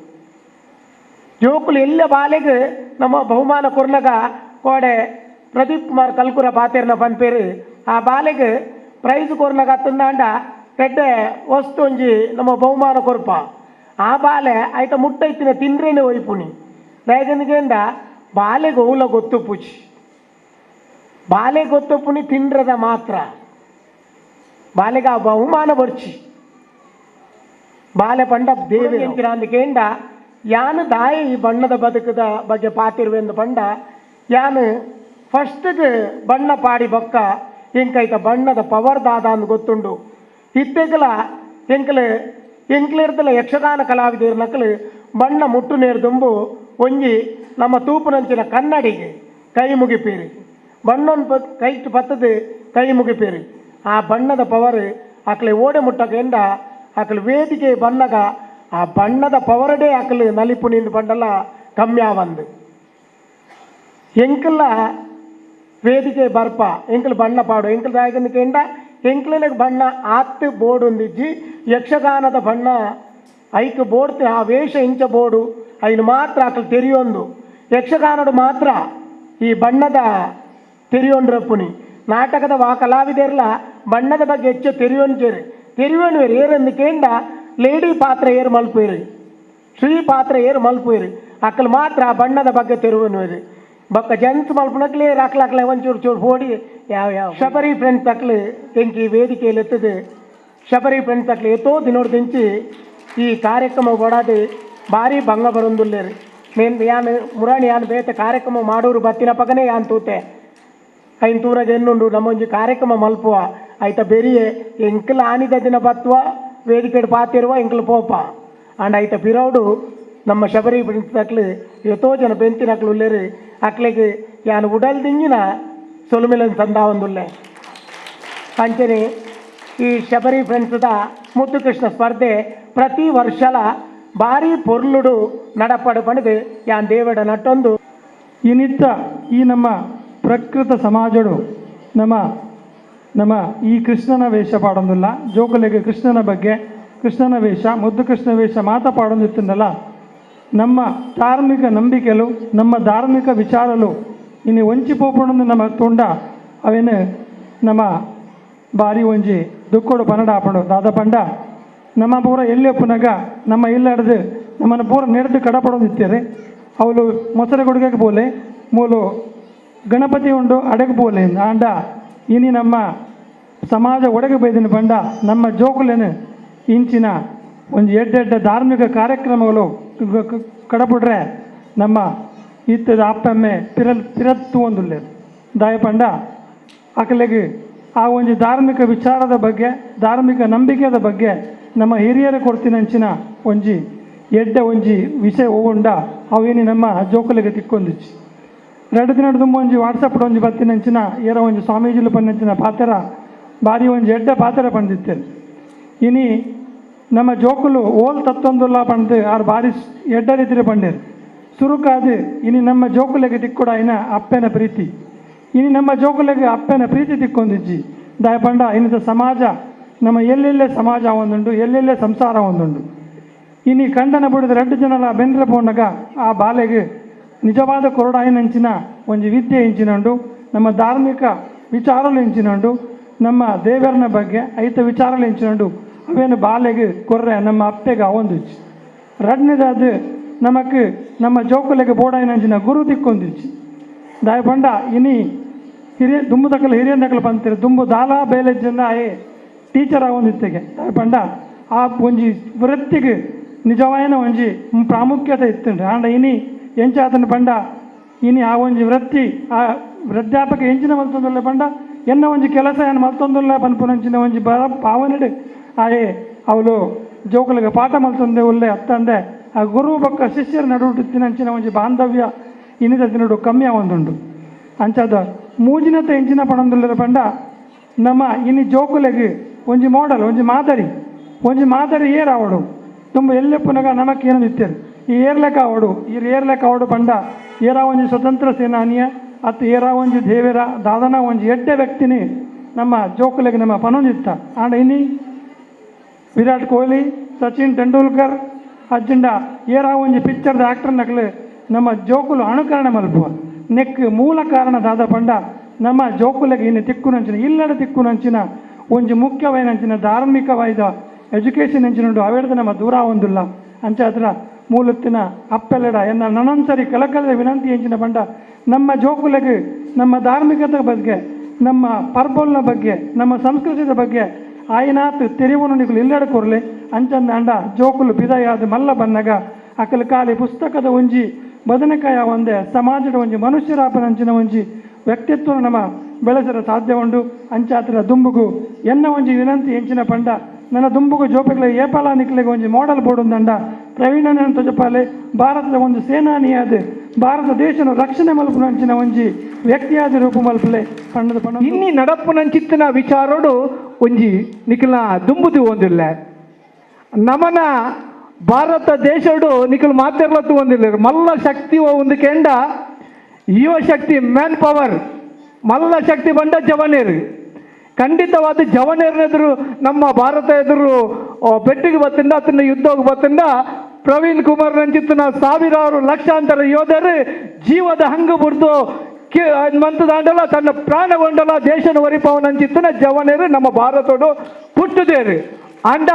ಜೋಕುಲು ಎಲ್ಲ ಬಾಲೆಗೆ ನಮ್ಮ ಬಹುಮಾನ ಕೊರ್ನಗ ಕೋಡೆ ಪ್ರದೀಪ್ ಕುಮಾರ್ ಕಲ್ಕುರ ಪಾತೇರ್ನ ಪನ್ಪೇರು ಆ ಬಾಲೆಗೆ ಪ್ರೈಸ್ ಕೊರ್ನಗ ಅತ್ತಂದಾಂಡ ಎಡ್ಡೆ ವಸ್ತು ಒಂಜಿ ನಮ್ಮ ಬಹುಮಾನ ಕೊರ್ಪ ಆ ಬಾಲೆ ಆಯ್ತ ಮುಟ್ಟೈತಿನ ತಿಂದ್ರೇನೆ ಒಯ್ಪುನಿ ದಯಗಂದ ಬಾಲೆಗೆ ಓಲ ಗೊತ್ತು ಪೂಜಿ ಬಾಲೆ ಗೊತ್ತುಪುನಿ ತಿಂದ್ರದ ಮಾತ್ರ ಬಾಲೆಗೆ ಆ ಬಹುಮಾನ ಬರ್ಚಿ ಬಾಲೆ ಪಂಡ ದೇವಿ ಅಂದ್ಕೇಂಡ ಯಾನು ದಾಯಿ ಈ ಬಣ್ಣದ ಬದುಕದ ಬಗ್ಗೆ ಪಾತಿರುವೆಂದು ಪಂಡ ಯಾನು ಫಸ್ಟ್ಗೆ ಬಣ್ಣ ಪಾಡಿ ಬೊಕ್ಕ ಎಂಕೈತ ಬಣ್ಣದ ಪವರ್ ದಾದ ಅಂದ್ ಗೊತ್ತುಂಡು. ಇತ್ತೆಗಲ ಎಂಕಲು ಎಂಕ್ಲಿರ್ತಲ ಯಕ್ಷಗಾನ ಕಲಾವಿದರ ನಕಲು ಬಣ್ಣ ಮುಟ್ಟು ನೇರ್ದುಂಬು ಒಂಜಿ ನಮ್ಮ ತೂಪುನಂಚಿನ ಕನ್ನಡಿಗೆ ಕೈ ಮುಗಿಪೇರಿ ಬಣ್ಣೊಂದು ಕೈಟ್ ಪತ್ತದು ಕೈ ಮುಗಿಪೇರಿ ಆ ಬಣ್ಣದ ಪವರ್ ಆಕಲೆ ಓಡೆ ಮುಟ್ಟಕೆಂಡ ಆಕಲು ವೇದಿಕೆ ಬಣ್ಣಗ ಆ ಬಣ್ಣದ ಪವರಡೇ ಆಕಲು ನಲಿಪು ನಿಂದು ಬಂಡಲ ಕಮ್ಮಿ ಎಂಕಲ್ಲ ವೇದಿಕೆ ಬರ್ಪ ಎಂಕಲ್ ಬಣ್ಣ ಪಾಡು ಎಂಕಲ್ ದಾಯಕಂದ ಎಂಕ್ಲಿನ ಬಣ್ಣ ಆತ್ ಬೋರ್ಡ್ ಒಂದಿಜ್ಜಿ ಯಕ್ಷಗಾನದ ಬಣ್ಣ ಐಕ್ ಬೋರ್ಡ್ ಆ ವೇಷ ಇಂಚ ಬೋರ್ಡು ಐನು ಮಾತ್ರ ಆಕಲು ತೆರೆಯೊಂದು ಯಕ್ಷಗಾನಡು ಮಾತ್ರ ಈ ಬಣ್ಣದ ತೆರೆಯೊಂಡ್ರಪ್ಪುನಿ ನಾಟಕದ ವಾ ಕಲಾವಿದರ್ಲ ಬಣ್ಣದ ಬಗ್ಗೆ ಹೆಚ್ಚು ತೆರೆಯೊಂಜೇರು ತೆರೆಯೋನು ಏರೆಂದು ಕೇಂಡ ಲೇಡಿ ಪಾತ್ರ ಏರು ಮಲ್ಪೇರು ಶ್ರೀ ಪಾತ್ರ ಏರು ಮಲ್ಪೇರು ಅಕ್ಕಲು ಮಾತ್ರ ಆ ಬಣ್ಣದ ಬಗ್ಗೆ ತೆರುವನು ಬೊಕ್ಕ ಜೆಂಟ್ಸ್ ಮಲ್ಪುನಕ್ಲೆ ಅಕ್ಲ ಒಂಚೂರು ಚೂರು ಫೋಡಿ ಯಾವ ಯಾವ ಶಬರಿ ಫ್ರೆಂಡ್ಸ್ ಅಕ್ಲು ಎಂಕಿ ವೇದಿಕೆಯಲ್ಲಿ ಎತ್ತದು ಶಬರಿ ಫ್ರೆಂಡ್ಸ್ ಅಕ್ಲು ಎತ್ತೋ ದಿನೋಡ್ದಿಂಚಿ ಈ ಕಾರ್ಯಕ್ರಮ ಕೊಡಾದು ಭಾರಿ ಭಂಗ ಬರೊಂದುಲ್ಲೇರು ಮೇನ್ ಯಾನ್ ಮುರಾಣಿ ಯಾನ್ ಬೇತೆ ಕಾರ್ಯಕ್ರಮ ಮಾಡೋರು ಬತ್ತಿನ ಪಕ್ಕನೆ ಯಾನ್ ತೂತೆ ಐನ್ ತೂರಾಗ ಎನ್ನುಂಡು ನಮ್ಮೊಂಜಿ ಕಾರ್ಯಕ್ರಮ ಮಲ್ಪುವ ಆಯ್ತ ಬೆರಿಯೆ ಎಂಕಲ್ ಆನಿದ ದಿನ ಬತ್ತುವ ವೇದಿಕೆ ಪಾತಿರುವ ಎಂಕಲ್ ಪೋಪ ಅಂಡ್ ಐತ ಪಿರೌಡು ನಮ್ಮ ಶಬರಿ ಫ್ರೆಂಡ್ಸ್ ಅಕ್ಲು ಎತ್ತೋ ಜನ ಬೆಂತಿನಕ್ಲು ಉಲ್ಲೇರು ಅಕ್ಲೆಗೆ ಯಾನ್ ಉಡಲ್ ದಿಂಗಿನ ಸೊಲುಮಿಲನ್ ಸಂದಾವೊಂದುಲ್ಲೆ ಅಂಚನೆ ಈ ಶಬರಿ ಫ್ರೆಂಡ್ಸ್ದ ಮುದ್ದುಕೃಷ್ಣ ಸ್ಪರ್ಧೆ ಪ್ರತಿ ವರ್ಷಲ ಭಾರಿ ಪೊರ್ಲುಡು ನಡಪಡು ಪಡೆದು ಯಾನ್ ದೇವಡ ನಟ್ಟೊಂದು ಇನಿತ್ತ ಈ ನಮ್ಮ ಪ್ರಕೃತ ಸಮಾಜಡು ನಮ್ಮ ನಮ್ಮ ಈ ಕೃಷ್ಣನ ವೇಷ ಪಾಡೊಂದಿಲ್ಲ ಜೋಕುಲೆಗೆ ಕೃಷ್ಣನ ಬಗ್ಗೆ ಕೃಷ್ಣನ ವೇಷ ಮುದ್ದು ಕೃಷ್ಣ ವೇಷ ಮಾತ ಪಾಡೊಂದಿತ್ತಲ್ಲ ನಮ್ಮ ಧಾರ್ಮಿಕ ನಂಬಿಕೆಲು ನಮ್ಮ ಧಾರ್ಮಿಕ ವಿಚಾರಲು ಇನ್ನು ಒಂಚಿ ಪೋಪಣಂದು ನಮ್ಮ ತೊಂಡ ಅವೇನು ನಮ್ಮ ಬಾರಿ ಒಂಜಿ ದುಕ್ಕೋಡು ಪನ್ನಡ ಆಪಂಡು ದಾದ ಪಂಡ ನಮ್ಮ ಪೂರ ಎಲ್ಲಿ ಒಪ್ಪುನಾಗ ನಮ್ಮ ಇಲ್ಲಡ್ದು ನಮ್ಮನ್ನು ಪೂರ ನೆಡ್ದು ಕಡಪಡೋದಿತ್ತಾರೆ ಅವಳು ಮೊಸರು ಕೊಡುಗೆಗೆ ಪೋಲೆ ಮೂಲು ಗಣಪತಿ ಉಂಡು ಅಡಗು ಪೋಲೆ ಆಂಡ ಇನಿ ನಮ್ಮ ಸಮಾಜ ಒಡಗು ಬೈದಿನ ಪಂಡ ನಮ್ಮ ಜೋಕುಲೇನು ಇಂಚಿನ ಒಂಜಿ ಎಡ್ಡೆಡ್ಡ ಧಾರ್ಮಿಕ ಕಾರ್ಯಕ್ರಮಗಳು ಕಡಪುಡ್ರೆ ನಮ್ಮ ಇತ್ತದ ಅಪ್ಪಮ್ಮೆ ಪಿರತ್ತು ಒಂದುಲ್ಲೆ ದಾಯಪಂಡ ಅಕಲೆಗೆ ಆ ಒಂಜಿ ಧಾರ್ಮಿಕ ವಿಚಾರದ ಬಗ್ಗೆ ಧಾರ್ಮಿಕ ನಂಬಿಕೆದ ಬಗ್ಗೆ ನಮ್ಮ ಹಿರಿಯರ ಕೊಡ್ತಿನಂಚಿನ ಒಂಜಿ ಎಡ್ಡೆ ಒಂಜಿ ವಿಷಯ ಓಂಡ ಅವೇನಿ ನಮ್ಮ ಜೋಕುಲೆಗೆ ತಿಕ್ಕೊಂದಿಚ್ಚಿ ಎರಡು ದಿನ ತುಂಬ ಒಂಜಿ ವಾಟ್ಸಪ್ ಒಂಜಿ ಬತ್ತಿನಂಚಿನ ಏರ ಒಂಜಿ ಸ್ವಾಮೀಜಿಲು ಪನ್ನಂಚಿನ ಪಾತ್ರ ಭಾರಿ ಒಂಜಿ ಎಡ್ಡೆ ಪಾತ್ರ ಪಂದಿತ್ತೇನೆ ಇನಿ ನಮ್ಮ ಜೋಕುಲು ಓಲ್ ತತ್ತೊಂದುಲ್ಲ ಪಂದು ಆರು ಭಾರಿ ಎಡ್ಡ ರೀತಿಯ ಪಂಡೇರು ಸುರುಕಾದು ಇನಿ ನಮ್ಮ ಜೋಕುಲೆಗೆ ತಿಕ್ಕೊಡ ಇನ ಅಪ್ಪನ ಪ್ರೀತಿ ಇನಿ ನಮ್ಮ ಜೋಕುಲೆಗೆ ಅಪ್ಪನ ಪ್ರೀತಿ ತಿಕ್ಕೊಂದಿಜ್ಜಿ ದಾಯಪಂಡ ಇನ್ನಿತ ಸಮಾಜ ನಮ್ಮ ಎಲ್ಲೆಲ್ಲೇ ಸಮಾಜ ಒಂದುಂಡು ಎಲ್ಲೆಲ್ಲೇ ಸಂಸಾರ ಒಂದುಂಡು ಇನಿ ಕಂಡನ ಬುಡಿದ ಎರಡು ಜನಲ ಬೆಂದ್ರ ಪೋನಗ ಆ ಬಾಲೆಗೆ ನಿಜವಾದ ಕೊರಡಾಯಿನಂಚಿನ ಒಂಜಿ ವಿದ್ಯೆ ಇಂಚಿನುಂಡು ನಮ್ಮ ಧಾರ್ಮಿಕ ವಿಚಾರಲು ಇಂಚಿನುಂಡು ನಮ್ಮ ದೇವರನ ಬಗ್ಗೆ ಐತ ವಿಚಾರಲು ಇಂಚಿನುಂಡು ಅವೇನು ಬಾಲೆಗೆ ಕೊರ್ರೆ ನಮ್ಮ ಅಪ್ಪೆಗೆ ಅವೊಂದಿಚ್ಚು. ರಡ್ನೇದಾದ ನಮಕ್ ನಮ್ಮ ಜೋಕುಲೆಗೆ ಬೋಡಾಯಿನಂಚಿನ ಗುರು ದಿಕ್ಕೊಂದಿಚ್ಚು. ದಾಯ ಪಂಡ ಇನಿ ಹಿರಿಯ ದುಂಬು ದಕ್ಕಲು ಹಿರಿಯ ದಕ್ಕಲು ಪಂತಿರು ದುಂಬು ದಾಲಾ ಬೇಲೆಜ್ಜನ್ನ ಆಯೆ ಟೀಚರ್ ಆವೊಂದಿತ್ತೆಗೆ. ದಾಯ ಪಂಡ ಆ ಒಂಜಿ ವೃತ್ತಿಗೆ ನಿಜವಾಯಿನ ಒಂಜಿ ಪ್ರಾಮುಖ್ಯತೆ ಇತ್ತುಂಡು. ಆಂಡ ಇನಿ ಎಂಚಾತನ ಪಂಡ ಇನಿ ಆ ಒಂಜಿ ವೃತ್ತಿ ಆ ವೃದ್ಧಾಪಕ ಎಂಚಿನ ಮಲ್ತೊಂದುಲ್ಲ ಪಂಡ ಎನ್ನ ಒಂಜಿ ಕೆಲಸ ಏನು ಮಲ್ತೊಂದುಲ್ಲ ಪನ್ಪುನಂಚಿನ ಒಂಜಿ ಬರ ಪಾವನೆಡು ಆಯೆ ಅವಳು ಜೋಕುಲಿಗೆ ಪಾಠ ಮಲ್ತೊಂದೆ ಉಲ್ಲೆ ಅತ್ತಂದೆ ಆ ಗುರು ಬೊಕ್ಕ ಶಿಷ್ಯರ ನಡುವಿನಂಚಿನ ಒಂಜಿ ಬಾಂಧವ್ಯ ಇನ್ನಿದ ದಿನಡು ಕಮ್ಮಿ ಆವೊಂದುಂಡು. ಅಂಚಾದ ಮೂಜಿನತ ಎಂಚಿನ ಪಣೊಂದುಲ್ಲೆರ್ ಪಂಡ ನಮ್ಮ ಇನಿ ಜೋಕುಲೆಗ್ ಒಂಜಿ ಮೋಡಲ್ ಒಂಜಿ ಮಾದರಿ ಒಂಜಿ ಮಾದರಿ ಏರಾವಡು ತುಂಬ ಎಲ್ಲೆಪ್ಪುನಗ ನಮಕ್ ಏನೊಂದು ಇತ್ತೇರು ಈ ಏರ್ಲೆಕ್ಕ ಅವಡು ಈ ಏರ್ಲೆಕ್ಕ ಅವಡು ಪಂಡ ಏರಾ ಒಂಜಿ ಸ್ವತಂತ್ರ ಸೇನಾನಿಯ ಅತ್ತ ಏರಾ ಒಂಜಿ ದೇವೆರ ದಾದನ ಒಂಜಿ ಎಡ್ಡೆ ವ್ಯಕ್ತಿನಿ ನಮ್ಮ ಜೋಕುಲೆಗ್ ನಮ್ಮ ಪನೊಂದಿತ್ತ. ಆಂಡ ಇನಿ ವಿರಾಟ್ ಕೊಹ್ಲಿ ಸಚಿನ್ ತೆಂಡೂಲ್ಕರ್ ಅಜ್ಜಿಂಡ ಏರಾ ಒಂಜಿ ಪಿಕ್ಚರ್ದ ಆ್ಯಕ್ಟರ್ ನಕಲು ನಮ್ಮ ಜೋಕುಲು ಅನುಕರಣೆ ಮಲ್ಪುವ ನೆಕ್ ಮೂಲ ಕಾರಣ ದಾದ ಪಂಡ ನಮ್ಮ ಜೋಕುಲೆಗ್ ಇನ್ನು ತಿಕ್ಕುನಂಚಿನ ಇಲ್ಲಡ ತಿಕ್ಕುನಂಚಿನ ಒಂಜಿ ಮುಖ್ಯವಾಯಿನಂಚಿನ ಧಾರ್ಮಿಕವಾದ ಎಜುಕೇಷನ್ ಅಂಚಿನುಂಡು ಅವೆಡ್ದ ನಮ್ಮ ದೂರ ಒಂದುಲ್ಲ. ಅಂಚಾದ್ರ ಮೂಲತ್ತಿನ ಅಪ್ಪೆಲ್ಲಡ ಎನ್ನ ನನೊಂದ್ಸರಿ ಕಲಕಲದ ವಿನಂತಿ ಎಂಚಿನ ಪಂಡ ನಮ್ಮ ಜೋಕುಲೆಗ್ ನಮ್ಮ ಧಾರ್ಮಿಕತೆ ಬಗ್ಗೆ ನಮ್ಮ ಪರ್ಬಲ್ನ ಬಗ್ಗೆ ನಮ್ಮ ಸಂಸ್ಕೃತಿದ ಬಗ್ಗೆ ಆಯ್ನಾತ್ ತೆರಿವನು ನಿಕುಲು ಇಲ್ಲಡ ಕೊರ್ಲೆ. ಅಂಚಂದ ಅಂಡ ಜೋಕುಲು ಬಿದಯಾದ ಮಲ್ಲ ಬನ್ನಗ ಅಕಲ್ ಖಾಲಿ ಪುಸ್ತಕದ ಒಂಜಿ ಬದನೆಕಾಯ ಒಂದೇ ಸಮಾಜದ ಒಂಜಿ ಮನುಷ್ಯರಾಪನಂಚಿನ ಒಂಜಿ ವ್ಯಕ್ತಿತ್ವ ನಮ್ಮ ಬೆಳೆಸರ ಸಾಧ್ಯ ಉಂಡು. ಅಂಚಾತ್ರ ದುಂಬುಗು ಎನ್ನ ಒಂಜಿ ವಿನಂತಿ ಎಂಚಿನ ಪಂಡ ನನ್ನ ದುಂಬುಗು ಜೋಪೆಗಳ ಏಪಾಲ ನಿಕ್ಲೆಗೆ ಒಂಜಿ ಮಾಡೆಲ್ ಬೋರ್ಡ್ ಉಂದಂಡ ಪ್ರವೀಣನ ತೊಜಪಾಲೆ ಭಾರತದ ಒಂದು ಸೇನಾನಿಯಾದ ಭಾರತ ದೇಶನ ರಕ್ಷಣೆ ಮಲ್ಪುನಂಚಿನ ಒಂಜಿ ವ್ಯಕ್ತಿಯಾದ ರೂಪು ಮಲ್ಪಲೆ ಪಂಡದ ಪಂಡ ಇನ್ನಿ ನಡಪುನಂಚಿತ್ತಿನ ವಿಚಾರೋಡು ಒಂಜಿ ನಿಖಲ ದುಂಬುದು ಒಂದಿಲ್ಲ. ನಮನ ಭಾರತ ದೇಶಡು ನಿಖಲ್ ಮಾತೆರ್ಲತ್ತು ಒಂದಿಲ್ಲ ಮಲ್ಲ ಶಕ್ತಿ ಒಂದು ಕೆಂಡ ಯುವ ಶಕ್ತಿ ಮ್ಯಾನ್ ಪವರ್ ಮಲ್ಲ ಶಕ್ತಿ ಬಂಡ ಜವನೇರು. ಖಂಡಿತವಾದ ಜವನೇರನೆದುರು ನಮ್ಮ ಭಾರತ ಎದುರು ಪೆಟ್ಟಿಗೆ ಬತ್ತಿಂದ ಅತನ ಯುದ್ಧಕ್ಕೆ ಬತ್ತಿಂದ ಪ್ರವೀಣ್ ಕುಮಾರ್ ನಂಚಿತ್ತಿನ ಸಾವಿರಾರು ಲಕ್ಷಾಂತರ ಯೋಧರು ಜೀವದ ಹಂಗು ಬುಡ್ದು ಮಂತದಾಂಡಲ ತನ್ನ ಪ್ರಾಣಗೊಂಡಲ ದೇಶನ ವರಿಪವನಂಚಿತ್ತಿನ ಜವನೇರು ನಮ್ಮ ಭಾರತೋಡು ಪುಟ್ಟುದೇರು. ಅಂಡ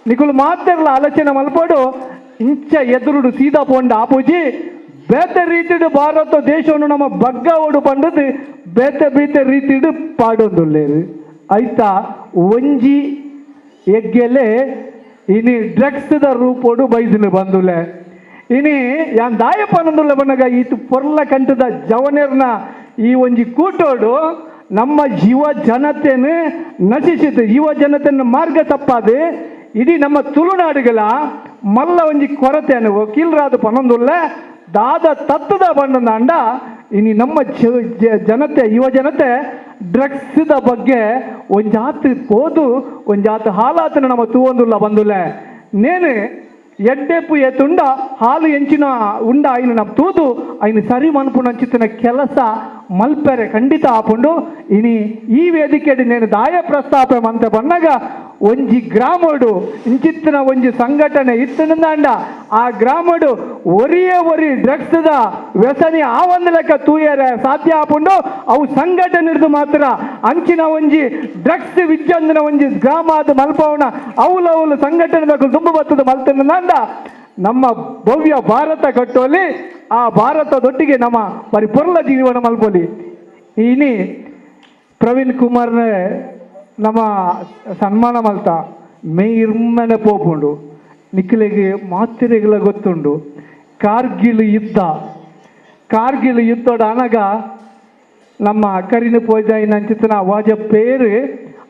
ನಿಕುಲು ಮಾತೆರ್ಲ ಆಲೋಚನೆ ಮಲ್ಪೋಡು ಇಂಚ ಎದುರುಡು ಸೀದಾ ಪೋಂಡ ಆಪೂಜಿ ಬೇತೆ ರೀತಿಡು ಭಾರತ ದೇಶವನ್ನು ನಮ್ಮ ಬಗ್ಗ ಓಡು ಪಂಡದು ಬೇತೆ ಬೇತೆ ರೀತಿಡು ಪಾಡೊಂದುಲ್ಲೇರು. ಆಯ್ತಾ ಒಂಜಿ ಎಗ್ಗೆಲೆ ಇನಿ ಡ್ರಗ್ಸ್ದ ರೂಪೋಡು ಬೈದಿನ ಬಂದುಲೆ ಇನಿ ಯಾನ್ ದಾಯಪನಂದುಲ್ಲ ಬನ್ನಗ ಈತು ಪೊರ್ಲ ಕಂಠದ ಜವನೇರ್ನ ಈ ಒಂಜಿ ಕೂಟೋಡು ನಮ್ಮ ಯುವ ಜನತೆಯನ್ನು ನಶಿಸಿತು ಯುವ ಜನತೆಯನ್ನು ಮಾರ್ಗ ತಪ್ಪಾದೆ ಇಡೀ ನಮ್ಮ ತುಳುನಾಡುಗಳ ಮಲ್ಲ ಒಂಜಿ ಕೊರತೆಯನ್ನು ವಕೀಲರಾದ ಪನೊಂದುಲ್ಲ ದಾದ ತತ್ತದ ಬಂದಂಡ ಇನಿ ನಮ್ಮ ಜನತೆ ಯುವ ಜನತೆ ಡ್ರಗ್ಸ್ದ ಬಗ್ಗೆ ಒಂಜಾತು ಪೋದು ಒಂಜಾತು ಹಾಲಾತನ ನಮ್ಮ ತೂವೊಂದುಲ್ಲ ಬಂದುಲ್ಲ. ನೇನು ಎಡ್ಡೆಪ್ಪು ಏತುಂಡ ಹಾಲು ಎಂಚಿನ ಉಂಡ ಐನು ನಮ್ಮ ತೂದು ಐನು ಸರಿ ಮನ್ಪುನಂಚಿತ್ತಿನ ಕೆಲಸ ಮಲ್ಪೆರೆ ಖಂಡಿತ ಆಪುಂಡು. ಇನಿ ಈ ವೇದಿಕೆಡು ನೇನು ದಾಯ ಪ್ರಸ್ತಾಪ ಮಂತ ಬನ್ನಗ ಒಂಜಿ ಗ್ರಾಮಡು ಇಂಚಿತ್ತಿನ ಒಂಜಿ ಸಂಘಟನೆ ಇತ್ತಿನಂದಾಂಡ ಆ ಗ್ರಾಮಡು ಒರಿಯೇ ಒರಿ ಡ್ರಗ್ಸ್ದ ವ್ಯಸನಿ ಆ ಒಂದು ಲೆಕ್ಕ ತೂಯರೆ ಸಾಧ್ಯ ಆಪುಂಡು. ಅವು ಸಂಘಟನೆ ಹಿಡಿದು ಮಾತ್ರ ಅಂಚಿನ ಒಂಜಿ ಡ್ರಗ್ಸ್ ವಿದ್ಯಂದಿನ ಒಂಜಿ ಗ್ರಾಮ ಅದು ಮಲ್ಪವನ ಅವಲವಲು ಸಂಘಟನೆ ದುಂಬು ಬತ್ತದ ಮಲ್ತಿನಂದಾಂಡ ನಮ್ಮ ಭವ್ಯ ಭಾರತ ಕಟ್ಟೋಲಿ ಆ ಭಾರತದೊಟ್ಟಿಗೆ ನಮ್ಮ ಪರಿಪೂರ್ಣ ಜೀವನ ಮಲ್ಪೋಲಿ. ಇನಿ ಪ್ರವೀಣ್ ಕುಮಾರ್ನ ನಮ್ಮ ಸನ್ಮಾನ ಮಲ್ತ ಮೇ ಇರ್ಮನೆ ಪೋಪುಂಡು ನಿಖಿಲಿಗೆ ಮಾತಿರೆಗಳ ಗೊತ್ತುಂಡು. ಕಾರ್ಗಿಲ್ ಯುದ್ಧ ಕಾರ್ಗಿಲ್ ಯುದ್ಧದ ಅನಗ ನಮ್ಮ ಕರಿನ ಪೋಜಾಯಿನಂಚಿತನ ವಾಜಪೇರು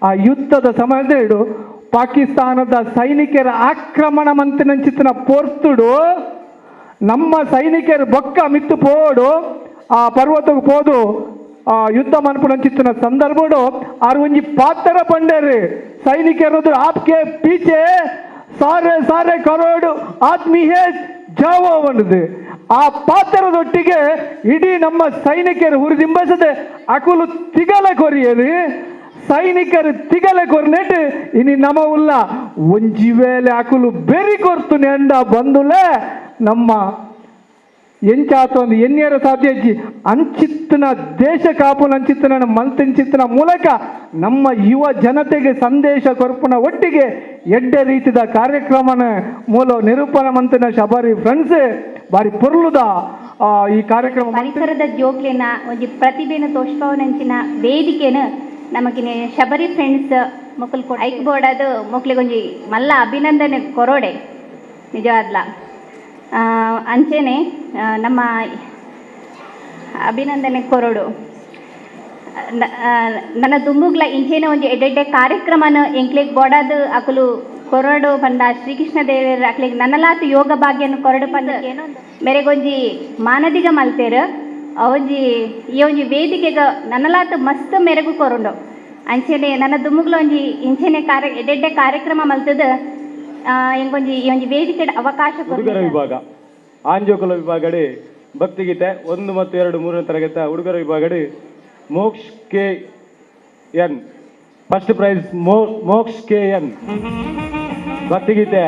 ಆ ಯುದ್ಧದ ಸಮಯದಡು ಪಾಕಿಸ್ತಾನದ ಸೈನಿಕರ ಆಕ್ರಮಣ ಮಂತಿನಂಚಿತನ ಪೋರ್ತುಡು ನಮ್ಮ ಸೈನಿಕರು ಬೊಕ್ಕ ಮಿತ್ತು ಪೋಡು ಆ ಪರ್ವತಕ್ಕೆ ಪೋದು ಆ ಯುದ್ಧ ಮನ್ಪುನಂಚಿತ್ತಿನ ಸಂದರ್ಭಡು ಆರು ಒಂಜಿ ಪಾತ್ರ ಪಂಡೇರು ಸೈನಿಕರು ಆಪ್ಕೆ ಪೀಚೆ ಸಾರೆ ಸಾರೆ ಕರೋಡು ಆದ್ಮಿ ಹೇ ಜಾವೋ ಬಂದದು. ಆ ಪಾತ್ರದೊಟ್ಟಿಗೆ ಇಡೀ ನಮ್ಮ ಸೈನಿಕರು ಹುರಿದಿಂಬಸದೆ ಅಕುಲು ತಿಗಲ ಕೊರಿಯರು ಸೈನಿಕರು ತಿಗಲ ಕೊರ್ನೆಟ್ ಇನಿ ನಮ ಉಲ್ಲ ಒಂಜಿ ವೇಳೆ ಅಕುಲು ಬೆರಿ ಕೊರ್ತು ನೆಂಡ ಬಂದುಲೆ ನಮ್ಮ ಎಂಚಾತೊಂದು ಎನ್ನಿಯರ ಸಾಧ್ಯ ಇಜ್ಜಿ ಅಂಚಿತ್ತನ ದೇಶ ಕಾಪುನ ಅಂಚಿತ್ತನ ಮಲ್ತೆಂಚಿತ್ತನ ಮೂಲಕ ನಮ್ಮ ಯುವ ಜನತೆಗೆ ಸಂದೇಶ ಕೊರ್ಪುನ ಒಟ್ಟಿಗೆ ಎಡ್ಡೆ ರೀತಿದ ಕಾರ್ಯಕ್ರಮನ ಮೂಲ ನಿರೂಪಣೆ ಮಂತಿನ ಶಬರಿ ಫ್ರೆಂಡ್ಸ್ ಬಾರಿ ಪೊರ್ಲುದ ಈ ಕಾರ್ಯಕ್ರಮ ಪರಿಸರದ ಜೋಕ್ಲೆನ ಒಂಜಿ ಪ್ರತಿಭೆನ ತೋಷ್ಪವನಂಚಿನ ವೇದಿಕೆನ ನಮಗಿನ ಶಬರಿ ಫ್ರೆಂಡ್ಸ್ ಮೊಕಲ್ ಐಕ್ ಬೋರ್ಡದು ಮೊಕ್ಲಿಗೊಂಜಿ ಮಲ್ಲ ಅಭಿನಂದನೆ ಕೊರೋಡೆ ನಿಜವಾದ್ಲ ಅಂಚೆನೆ ನಮ್ಮ ಅಭಿನಂದನೆ ಕೊರೋಡು ನನ್ನ ದುಂಬುಗ್ಲ ಇಂಚೆನೆ ಒಂಜಿ ಎಡ್ಡೆಡ್ಡೆ ಕಾರ್ಯಕ್ರಮನ ಎಂಕ್ಲೆಗ್ ಬೋಡಾದು ಅಕುಲು ಕೊರಡು ಪಂಡ ಶ್ರೀಕೃಷ್ಣ ದೇವರ ಅಕ್ಲೆಗ್ ನನ್ನಲಾತ್ ಯೋಗ ಭಾಗ್ಯನ ಕೊರಡು ಪಂಡ ಮೇರೆಗೊಂಜಿ ಮಾನದಿಗ ಮಲ್ತೇರು ಒಂಜಿ ಈ ಒಂಜಿ ವೇದಿಕೆಗ ನನ್ನಲಾತ್ ಮಸ್ತ್ ಮೆರಗು ಕೊರುಂಡು ಅಂಚೆನೆ ನನ್ನ ದುಮ್ಮುಗ್ಲ ಒಂಜಿ ಇಂಚೆನೆ ಕಾರ್ಯ ಎಡ್ಡೆಡ್ಡೆ ಕಾರ್ಯಕ್ರಮ ಮಲ್ತದ ಎಂಗೊಂಜಿ ಈ ಒಂಜಿ ವೇದಿಕೆ ಅವಕಾಶ ಹುಡುಗರ ವಿಭಾಗ ಆಂಜೋಕುಲ ವಿಭಾಗಡೆ ಭಕ್ತಿಗೀತೆ 1 ಮತ್ತು 2 3ನೇ ತರಗತಿ ಹುಡುಗರ ವಿಭಾಗಡೆ Moksha K N first prize Moksha K N. ಭಕ್ತಿಗೀತೆ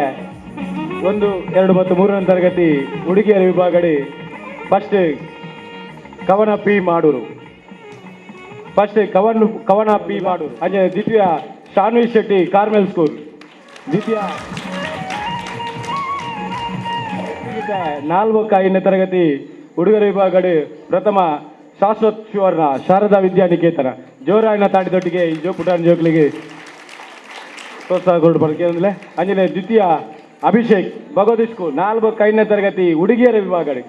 1, 2 ಮತ್ತು 3ನೇ ತರಗತಿ ಹುಡುಗಿಯರ ವಿಭಾಗಡೆ ಫಸ್ಟ್ ಕವನ ಪಿ ಮಾಡೂರು, ಫಸ್ಟ್ ಕವನ ಪಿ ಮಾಡೂರು. ಅದೇ ದ್ವಿತೀಯ ಶಾನ್ವಿ ಶೆಟ್ಟಿ ಕಾರ್ಮೆಲ್ ಸ್ಕೂಲ್, ದ್ವಿತೀಯ 4, 5ನೇ ತರಗತಿ ಹುಡುಗರ ವಿಭಾಗಡೆ ಪ್ರಥಮ ಶಾಶ್ವತ್ ಶಿವರ್ಣ ಶಾರದಾ ವಿದ್ಯಾನಿಕೇತನ. ಜೋರಾಯಿನ ತಾಟಿದೊಟ್ಟಿಗೆ ಈ ಜೋ ಪುಟಾಣಿ ಜೋಕ್ಲಿಗೆ ಪ್ರೋತ್ಸಾಹ ಕೊಡು ಬಳಕೆ. ಅಂಜನೆ ದ್ವಿತೀಯ ಅಭಿಷೇಕ್ ಭಗವತಿ ಸ್ಕೂಲ್ 4, 5ನೇ ತರಗತಿ ಹುಡುಗಿಯರ ವಿಭಾಗಡೆ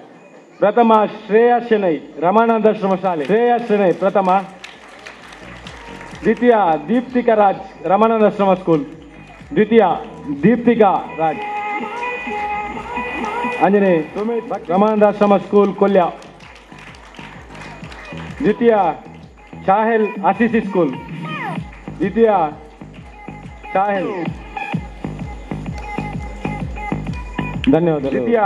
ಪ್ರಥಮ ಶ್ರೇಯಾ ಶೆಣೈ ರಮಾನಂದಾಶ್ರಮ ಶಾಲೆ, ಶ್ರೇಯಾ ಶೆಣೈ ಪ್ರಥಮ, ದ್ವಿತೀಯ ದೀಪ್ತಿಕಾ ರಾಜ್ ರಮಾನಂದಾಶ್ರಮ ಸ್ಕೂಲ್, ದ್ವಿತೀಯ ದೀಪ್ತಿಕಾ ರಾಜ್. ಅಂಜನೆ ರಮಾನಂದಾಶ್ರಮ ಸ್ಕೂಲ್ ಕೊಲ್ಯ, ದ್ವಿತೀಯ ಶಾಹೆಲ್ ಆಸಿಸಿ ಸ್ಕೂಲ್, ದ್ವಿತೀಯ ಶಾಹೆಲ್. ಧನ್ಯವಾದ. ದ್ವಿತೀಯ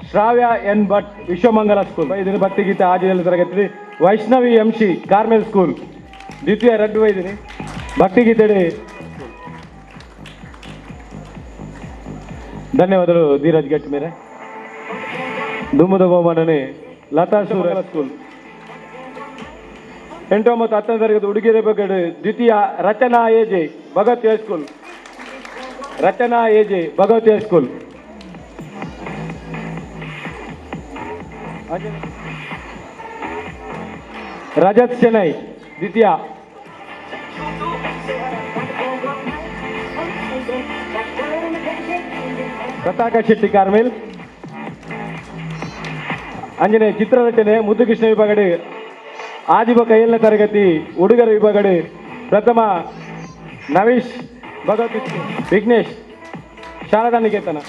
ಶ್ರಾವ್ಯ ಎನ್ ಭಟ್ ವಿಶ್ವಮಂಗಲ ಸ್ಕೂಲ್. ಇದನ್ನು ಭಕ್ತಿಗೀತೆ ಆದಿಯಲ್ಲಿ ತರಗತಿ Vaishnavi M C Carmel school, ದ್ವಿತೀಯ ರಡ್ಡು ವೈದಿನಿ ಭಕ್ತಿಗೀತೆ. ಧನ್ಯವಾದಗಳು ಧೀರಜ್ ಗಟ್ ಮೇರೆ. ದುಮ್ಮದ ಬಹುಮಾನನೆ ಲತಾ ಸೂರ ಸ್ಕೂಲ್. 8 ಮತ್ತು 10ನೇ ತರಗತಿ ಹುಡುಗಿಯರ ಬಗ್ಗೆ ದ್ವಿತೀಯ Rachana A J Bhagavati high school, Rachana A J Bhagavati high school. Rajat Shenoy ದ್ವಿತೀಯ. ಪ್ರತಾಕ ಶೆಟ್ಟಿ ಕಾರ್ಮೆಲ್. ಅಂಜನೆ ಚಿತ್ರರಚನೆ ಮುದ್ದುಕೃಷ್ಣ ವಿಭಾಗಡೆ ಆದಿಬಕ 7ನೇ ತರಗತಿ ಹುಡುಗರ ವಿಭಾಗಡೆ ಪ್ರಥಮ ನವೀಶ್ ಭಗವತಿ ವಿಘ್ನೇಶ್ ಶಾರದಾ ನಿಕೇತನ.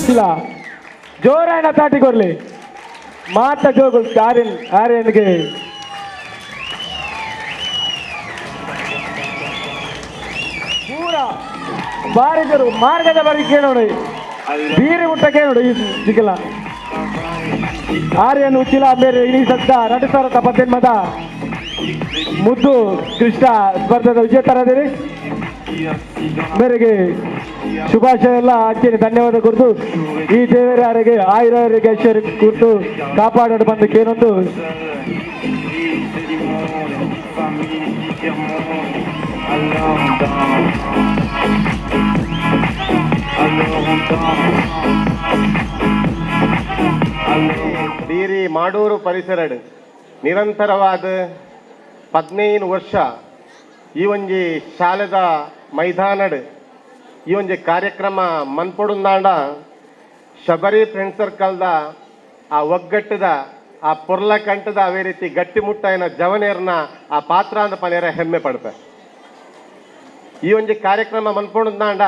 Uchila ಜೋರಾಯಣ ತಾಟಿ ಕೊರ್ಲಿ ಮಾತ ಜೋಗುಲ್ ಆರ್ಯನ್ ಆರ್ಯನ್ಗೆ ಪೂರ ಬಾರಿ ಜೋರು ಮಾರ್ಗದ ಬಾರಿ ಕೇಳೋಣ ಬೀರಿ ಮುಟ್ಟ ಕೇಳೋಣ ಈ ಸಿಗಲ್ಲ ಆರ್ಯನ್ ಉಚ್ಚಿಲ ಬೇರೆ ಇಡೀ ಸದ್ದ 2018 ಮುದ್ದು ಕೃಷ್ಣ ಸ್ಪರ್ಧದ ವಿಜೇತರಾದಿರಿ. ಮೇರೆಗೆ ಶುಭಾಶಯ ಎಲ್ಲ ಅಂಚನೆ ಧನ್ಯವಾದ ಕುರಿತು ಈ ದೇವರಾರಿಗೆ ಆಯುರಾರಿಗೆ ಐಶ್ವರ್ಯ ಕುರಿತು ಕಾಪಾಡೋಣ ಬಂದಕ್ಕೇನೊಂದು ಬೀರಿ ಮಾಡೂರು ಪರಿಸರಡು ನಿರಂತರವಾದ 15 ವರ್ಷ ಈ ಒಂಜಿ ಶಾಲೆದ ಮೈದಾನಡು ಈ ಒಂಜಿ ಕಾರ್ಯಕ್ರಮ ಮನ್ಪೊಡುಂದಾಂಡ ಶಬರಿ ಫ್ರೆಂಡ್ ಸರ್ಕಲ್ದ ಆ ಒಗ್ಗಟ್ಟದ ಆ ಪೊರ್ಲ ಕಂಠದ ಅವೇ ರೀತಿ ಗಟ್ಟಿಮುಟ್ಟಾಯಿನ ಜವನೇರ್ನ ಆ ಪಾತ್ರ ಅಂದ ಪನೇರ ಹೆಮ್ಮೆ ಪಡ್ತಾರೆ. ಈ ಒಂಜಿ ಕಾರ್ಯಕ್ರಮ ಮನ್ಪೊಡುಂದಾಂಡ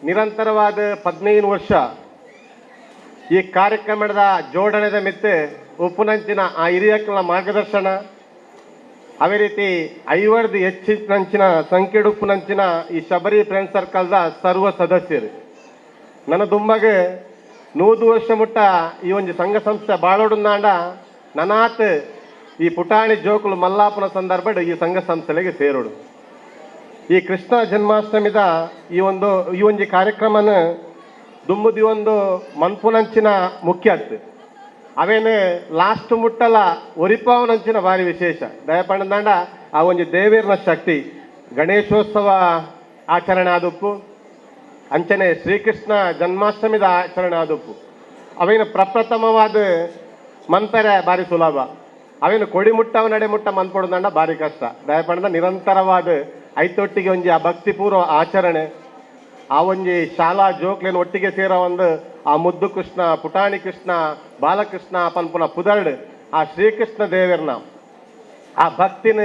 ನಿರಂತರವಾದ 15 ವರ್ಷ ಈ ಕಾರ್ಯಕ್ರಮದ ಜೋಡಣೆದ ಮಿತ್ತೆ ಉಪ್ಪುನಂಚಿನ ಆ ಹಿರಿಯಕ್ಲ ಮಾರ್ಗದರ್ಶನ ಅದೇ ರೀತಿ 50 ಹೆಚ್ಚಿನಂಚಿನ ಸಂಖ್ಯೆಡುಪ್ಪುನಂಚಿನ ಈ ಶಬರಿ ಫ್ರೆಂಡ್ ಸರ್ಕಲ್ದ ಸರ್ವ ಸದಸ್ಯರು ನನ್ನ ದುಂಬಗೆ 100 ವರ್ಷ ಮುಟ್ಟ ಈ ಒಂದು ಸಂಘ ಸಂಸ್ಥೆ ಬಾಳೋಡುಂದಾಂಡ ನನಾತ್ ಈ ಪುಟಾಣಿ ಜೋಕುಲು ಮಲ್ಲಾಪನ ಸಂದರ್ಭ ಈ ಸಂಘ ಸಂಸ್ಥೆಗೆ ಸೇರೋಡು. ಈ ಕೃಷ್ಣ ಜನ್ಮಾಷ್ಟಮಿದ ಈ ಒಂದು ಕಾರ್ಯಕ್ರಮನ ದುಂಬುದಿ ಒಂದು ಮನ್ಪುನಂಚಿನ ಮುಖ್ಯ ಅತ್ತು ಅವೇನೆ ಲಾಸ್ಟ್ ಮುಟ್ಟಲ ಒರಿಪಾವನಂಚಿನ ಭಾರಿ ವಿಶೇಷ ದಯಪಂಡದಾಂಡ ಆ ಒಂದು ದೇವೇರ್ನ ಶಕ್ತಿ ಗಣೇಶೋತ್ಸವ ಆಚರಣೆ ಆದುಪ್ಪು ಅಂಚನೆ ಶ್ರೀಕೃಷ್ಣ ಜನ್ಮಾಷ್ಟಮಿದ ಆಚರಣೆ ಆದುಪ್ಪು ಅವೇನು ಪ್ರಪ್ರಥಮವಾದ ಮನ್ಪೆರೆ ಭಾರಿ ಸುಲಭ ಅವೇನು ಕೊಡಿ ಮುಟ್ಟವ ನಡೆ ಮುಟ್ಟ ಮನ್ಪೊಡುದಂಡ ಭಾರಿ ಕಷ್ಟ ದಯಪಂಡದ ನಿರಂತರವಾದ ಐತೊಟ್ಟಿಗೆ ಒಂಜಿ ಆ ಭಕ್ತಿಪೂರ್ವ ಆಚರಣೆ ಆ ಒಂಜಿ ಶಾಲಾ ಜೋಕ್ಲೇನು ಒಟ್ಟಿಗೆ ಸೇರೋ ಒಂದು ಆ ಮುದ್ದು ಕೃಷ್ಣ ಪುಟಾಣಿ ಕೃಷ್ಣ ಬಾಲಕೃಷ್ಣ ಪನ್ಪುನ ಪುದರ್ಡ್ ಆ ಶ್ರೀಕೃಷ್ಣ ದೇವರ್ನ ಆ ಭಕ್ತಿನ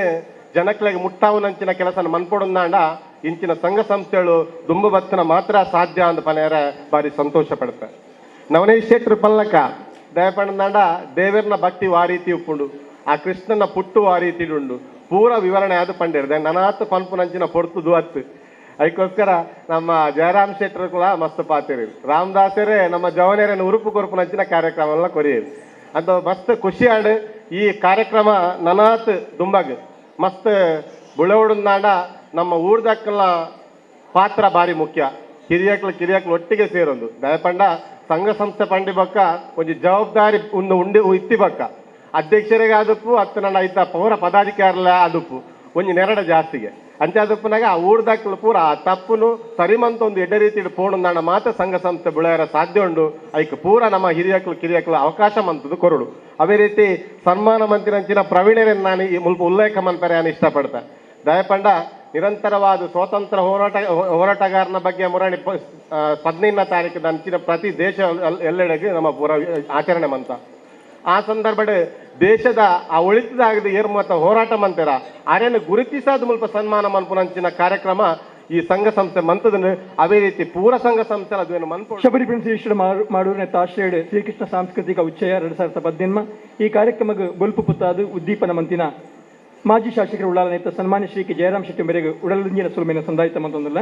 ಜನಕ್ಲೆಗೆ ಮುಟ್ಟಾವನಂಚಿನ ಕೆಲಸನ ಮನ್ಪೊಡುಂದಾಂಡ ಇಂಚಿನ ಸಂಘ ಸಂಸ್ಥೆಗಳು ದುಂಬು ಬತ್ತಿನ ಮಾತ್ರ ಸಾಧ್ಯ ಅಂದ ಪನೇರ ಭಾರಿ ಸಂತೋಷ ಪಡ್ತಾರೆ. ನವನೀಶ್ ಶೆಟ್ರು ಪಲ್ಲಕ ದಯಪಂಡದಾಂಡ ದೇವರ್ನ ಭಕ್ತಿ ಆ ರೀತಿ ಉಪ್ಪುಂಡು ಆ ಕೃಷ್ಣನ ಪುಟ್ಟು ಆ ರೀತಿ ಉಂಡು ಪೂರ ವಿವರಣೆ ಆದ ಪಂಡೇರು ನನಾತ್ ಪನ್ಪುನಂಚಿನ ಪೊರ್ತುದು ಅತ್ತು ಅದಕ್ಕೋಸ್ಕರ ನಮ್ಮ ಜಯರಾಮ್ ಶೆಟ್ಟರು ಕೂಡ ಮಸ್ತ್ ಪಾತಿರಿ ರಾಮದಾಸರೇ ನಮ್ಮ ಜವನೇರನ್ನು ಉರುಪು ಕೊರುಪುನಂಚಿನ ಕಾರ್ಯಕ್ರಮ ಎಲ್ಲ ಕೊರಿಯರು ಅಂತ ಮಸ್ತ್ ಖುಷಿ ಆಡು ಈ ಕಾರ್ಯಕ್ರಮ ನನಾತ್ ದುಂಬಗ್ ಮಸ್ತ್ ಬುಳವಡುಂದಾಂಡ ನಮ್ಮ ಊರ್ದಕ್ಕಲ್ಲ ಪಾತ್ರ ಭಾರಿ ಮುಖ್ಯ ಹಿರಿಯಕ್ಲು ಕಿರಿಯಕ್ಲು ಒಟ್ಟಿಗೆ ಸೇರೊಂದು ದಯಪಂಡ ಸಂಘ ಸಂಸ್ಥೆ ಪಂಡಿ ಬಕ್ಕ ಒಂಜಿ ಜವಾಬ್ದಾರಿ ಒಂದು ಉಂಡಿ ಇತ್ತಿ ಬಕ್ಕ ಅಧ್ಯಕ್ಷರಿಗೆ ಆದಪ್ಪು ಹತ್ತು ನನ್ನ ಐತ ಪೌರ ಪದಾಧಿಕಾರಿಲ ಆದಪ್ಪು ಒಂಜಿ ನೆರಡ ಜಾಸ್ತಿಗೆ ಅಂಚಾದಪ್ಪನಾಗ ಆ ಊರ್ದಾಕ್ಲು ಪೂರ ಆ ತಪ್ಪುನು ಸರಿಮಂತ ಒಂದು ಎಡ್ಡೆ ರೀತಿ ಪೋಣುಂದಾಣ ಮಾತ್ರ ಸಂಘ ಸಂಸ್ಥೆ ಬೆಳೆಯರ ಸಾಧ್ಯ ಉಂಡು ಐಕ್ ಪೂರ ನಮ್ಮ ಹಿರಿಯಕ್ಲು ಕಿರಿಯಕ್ಲು ಅವಕಾಶ ಮಂತದ್ದು ಕೊರಡು. ಅದೇ ರೀತಿ ಸನ್ಮಾನ ಮಂತ್ರಿನಂಚಿನ ಪ್ರವೀಣರನ್ನು ನಾನು ಈ ಮುಲ್ಪ ಉಲ್ಲೇಖ ಮನ್ಪರೆ ನಾನು ಇಷ್ಟಪಡ್ತೆ. ದಯಪಂಡ ನಿರಂತರವಾದ ಸ್ವಾತಂತ್ರ್ಯ ಹೋರಾಟಗಾರನ ಬಗ್ಗೆ ಮುರಾಣಿ 15ನೇ ತಾರೀಕು ಅಂಚಿನ ಪ್ರತಿ ದೇಶ ಎಲ್ಲೆಡೆಗೆ ನಮ್ಮ ಪೂರ ಆಚರಣೆ ಮಂತ ಆ ಸಂದರ್ಭ ದೇಶದ ಆ ಒಳಿತದಾಗದ ಏರ್ ಮತ್ತು ಹೋರಾಟ ಮಂತಿರ ಆರೇನು ಗುರುತಿಸಾದ ಮುಲ್ಪ ಸನ್ಮಾನ ಮನ್ಪುನಂಚಿನ ಕಾರ್ಯಕ್ರಮ ಈ ಸಂಘ ಸಂಸ್ಥೆ ಮಂತದನ್ನು ಅದೇ ರೀತಿ ಪೂರ ಸಂಘ ಸಂಸ್ಥೆ ಅದೇನು ಮನ್ಪು ಶಬರಿ ಪ್ರಿನ್ಸ್ ಈಶ್ವರ ಮಾಡೂರಿನ ತಾಶ್ರೇಡ್ ಶ್ರೀಕೃಷ್ಣ ಸಾಂಸ್ಕೃತಿಕ ಉಚ್ಚಯ 2018 ಈ ಕಾರ್ಯಕ್ರಮಕ್ಕೆ ಬೊಲ್ಪು ಪುತ್ತಾದು ಉದ್ದೀಪನ ಮಂತಿನ ಮಾಜಿ ಶಾಸಕರು ಉಳ್ಳಾಲ ನೇತ ಸನ್ಮಾನ್ಯ ಶ್ರೀ ಕೆ ಜಯರಾಮ್ ಶೆಟ್ಟಿ ಮೇರೆಗೆ ಉಡಲಂಜಿನ ಸುಲುಮೆನ ಸಂದಾಯಿತ ಮಂತೊಂದಲ್ಲ.